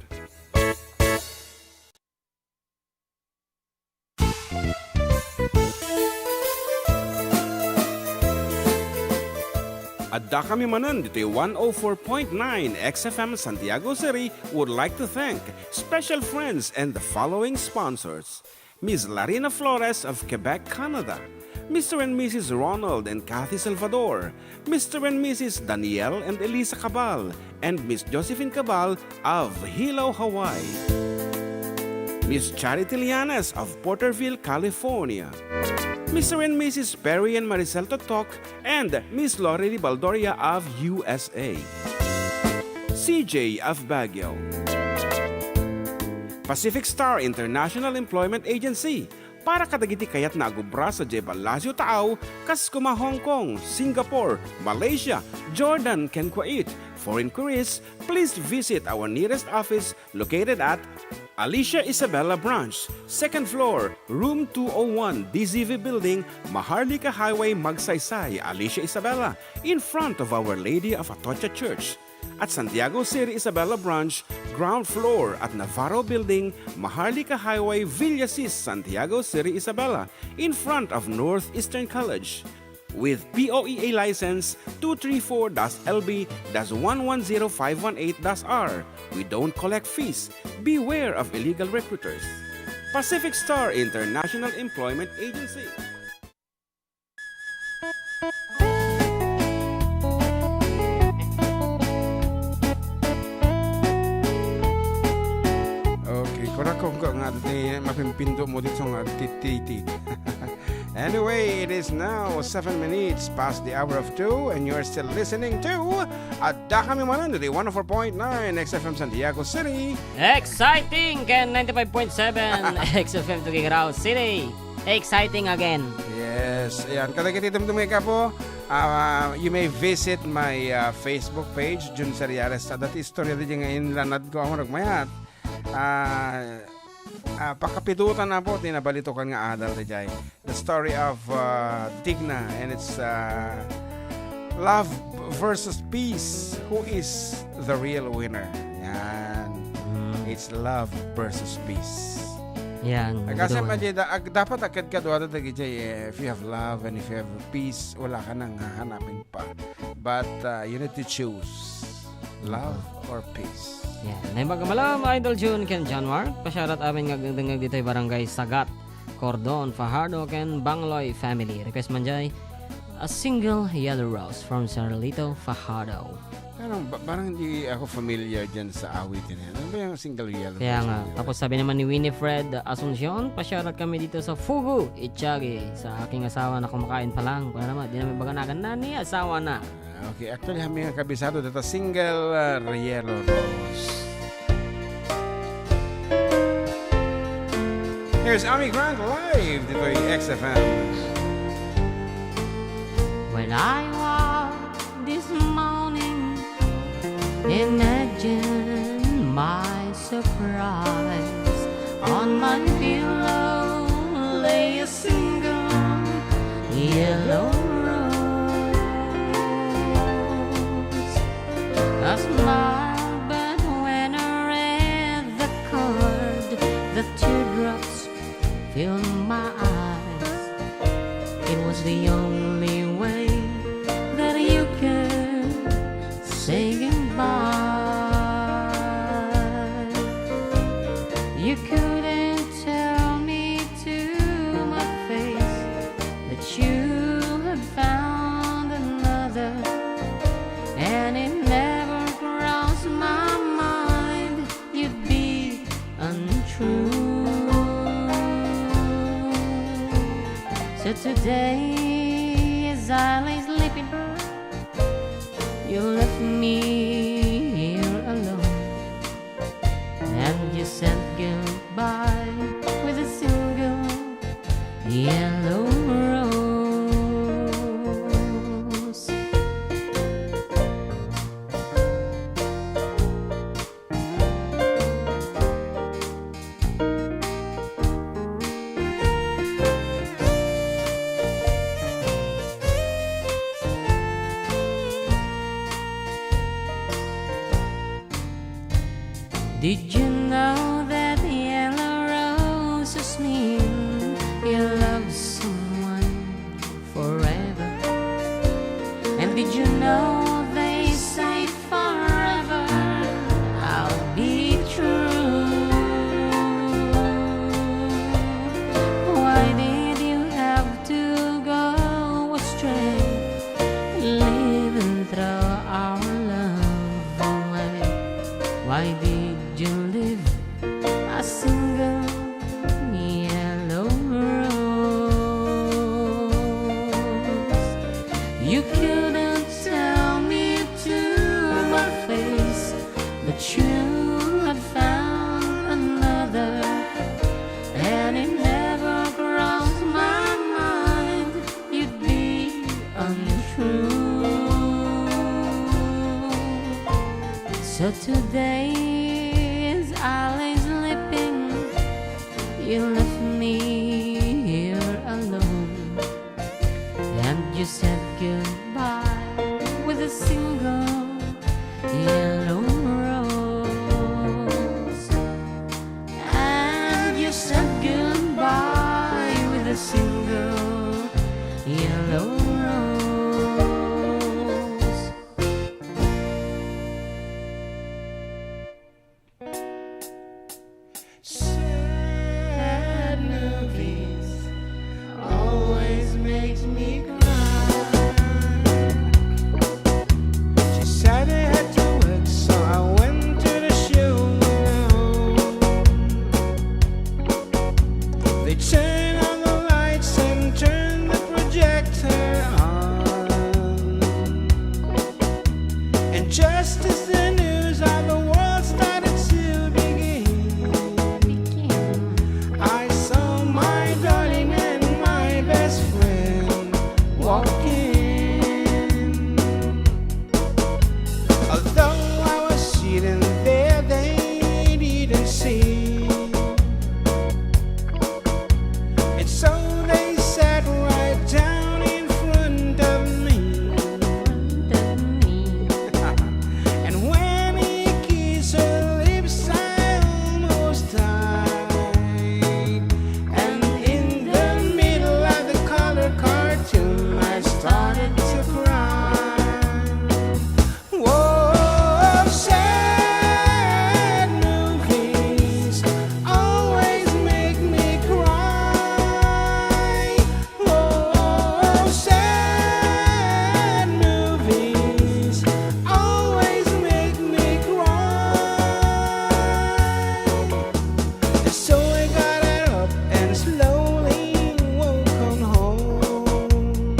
Addakami manen ditoy one oh four point nine X F M Santiago City would like to thank special friends and the following sponsors: Miss Larina Flores of Quebec, Canada, Mister and Missus Ronald and Kathy Salvador, Mister and Missus Daniel and Elisa Cabal, and Miss Josephine Cabal of Hilo, Hawaii, Miss Charity Llanes of Porterville, California, Mister and Missus Perry and Maricel Totok, and Miss Lorely Baldoria of U S A, C J of Baguio, Pacific Star International Employment Agency, para kadagiti kayatna a gubra sadiay Palacio Taaw, kas kuma Hong Kong, Singapore, Malaysia, Jordan, ken Kuwait. For inquiries, please visit our nearest office located at Alicia Isabela Branch, second floor, room two oh one, D Z V Building, Maharlika Highway, Magsaysay, Alicia Isabela, in front of Our Lady of Atocha Church. At Santiago City Isabela Branch, ground floor at Navarro Building, Maharlika Highway, Villasis, Santiago City Isabela, in front of Northeastern College. With P O E A license two three four dash L B dash one one zero five one eight dash R. We don't collect fees. Beware of illegal recruiters. Pacific Star International Employment Agency. Okay, kurakong ko nga di mapimpindot mo dito nga tititi. Anyway, it is now seven minutes past the hour of two, and you're still listening to Adda Kami Manen, the one oh four point nine X F M Santiago City. Exciting! Ken ninety-five point seven X F M to Kikirao City. Exciting again. Yes, ayan. Kadagiti tumtumi ka po, ah, you may visit my, ah, Facebook page, Jun Seriales. Adda ti istorya di nga inlanad ko, ang mayat. Ah, ah, pakapitutan na po, ti nabalitokan nga adal, dijay. The story of, ah, Digna, and it's, ah, love versus peace. Who is the real winner? Yan. Mm. It's love versus peace. Yan, Kasi nagkataon. Madya, ag-, dapat agkadkaduada dagiti, eh, if you have love and if you have peace, wala ka nang hahanapin pa. But, uh, you need to choose love or peace. Yan. Naimbag a malam, Idol June ken John Mark. Pasyarat amin nga agdengdengngeg ditoy Barangay Sagat, Cordon, Fajardo, ken Bangloy family. Request man jay, A Single Yellow Rose from Sarlito, Fajardo. Parang, ba-, parang hindi ako familiar dyan sa awitin yan. Ano ba yung single yellow Kaya rose nga, na yun? Tapos sabi naman ni Winifred Asuncion, "Pasyarat kami dito sa Fugu, Itiagi, sa aking asawa na kumakain pa lang." Kaya naman, di namin baganagan na ni asawa na. Ah, okay. Actually, kami nga kabisado dito, single, ah, yellow rose. Here's Amy Grant live dito yung X F M. When I woke this morning, imagine my surprise. On my pillow lay a single yellow rose. A smile, but when I read the card, the teardrops filled my eyes. It was the only way that you could say goodbye. You couldn't tell me to my face that you had found another, and it never crossed my mind you'd be untrue. So today, as I lay sleeping, you left me here alone, and you said goodbye with a single yellow rose. Did you know that yellow roses mean you love someone forever? And did you know they say forever I'll be true? Why did you have to go astray, leaving throw our love away? Why did you leave a single yellow rose? Today is Ali sleeping. You left me here alone. And you said goodbye with a single yellow rose. And you said goodbye with a single yellow rose. Sad movies always makes me cry. She said I had to work, so I went to the show. They turned on the lights and turned the projector on. And just as the news of the world started to begin, I saw my darling and my best friend walking. Although I was sitting there, they didn't see. And so they sat right down in front of me. And when he kissed her lips, I almost died. And in the middle of the color cartoon, I started to cry. Whoa, sad movies always make me cry. Whoa, sad movies always make me cry. So I got up and slowly walked on home.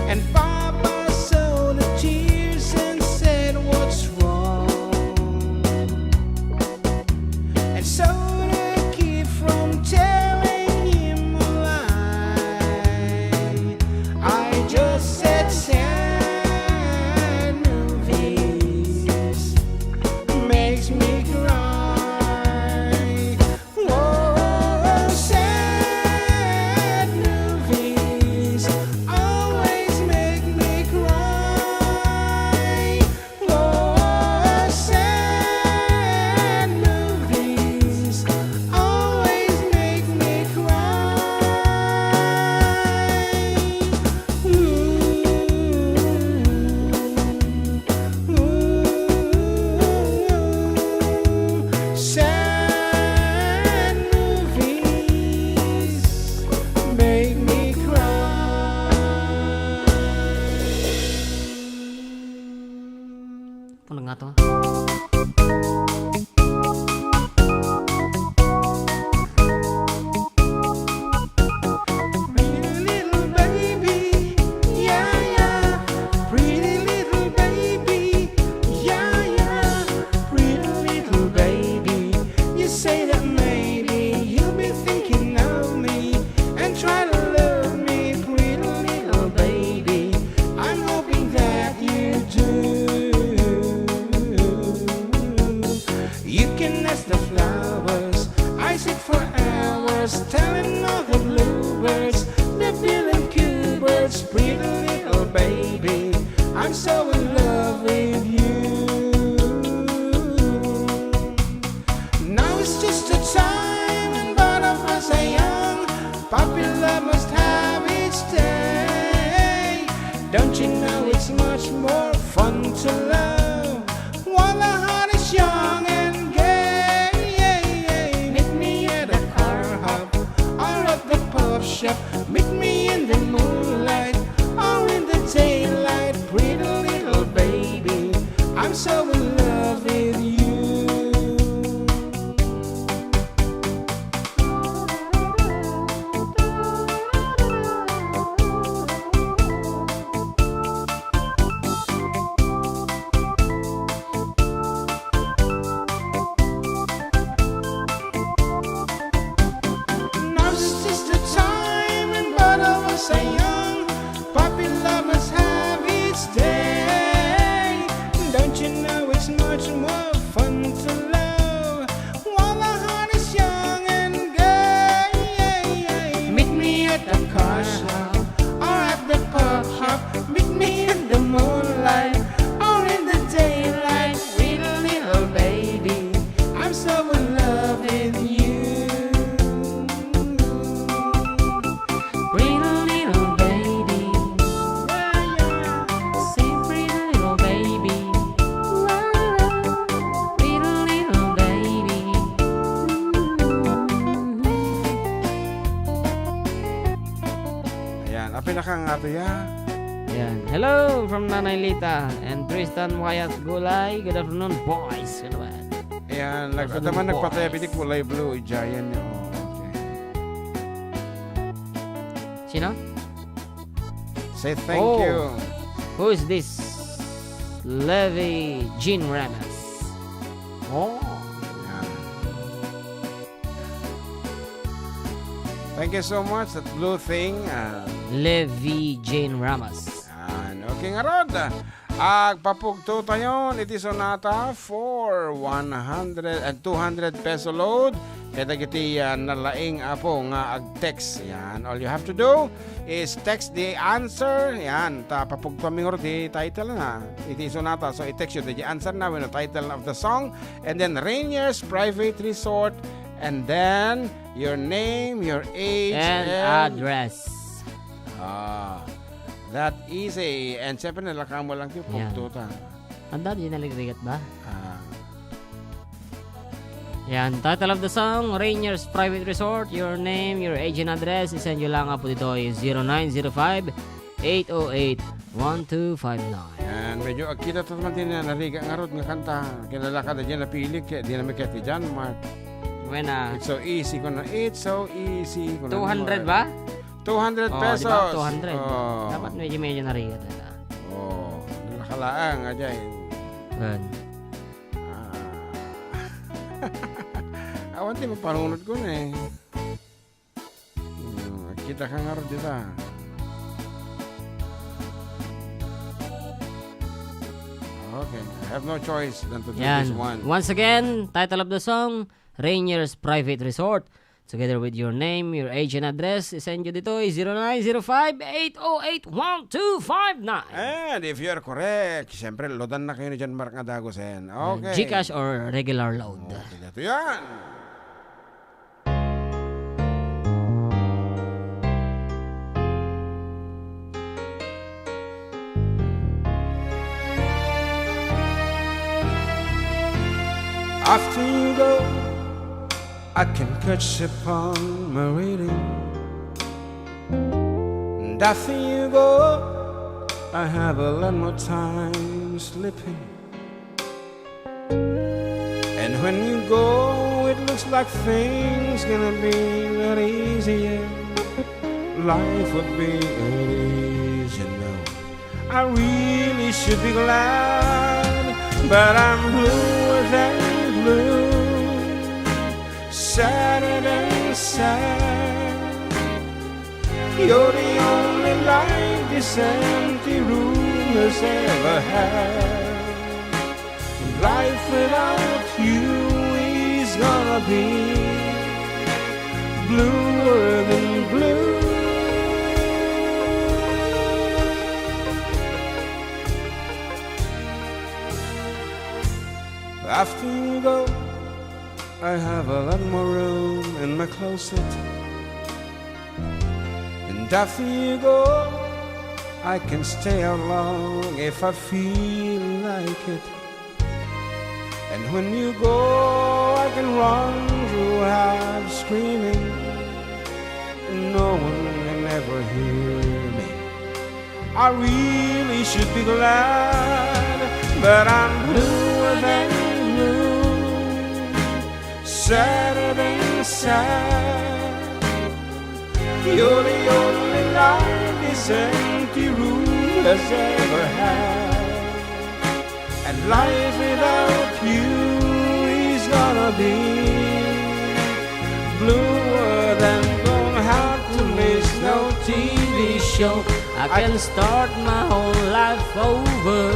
And Papa saw the tears and said, "What's wrong?" And so to keep from telling him a lie, I just said, "Sad movies makes me cry." Whoa, sad movies always make me cry. Whoa, sad movies always make me cry. Ooh. Ooh, sad movies make me cry. Puno nga to. Pretty little baby, yeah, yeah. Pretty little baby, yeah, yeah. Pretty little baby, you say that maybe you'll be thinking of me and try to love me, pretty little baby. I'm hoping that you do. You can ask the flowers I sit for hours, telling all the bluebirds, the bill and coo birds, pretty little baby, I'm so in love with you. Now it's just a time when both of us are young. Puppy love must have its day. Don't you know it's much more fun to love while the heart is young and gay? Meet me at the car hop or at the pop shop. Meet me in the moonlight or in the daylight. Pretty little baby, I'm so in love with you. Now is just the time when both of us are young. Puppy love must have its day. Don't you Pinakangato ya. Yan. Hello from Nanay Lita and Tristan Wayas Gulay. Good afternoon, boys. Ano ba? Yan. Nag-, Good afternoon, naman nagpataya boys. Piti kulay blue, Giant. Oh, okay. Sino? Say thank Oh. you. Who is this? Levi Jean Ramos. Oh. Yan. Thank you so much, that blue thing, ah. Levi Jane Ramos. Yan. Okay, ngarud. Agpapugtotayon iti Sonata for one hundred and two hundred peso load. Kadagiti, ah, nalaing apo nga ag-text. Yan. All you have to do is text the answer. Yan. Ta papugtoami ngarud ti title na iti Sonata. So, i-text you the answer na wenno title of the song. And then Rainier's Private Resort, and then your name, your age, And and address. Ah, that easy. And siyempre, nalaka mo lang yung Yan. Pugtutan. Ang dati yung nalagrigat ba? Ah. Yan, title of the song, Rainier's Private Resort, your name, your age and address, isend nyo lang po dito yung zero nine zero five, eight oh eight, one two five nine. Yan, medyo agkita ta man din na narigat ngarud nga kanta. Kinalakad na dyan, napilik, kaya di namin kaya ti John Mark. Buena. It's so easy ko na. It's so easy ko na. Two hundred ba? Two hundred Oh, di ba? pesos. Two hundred. Oh. Dapat medyo, medyo narigat na. Oh, nakalaang, ajay. Yan. Ah. Awan ti mapanunod ko na eh. Hmm, kita ka nga rin, di ba? Okay, I have no choice than to do Yan. This one. Once again, title of the song, Rainier's Private Resort. Together with your name, your age, and address, isend nyo dito ay zero nine zero five, eight oh eight, one two five nine. And if you are correct, siyempre, loadan na kayo ni John Mark nga dagusen. Okay. GCash or regular load. Okay, ito yan. After you go, I can catch upon my reading. And after you go, I have a lot more time sleeping. And when you go, it looks like things gonna be very easy. Life would be easy now. I really should be glad, but I'm bluer than blue, sadder than sad. You're the only light this empty room has ever had. Life without you is gonna be bluer than blue. After you go, I have a lot more room in my closet. And after you go, I can stay out long if I feel like it. And when you go, I can run through half screaming. No one can ever hear me. I really should be glad, but I'm bluer than blue, sadder than sad. You're the only light this empty room has ever had. And life without you is gonna be bluer than blue. Don't have to miss no T V show. I can start my whole life over.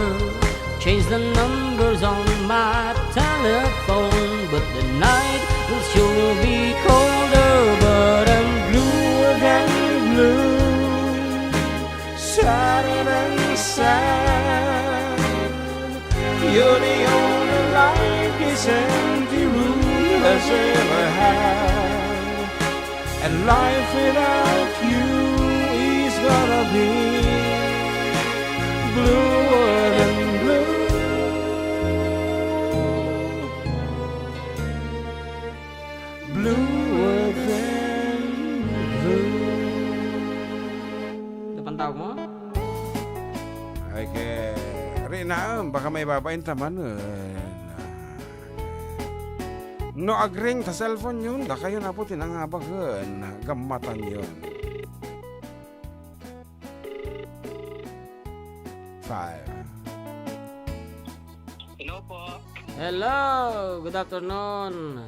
Change the numbers on my telephone, but the night will sure be colder. But I'm bluer than blue, sadder than sad. You're the only light this empty room has ever had. And life without you is gonna be bluer than blue. Bluer than blue. Tawag mo? Ay, ke, rinaem, baka maibabain ta manen. No agring ta cellphone yun, dakayo na po tinangabagen, gammatan yun. Five. Hello po. Hello, good afternoon.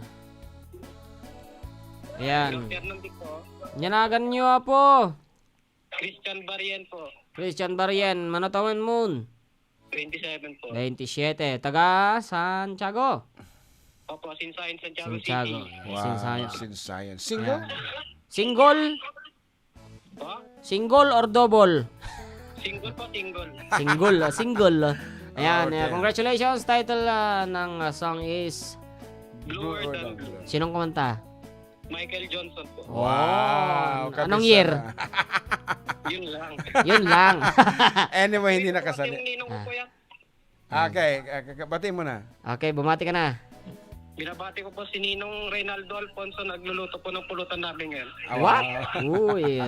Ayan. Hello, Sir Nandito. Nyanagan nyo, apo? Christian Barien po. Christian Barien, mano tawen mo? Twenty-seven po. Twenty-seven. Taga Santiago? Opo, Sinsayan, Santiago Santiago. City. Wow, Sinsayan. Sinsayan. Single? Ayan. Single? Po? Single or double? Single po, single. Single, ah, single, ah. Ayan, Okay. eh, congratulations. Title, ah, ng, ah, song is Bluer Bluer than than blue. Blue. Sinong kumanta? Michael Johnson po. Wow, Oh, anong kabisa. year? Yun lang. Yun lang. Anyway, hindi Hindi po kasi nakasali. yung ninong ko Ah. po yan. Ah, okay, ah, k-, k-, bati mo na. Okay, bumati ka na. Binabati ko po si Ninong Reynaldo Alfonso, nagluluto po ng pulutan namin ngayon. Ah, What? wow. Uy.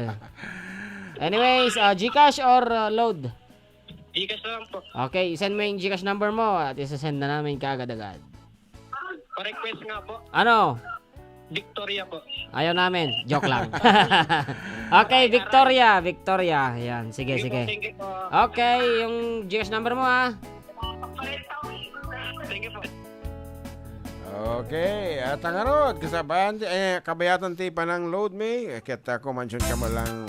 Anyways, ah, GCash or, ah, load? GCash na lang po. Okay, send mo yung GCash number mo at isasend na namin kaagad-agad. Pa-request nga po. Ano? Victoria po. Ayaw namin. Joke lang. Okay, Victoria. Victoria. Yan. Sige, Sige po, sige. thank you po. Okay, yung GCash number mo, ha? Thank you po. Okay, at ang arod, kasabayan, eh, kabayatan ti panang load me, eh, ket, ah, kumansion ka mo lang.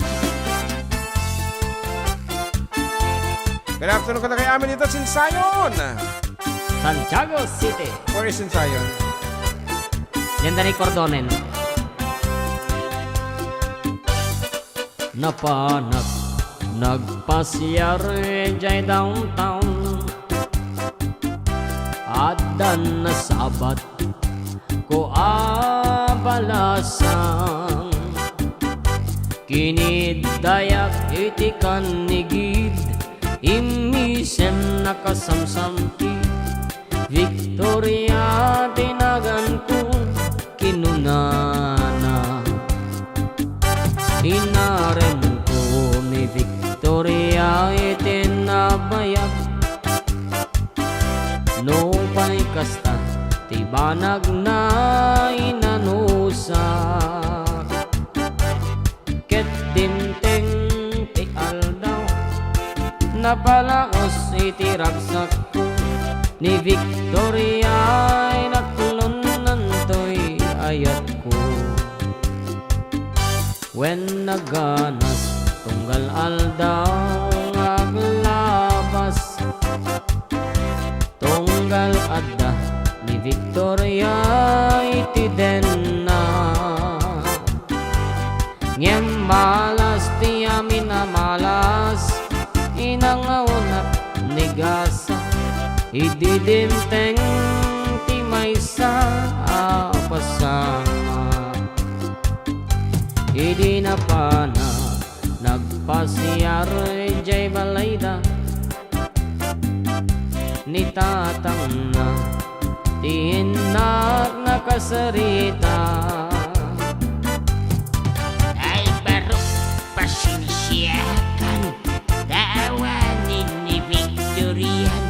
Good afternoon, kada kay amin dito, Sinsayon. Santiago City. Where is Sinsayon? Diyan, Danny Cordonen. Napanak, nagpasiar jay downtown. Addan nasabat ko a balasang. Kiniddayak iti kannigid, immisem nakasamsam ti Victoria ti naganko, kinunana. Inaremko ni Victoria iti nabayag. Nupay kasta ti banagna inanusak. Ket dimteng ti aldaw, napalaos iti ragsakko ni Victoria, inaklonnantoy ayatko. Wen naganas, tunggal aldaw nga aglabas. Tunggal adda ni Victoria iti denna. Ngem malas ti amin a malas, inangaonak ni gasa. Idi dimteng ti maysa a pasamak. Idi napanak, nagpasiar idiay balayda. Ni tatangna, ti innak nakasarita. Ay, barok, pasensiakan, ta awanen ni Victorian,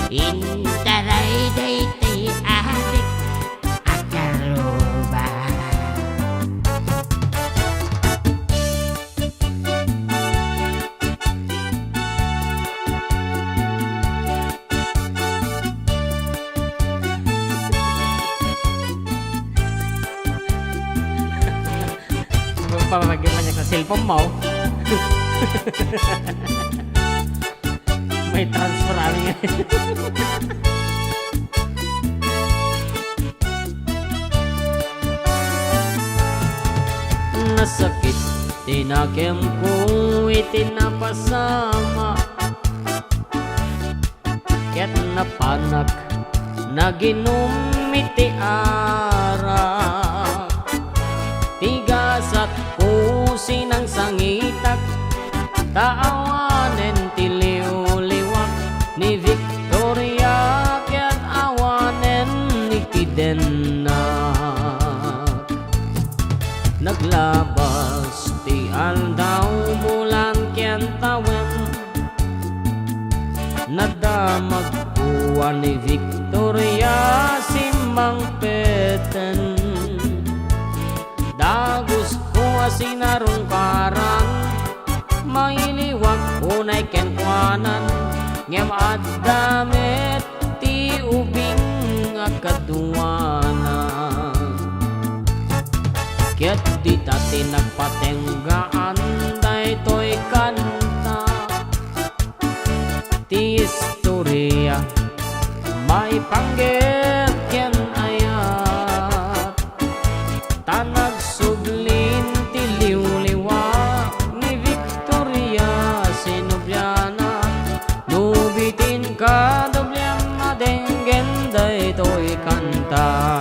intaray daytoy adik a karuba. Papagyan ka sa cellphone mo. May transfer kami ngayon. Nasakit ti nakemko iti napasamak. Ket napanak, naginum iti arak. Ti gasatko sinangsangitak, ta awanen ti liwliwak ni Victoria, ket awanen iti dennak. Naglabas ti aldaw, bulan ken Ni Victoria simmangpeten, dagus ko a sinarungkaran, mailiwak unay kenkuanan, ngem adda met ti ubing a kaduana. Ket dita ti nagpatenggaan daytoy kanta. Ti istoria maipanggep ken ayat, ta nagsublin ti liwliwa ni Victoria sinobiana. No bitin ka doblem a denggen daytoy kanta.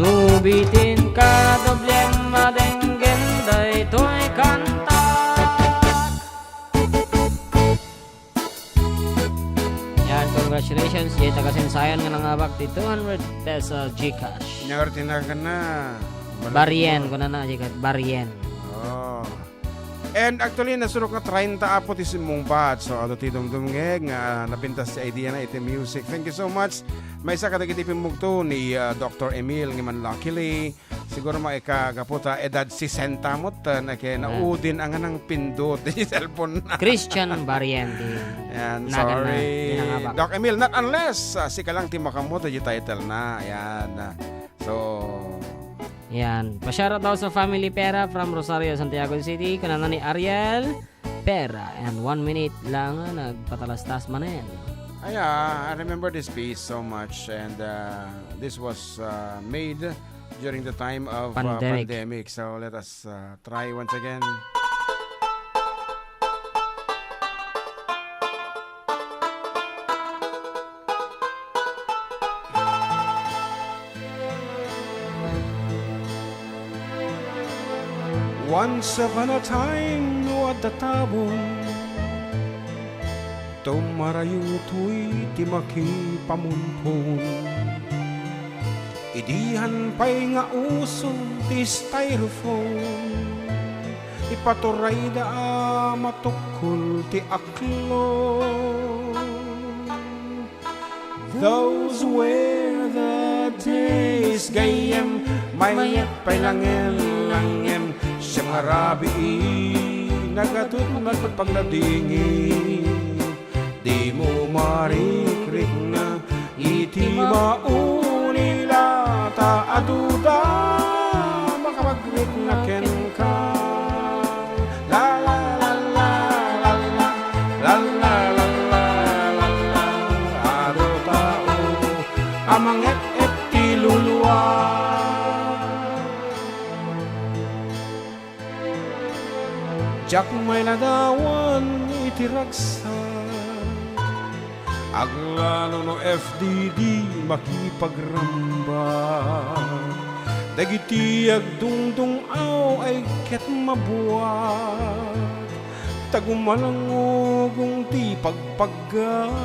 No bitin ka doblem a denggen daytoy kanta. Yan, congratulations, jay taga Sensayon nga nangabak ti two hundred peso GCash. Ngartina ka na. Baryen, kunana, GCash, Baryen. Oh. And actually, nasurok nga treinta apo ti simmungbat. So, adu ti dumdumngeg nga napintas ti idea na iti music. Thank you so much. Maysa kadagiti pimmugto ni, ah, Doctor Emil nga man luckily, siguro maikagapu ta edad sesenta met, ah, na ken naudin a nga nangpindut ti cellphone na. Christian Barriente. Yan, nagan na, sorry. Di nangabak. Doc Emil, not unless, ah, sika lang ti makammo ti title na. Yan, ah. So, yan. Pa-shoutout daw sa family Pera from Rosario, Santiago City. Kunana ni Ariel Pera. And one minute lang, ah, nagpatalastas manen. Ay, ah, I remember this piece so much. And, uh, this was, uh, made during the time of, uh, pandemic. Pandemic. So let us, uh, try once again. Once upon a time, no adda tabon, tumarayo toy ti makipamunpon. Idian pay nga uso ti styrofoam, ipaturayda a matukkol ti aklon. Those were the days, gayyem, mayat pay langen, langen, siam nga rabii, nagadut met pagladingit. Dimo marikrikna iti mauli la, ta aduda makapagrikna kenka. La, la, la, la, la, la, la, la, la, la, la, la, adu tao a manget-et ti luluag. Diak mailadawan iti ragsak, aglalo no F D D makipagramba. Dagiti agdungdung-aw ay ket mabuak, ta gumalangugong ti pagpaggaak.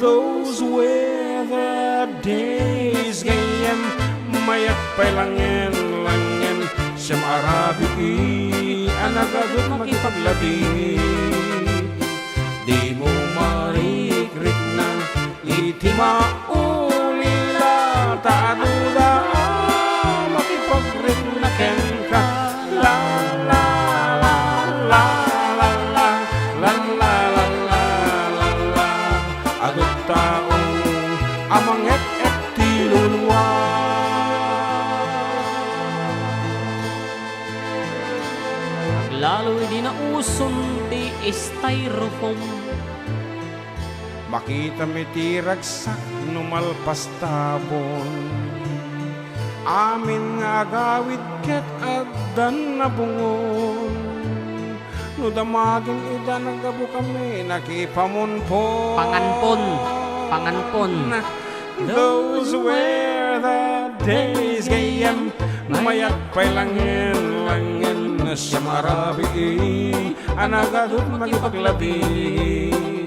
Those were the days, gayyem, mayat pay langen, langen, siam a rabii a nagadut makipagladingit. Dimo marikrikna iti mauli la, ta aduda a makipagrikna kenka. La, la, la, la, la, la, la, la, la, la, la, la. Adu tao a manget-et ti luluag. Aglalo idi nauson ti styrofoam. Makitam iti ragsak no malpastabon. Amin nga agawid ket addan nabungon. No damagim ida naggapu kami, nakipamunpon. Panganpon. Panganpon. Those were the days, gayyem, mayat pay langen, langen, siam a rabii a nagadut makipagladingit.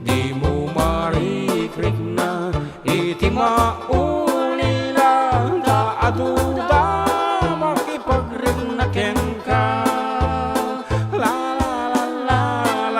Dimo marikrikna iti mauli la, ta aduda makipagrikna kenka. La, la, la, la,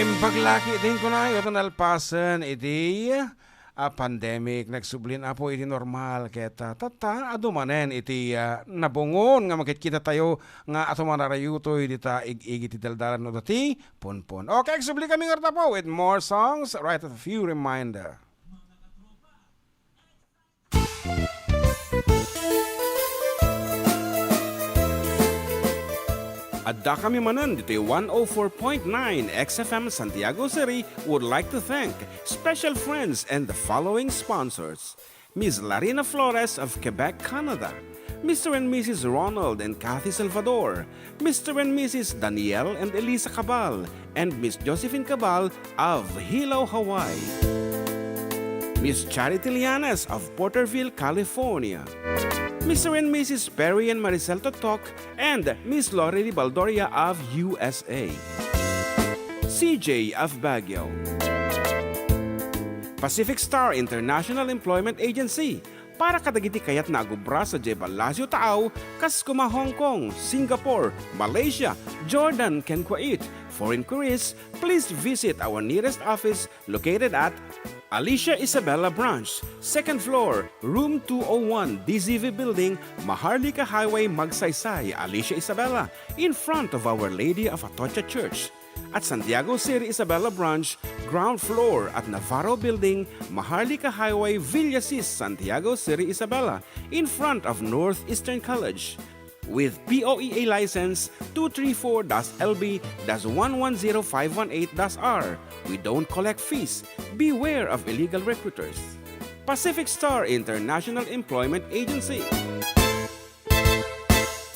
Impaglaki iti kunayo, ta nalpasen iti, ah, pandemic, nagsublin Apo iti normal, ket, ah, tatta, adu manen iti, ah, nabungon nga makitkita tayo nga adu manarayutoy dita ig-igi ti daldalan no dati, punpon. Okay, agsubli kami ngarud, Apo, with more songs, right after a few reminder. Adda kami manen ditoy one oh four point nine X F M Santiago City would like to thank special friends and the following sponsors: Miss Larina Flores of Quebec, Canada, Mister and Missus Ronald and Kathy Salvador, Mister and Missus Daniel and Elisa Cabal, and Miss Josephine Cabal of Hilo, Hawaii. Miss Charity Lianes of Porterville, California. Mister and Missus Perry and Maricel Totok and Miss Lorely Baldoria of U S A. C J of Baguio. Pacific Star International Employment Agency, para kadagiti kayatna a gubra sadiay Palacio Taaw, kas koma Hong Kong, Singapore, Malaysia, Jordan, ken Kuwait. For inquiries, please visit our nearest office located at Alicia Isabela Branch, second floor, room two oh one, D Z V Building, Maharlika Highway, Magsaysay, Alicia Isabela, in front of Our Lady of Atocha Church. At Santiago City Isabela Branch, ground floor at Navarro Building, Maharlika Highway, Villasis, Santiago City Isabela, in front of Northeastern College. With P O E A license two three four dash L B dash one one zero five one eight dash R. We don't collect fees. Beware of illegal recruiters. Pacific Star International Employment Agency.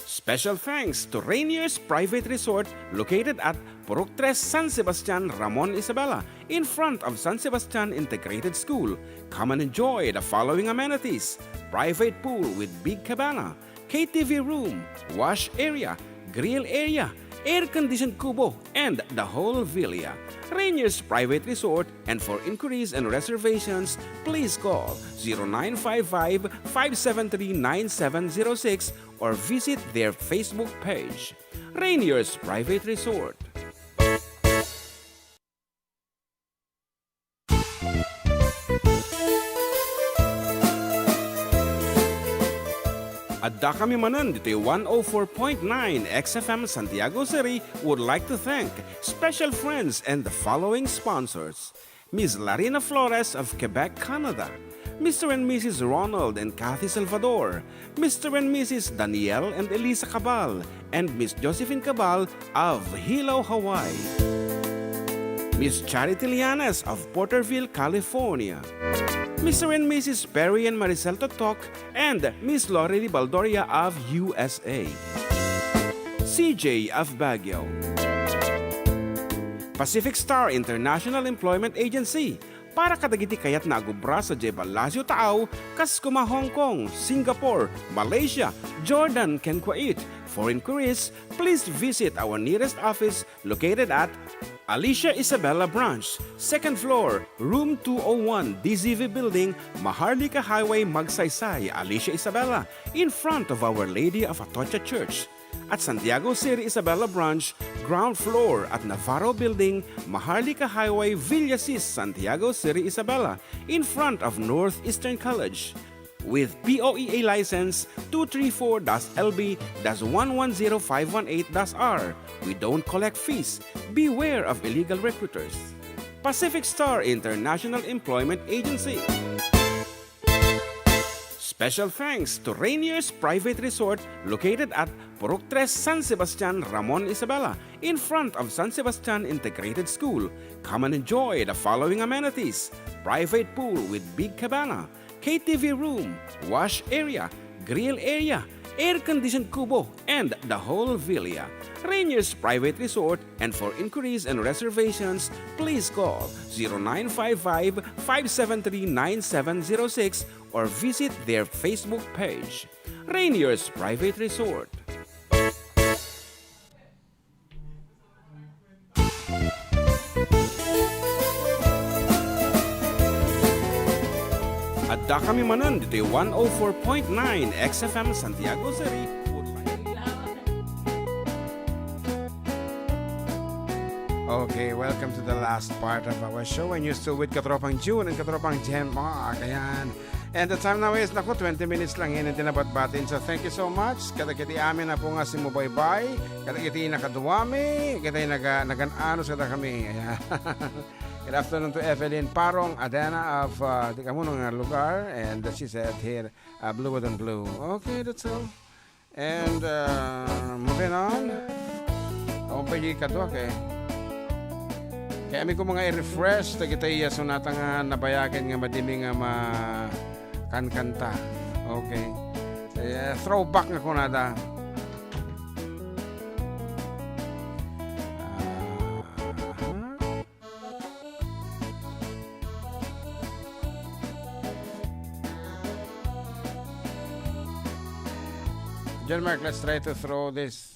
Special thanks to Rainier's Private Resort, located at Purok Tres, San Sebastian, Ramon, Isabela, in front of San Sebastian Integrated School. Come and enjoy the following amenities: private pool with big cabana, K T V room, wash area, grill area, air-conditioned kubo, and the whole villa. Rainier's Private Resort, and for inquiries and reservations, please call zero nine five five, five seven three, nine seven zero six or visit their Facebook page. Rainier's Private Resort. Adda kami manen ditoy one oh four point nine X F M Santiago City would like to thank special friends and the following sponsors: Miss Larina Flores of Quebec, Canada, Mister and Missus Ronald and Kathy Salvador, Mister and Missus Daniel and Elisa Cabal, and Miss Josephine Cabal of Hilo, Hawaii. Miss Charity Lianes of Porterville, California. Mister and Missus Perry and Maricel Totok and Miss Lorely Baldoria of U S A. C J of Baguio. Pacific Star International Employment Agency, para kadagiti kayatna a gubra sadiay Palacio Taaw, kas koma Hong Kong, Singapore, Malaysia, Jordan, ken Kuwait. For inquiries, please visit our nearest office located at Alicia Isabela Branch, second floor, room two oh one, D Z V Building, Maharlika Highway, Magsaysay, Alicia Isabela, in front of Our Lady of Atocha Church. At Santiago City Isabela Branch, ground floor at Navarro Building, Maharlika Highway, Villasis, Santiago City Isabela, in front of Northeastern College. With P O E A license two three four dash L B dash one one zero five one eight dash R. We don't collect fees. Beware of illegal recruiters. Pacific Star International Employment Agency. Special thanks to Rainier's Private Resort, located at Purok Tres, San Sebastian, Ramon Isabela, in front of San Sebastian Integrated School. Come and enjoy the following amenities: private pool with big cabana, K T V room, wash area, grill area, air-conditioned kubo, and the whole villa. Rainier's Private Resort, and for inquiries and reservations, please call zero nine five five, five seven three, nine seven zero six or visit their Facebook page. Rainier's Private Resort. Adda kami manen ditoy one oh four point nine X F M Santiago City. Okay, welcome to the last part of our show. And you're still with Katropang June and Katropang Jen Mark. Ayan. And the time now is, naku, twenty minutes lang ini ti nabatbatin. So, thank you so much. Kadagiti amin a po nga simmubaybay, kadagiti nakaduami, kadagiti naga-, nagan-anos kadakami. Ayan. Good afternoon to Evelyn Parong Adena of, uh, di kamuno nga lugar, and she said here, uh, Blue Wood and Blue. Okay, that's all. And, uh, moving on. Ako pa di kadua kay, kay amin ko mga i-refresh, dagiti iya sonata nga nabayagen nga madimi nga ma-, kankanta. Okay. Eh, throwback nga kunada. Ah, John Mark, let's try to throw this.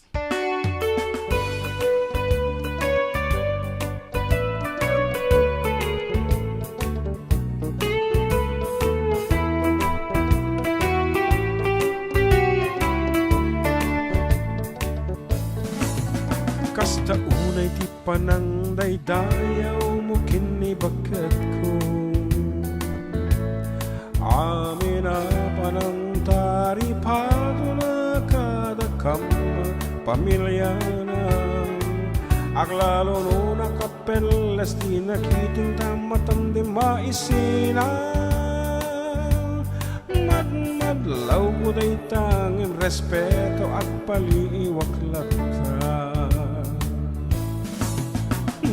Kasta unay ti panangdaydayawmo ken ni bakketko. Amin a panangtaripatona kadakam, pamiliana. Aglalo no nakapelles ti nakitingta, matam di maisina. Madmadlawko dayta ngem respeto agpaliiwak latta.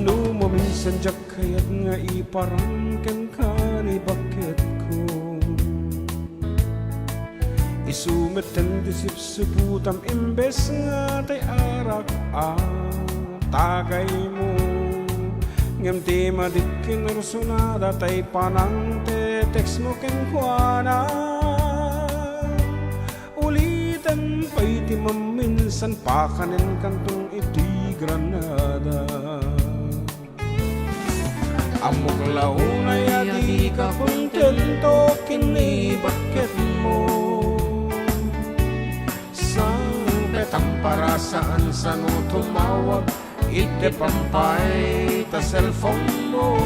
No maminsan diak kayat nga iparam kenka ni bakketko, isu metten ti sipsiputam imbes nga tay arak a tagaymo. Ngem ti madikkin rusonada tay panangte-textmo kenkuana. Uliten pay ti maminsan, pakanen kanton iti Granada. Ammok la unay a dika kontento ken ni bakketmo. Sangpetam para saan sano tumawag, iti pampay ta cellphone mo.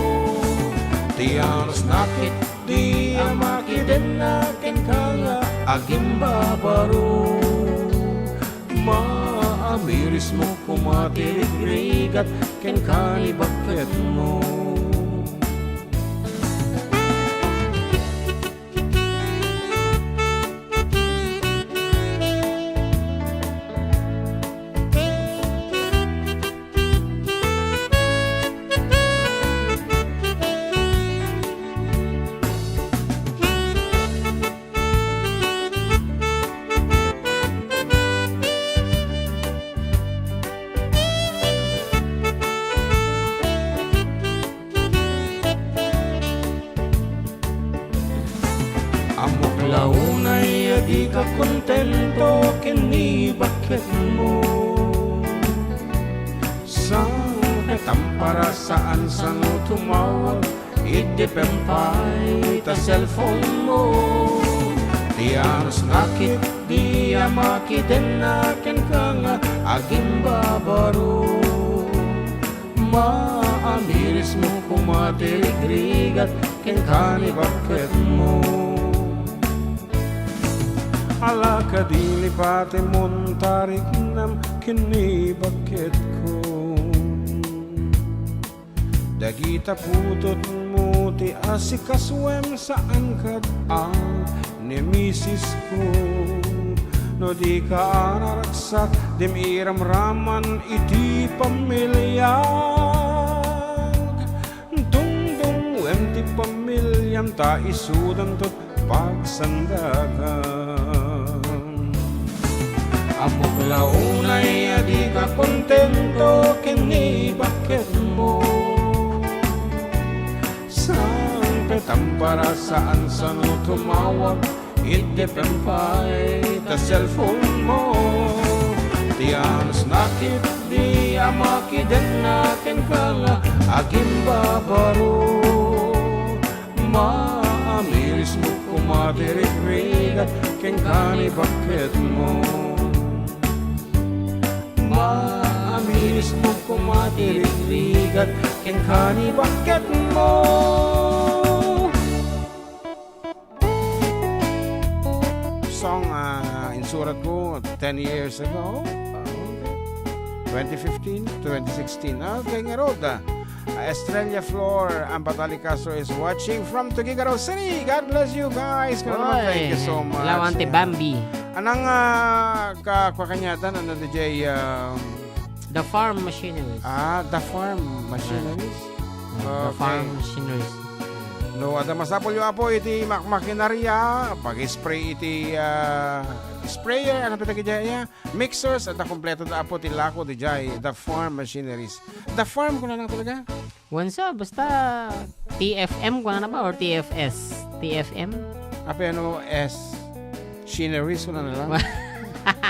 Ti anus nakit di a makidenna kenka nga agimbabaro. Maamirismo koma ti rigrigat kenka ni bakketmo. Ammok la unay a dika kontento ken ni bakketmo. Sangpetam Para saan sano tumawag, idipem pay ta cellphone mo. Ti anus nakit, di a makiten a kenka nga agimbabaro. Maamiris mo koma ti rigrigat kenka ni bakket mo. Ala kadi lipatemon ta riknam ken ni bakketko. Dagita putotmo ti asikasuem saan kad-an ni misisko. No dika anaragsak, dim iramraman iti pamiliak. Dumdumwem ti pamiliam ta isudanto pagsandakan. Ammok la unay a dika kontento ken ni bakket mo. Saan petan para saan sano tumawag, idipem pay ta cellphone mo. Ti anus nakit, di a makiten a kenka nga agimbabaro. Maamiris mo koma ti rigrigat kenka ni bakket mo. Maamiris mo koma ti rigrigat kenka ni bakket mo. Song, ah, insurat ko ten years ago. Ah, okay. Twenty fifteen, twenty sixteen. Ah, okay, ngarud, ah. Ah, Estrella Flor Ambatali Castro is watching from Tuguegarao City. God bless you guys. Kaya naman, thank you so much. Lawan ti Bambi. Anang, ah, ka, kwa kanyatan, ano, D J, um, The Farm Machineries. Ah, The Farm Machineries. Ah, The Farm Machineries. No, adda masapulyo, Apo, iti mak-, makinarya, pag-spray iti, ah, sprayer, ano pa iti kaya? Mixers, adda kompleto da, Apo, ti lako, D J, The Farm Machineries. The Farm, kuna lang talaga? Wansa, basta T F M, kuna na ba, or T F S? T F M? Ape, ano, S? Machineries, kuna na lang?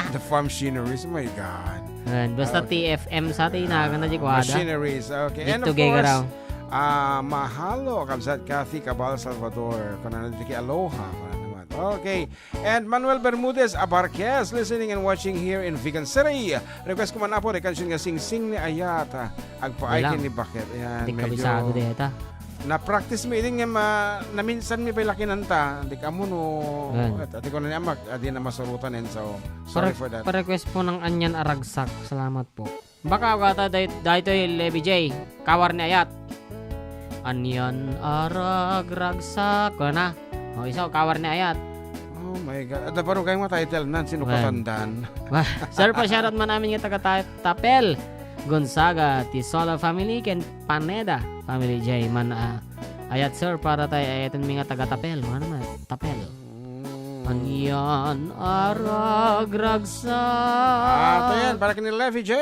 The Farm Machineries, my God. Ayan, basta T F M sa ti inagan na di kwada. Machineries, okay. And of course, ah, Mahalo, Kabsat Kathy Cabal Salvador. Kuna na di ki Aloha, kuna naman. Okay. And Manuel Bermudez Abarquez, listening and watching here in Vigan City. Request ko man, Apo, ti kansion nga Singsing ni Ayat, ah, agpaay ken ni Bakket. Ayan, di medyo kabisado deta. Na-practice mi idin nga ma-, naminsan mi pay la kinanta. Di ka mo no, at, ati ko na ni Amak, adi na masurutan, and so, sorry for that. Pa-request po ng Anyan Aragsak. Salamat po. Baka, baka ta day-, daytoy, Levi J. Kawar ni Ayat. Anyan Aragragsak. Kuna na. O, isu, Kawar ni Ayat. Oh my God. Adda baro kayong mga title nan, sino katandan? Wah, sir, pa-shoutout man amin nga taga Ta-, Tapel, Gonzaga, ti Sola family, ken Paneda family, J. Man, ah, Ayat, sir, para tay ayaten mi nga taga Tapel. Ano man? Tapel. Mm. Anyan Aragragsak. Ah, ayan, para kini Levi J.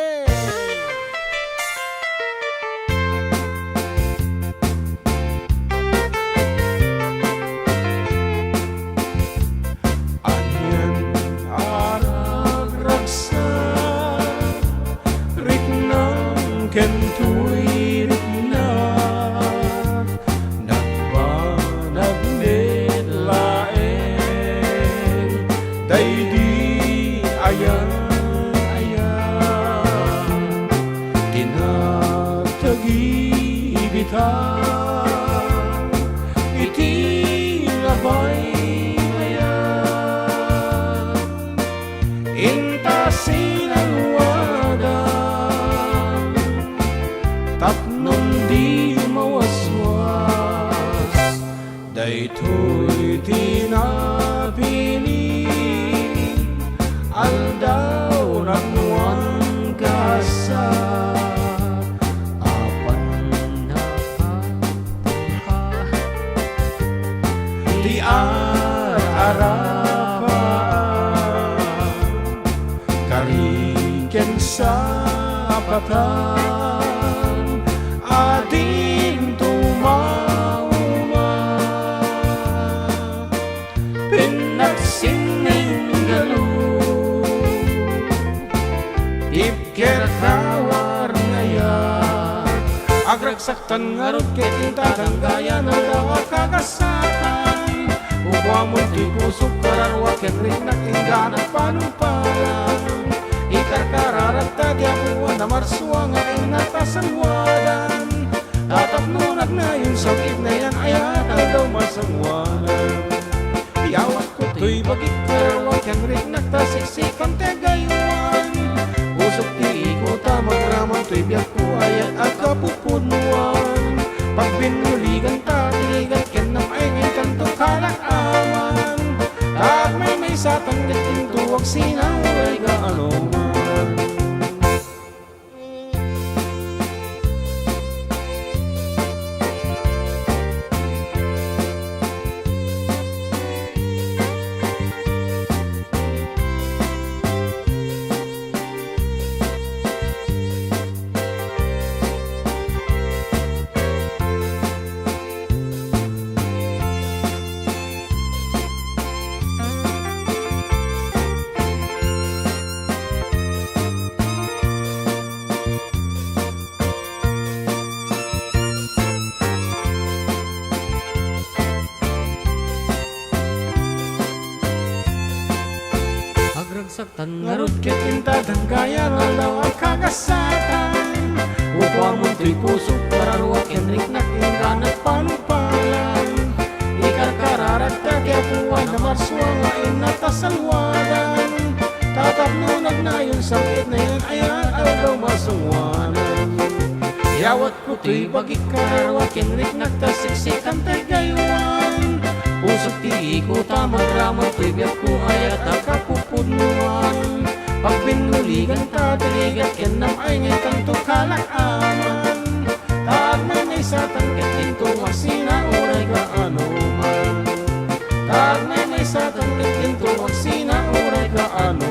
Anyan aragragsak, riknam ken toy riknak, nagbanag met laeng daydi ayan-ayan ti nagtagibitang iti nabaybayan. Inta sinalwadan tapno di mawaswas daytoy ti napili. Aldaw napnuan kasa, apan napatpa ti ar-arapa, kari ken sapatan a dinto mauma. Pinagsinninggalu ti ket Kawar ni Ayat, Saktan ngarud ket inta danggayan aldaw a kagasatan. Upuamon toy pusok, kararua ken riknak, inggana panumpalan. Ikarkararagta ti Apo a namarsua nga inna ta salwadan. Tatapno nagnayon, sam-itna yan ayat aldaw masanguanan. Yawatko toy bagik, kararua ken riknak, ta siksikan ti gayuan. Pusok ti ikuta, magraman toy biagko, ayat a kapupudnoan. Pagbinnuliganta ti rigat ken nam-ay nga intanto kalak-aman. Ta agmaymaysatan ket intuak sina uray kaanoman. Agragsaktan ngarud ket inta danggayan aldaw a kagasatan. Upuamon toy pusok, kararua ken riknak, inggana panumpalan. Ikarkararagta ti Apo a namarsua nga inna ta salwadan. Tatapno nagnayon, sam-itna yan ayat aldaw masanguanan. Yawatko toy bagik, kararua ken riknak, ta siksikan ti gayuan. Pusok ti ikuta, magraman toy biagko, ayat a kapupudnoan. Pagbinnuliganta ti rigat ken nam-ay nga intanto kalak-aman. Ta agmaymaysatan ket intuak sina uray kaanoman. Ta agmaymaysatan ket intuak sina uray kaanoman.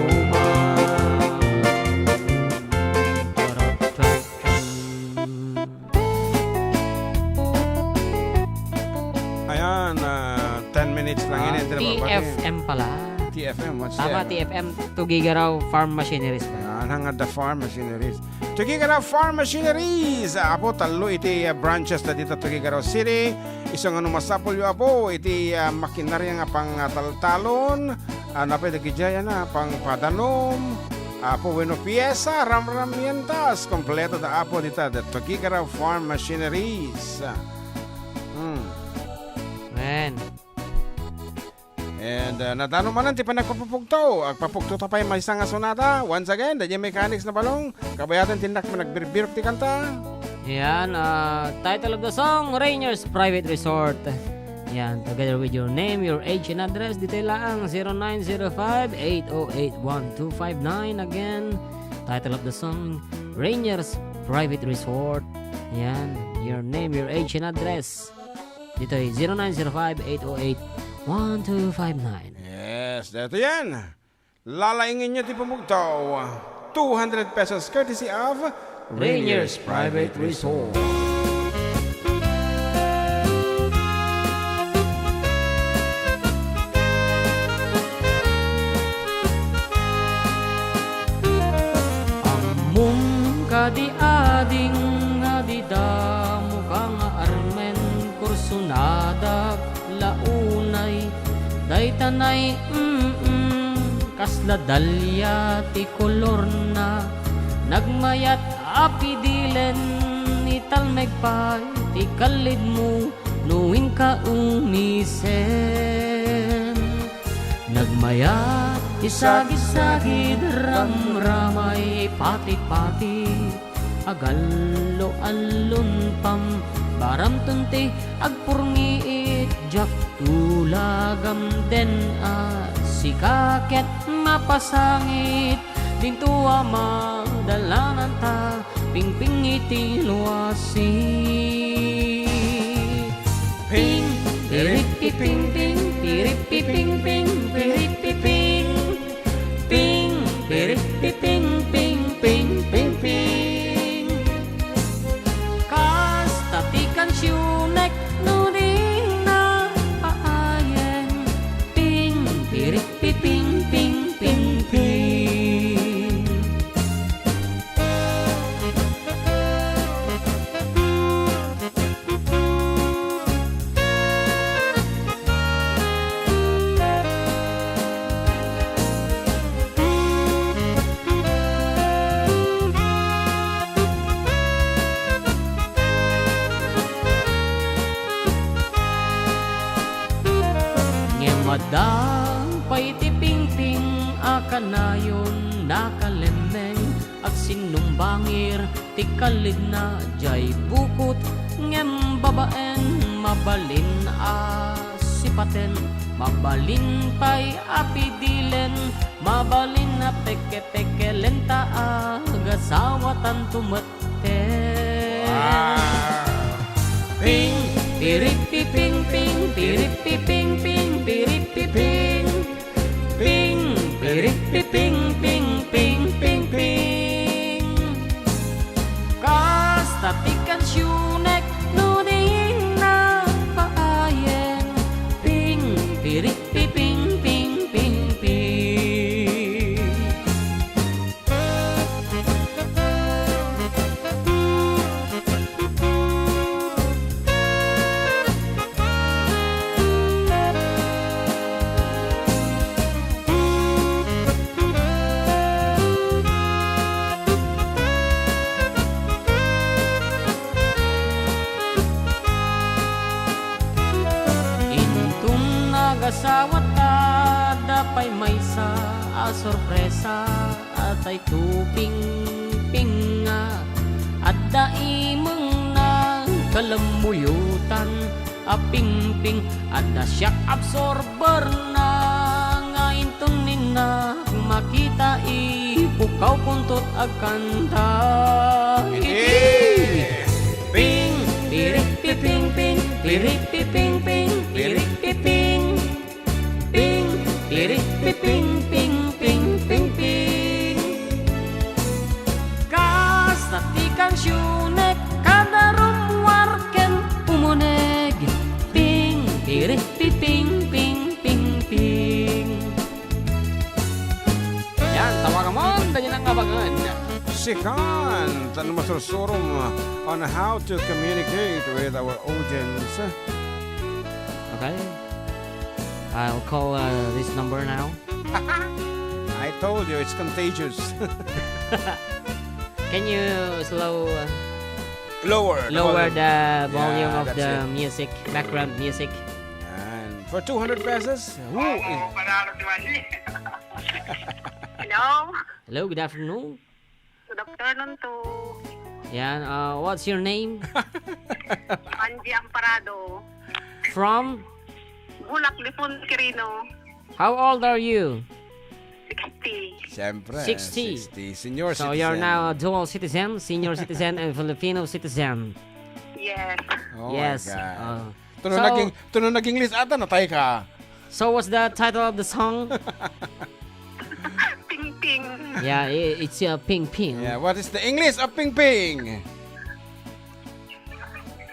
Ayan, ah, ten minutes lang. Ah, ini, ito na ba? T F M pala. T F M, what's Tama, that? T F M, Tuguegarao Farm Machineries pala. Ayan, hangad the Farm Machineries. Tuguegarao Farm Machineries. Ah, apo, tallo iti, ah, branches da dita Tuguegarao City. Isu nga no masapulyo, apo, iti, ah, makinarya nga pang, ah, taltalon. Ah, napay dagidiay, ana, pang padanom. Apo, wenno piesa, ramramientas. Kompleto da, apo, dita, the Tuguegarao Farm Machineries. Hmm. Amen. And, uh, nadano manen ti panagpapupugto. Agpapugto ta pay maysa nga sonada. Once again, daydiay mechanics na balong. Kabayatan ti nak managbirbirok ti kanta. Yan, uh, title of the song, Rainier's Private Resort. Yan, together with your name, your age, and address. Ditoy laang, zero nine zero five, eight oh eight, one two five nine. Again, title of the song, Rainier's Private Resort. Yan, your name, your age, and address. Ditoy zero nine zero five, eight oh eight, one two five nine. Yes, daytoy yan. Lalaingenyo ti pamugtaw. Two hundred pesos courtesy of Rainier's Private Resort. Ammom kadi ading nga dida muka nga armen, kursonadak la unay dayta nay, mm, kasla dalia ti kolorna. Nagmayat a pidilen, italmek pay ti kallidmo no inka umisen. Nagmayat ti sagid-sagid, ramramay pati-pati, agallo-allon pambaramton ti agpurngit. Diak tulagam den a sika ket mapasangit, dinto a madalananta pingping iti luasi. Ping, piripiping, ping, piripiping, ping, piripiping. Ping, piripiping, ping, ping, ping, ping. Kasta ti kansionek no dina paayen. Ping, piripiping, ping, ping, ping. Adda pay ti pingping a kanayon nakalemmeng, agsinnumbangir ti kallegna, diay bukot ngem babaen, mabalin a sipaten, mabalin pay a pidilen, mabalin a pekepekelen ta agasawatanto met. Wow! Ping, piripiping, ping, piripiping, ping, piripiping. Ping, piripiping, ping, ping, ping, ping. Kasta ti kansionek no di nagpaayen. Ping, piripiping, ping, ping, ping. Inton nagasawata, adda pay maysa a sorpresa. Atay tu pingping nga adda imengna, kalammuyotan a pingping, adda shock absorber na nga inton ninnak makita, ipukaw kuntot agkanta. Iti ping, piripiping, ping, piripiping, ping, piripiping. Ping, piripiping, ping, ping, ping. Kasta ti kansionek, kada rummuar ken umuneg. Ping, piripiping, ping, ping, ping. Yan, tawagan mo, dagiti nangabangan. Sikan, tan masursurom on how to communicate with our audience. Okay. I'll call, uh, this number now. I told you, it's contagious. Can you slow, uh, Lower the lower volume. The volume Yeah, of that's the it. Music, background music? And for two hundred pesos, who is Hello? Hello, good afternoon. Good afternoon to Yan, uh, what's your name? Angie Amparado. From? Bulak, Lipon, Quirino. How old are you? Sixty. Siyempre, Sixty. Sixty. Senior So you're citizen. Now a dual citizen, senior citizen and Filipino citizen. Yes. Oh my Yes. God. Uh, Tuno so naging, tuno naging list ata, natay ka. So what's the title of the song? Ping ping. Yeah, i- it's a ping ping. Yeah, what is the English of ping ping?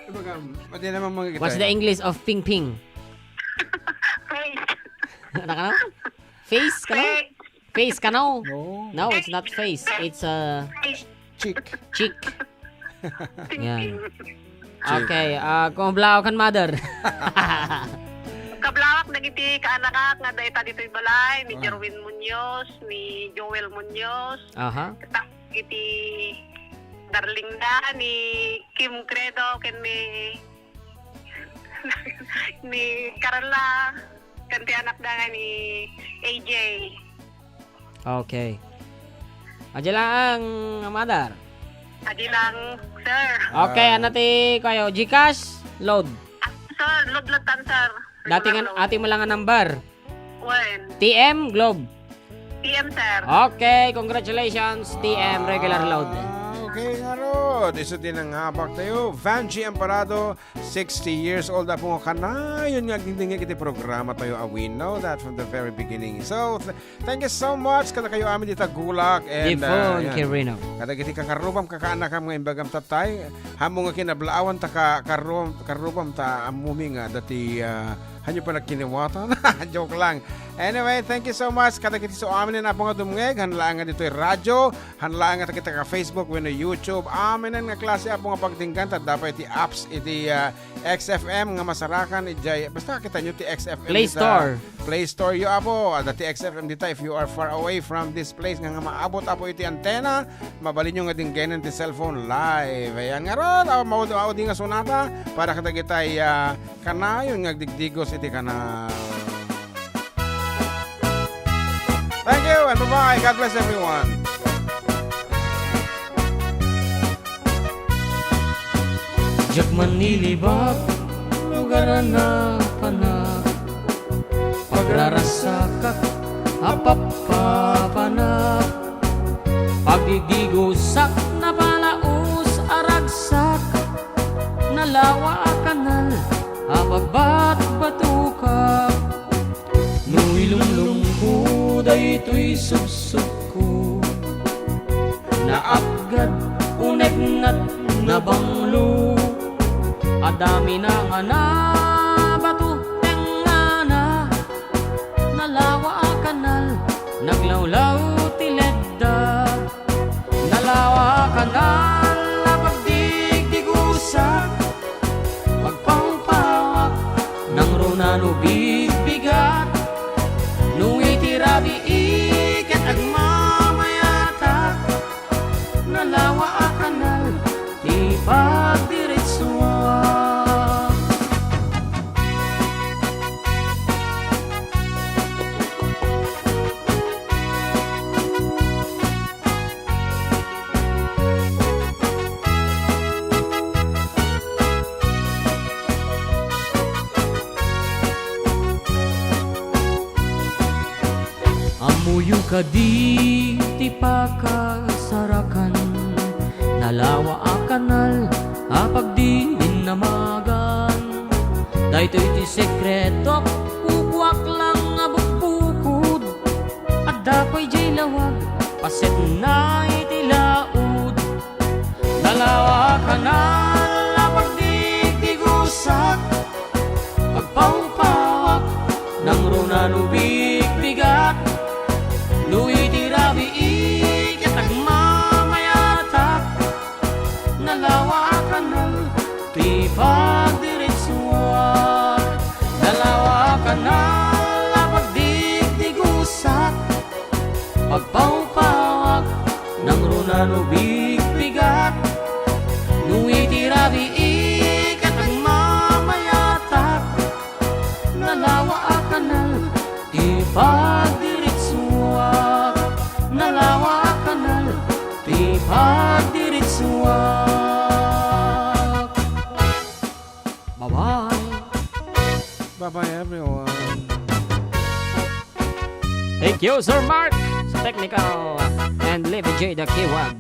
Kumbaga, pwede naman mga What's the English of ping ping? Face. Ano ka na? Face ka na? Face. Face ka na? No. No, it's not face. It's a Face. Chick. Chick. Yan. Okay, ah, kung blaw kan mother. Kablawak dagiti kaanakak nga dayta ditoy balay, ni Ah. Jerwin Muñoz, ni Joel Muñoz. Aha. Ket iti darling da, ni Kim Credo, ken ni, ni Carla, ken ti anakda nga ni A J. Okay. Adi lang, mother. Adi lang, sir. Okay, Ah. ano ti kayo? GCash? Load. Ah, sir, load lang tan, sir. Dati nga, Regular load. Ati mo lang nga number. When? T M, Globe. T M, sir. Okay, congratulations, T M, regular load. Ah, okay, ngarud. Isu ti nangabak tayo. Vangie Amparado, sixty years old, apo nga kanayon nga agdingdingeg iti programa tayo, a we know that from the very beginning. So, th- thank you so much kadakayo amin dita Gulak and, Lipon, uh, yan. Quirino. Kadagiti kakarrubam, kakaanakam nga imbagam tatay, hamo nga kinablaawan ta ka-, karrubam, karrubam ta ammumi nga dati, uh, hanyo pa nagkiniwatan. Joke lang. Anyway, thank you so much kadagiti so amin nga apo nga dumngeg, han laeng nga ditoy radyo, han laeng nga kita ka Facebook wenno YouTube. Amin nga klase apo nga pagdinggan, ta adda pay iti apps iti, uh, X F M nga masarakan idiay. Basta kita nyo ti X F M Play dita Store. Play Store yo, apo. Adda ti X F M dita if you are far away from this place nga, nga maabot, apo, iti antena, mabalin nyo nga dinggenan ti cellphone live. Ayan ngarud, aw, maud-, maudi nga sonata para kadagitay, ah, kanayon nga agdigdigos iti kanal. you and bye-bye. God bless everyone. Diak manilibak, lugar a napanak. Pagrarasakak a pappapanak. Pagdigdigusak, napalaos a ragsak. Nalawa a kanal a pagbatbatokak. No ilumlomko daytoy subsubko, naapgad, unegnat, nabanglo. Adda minangana, bato, tengngana. Nalawa a kanal, naglawlaw ti ledda. Nalawa a kanal a pagdigdigusak, pagpawpawak, nangruna no bigbigat. No iti rabii ket agmamayatak, nalawa a kanal ti pagdiritsuak. Ammoyo kadi ti pakasarakan, nalawa a kanal a pagdinnamagan. Daytoy ti sekretok, kukuak lang a bukbukod. Adda pay diay lawag, pasetna iti laud. Nalawa a kanal a pagdigdigusak, pagpawpawak, nangruna no bigbigat. No iti rabii ket agmamayatak, nalawa a kanal ti pagdiritsuak. Nalawa a kanal a pagdigdigusak, pagpawpawak, nangruna no bigbigat. No iti rabii ket agmamayatak, nalawa a kanal ti pagdiritsuak. Nalawa a kanal ti pagdiritsuak. Bye-bye. Bye-bye, everyone. Thank you, Sir Mark, sa technical, and Levy J the Kiwag.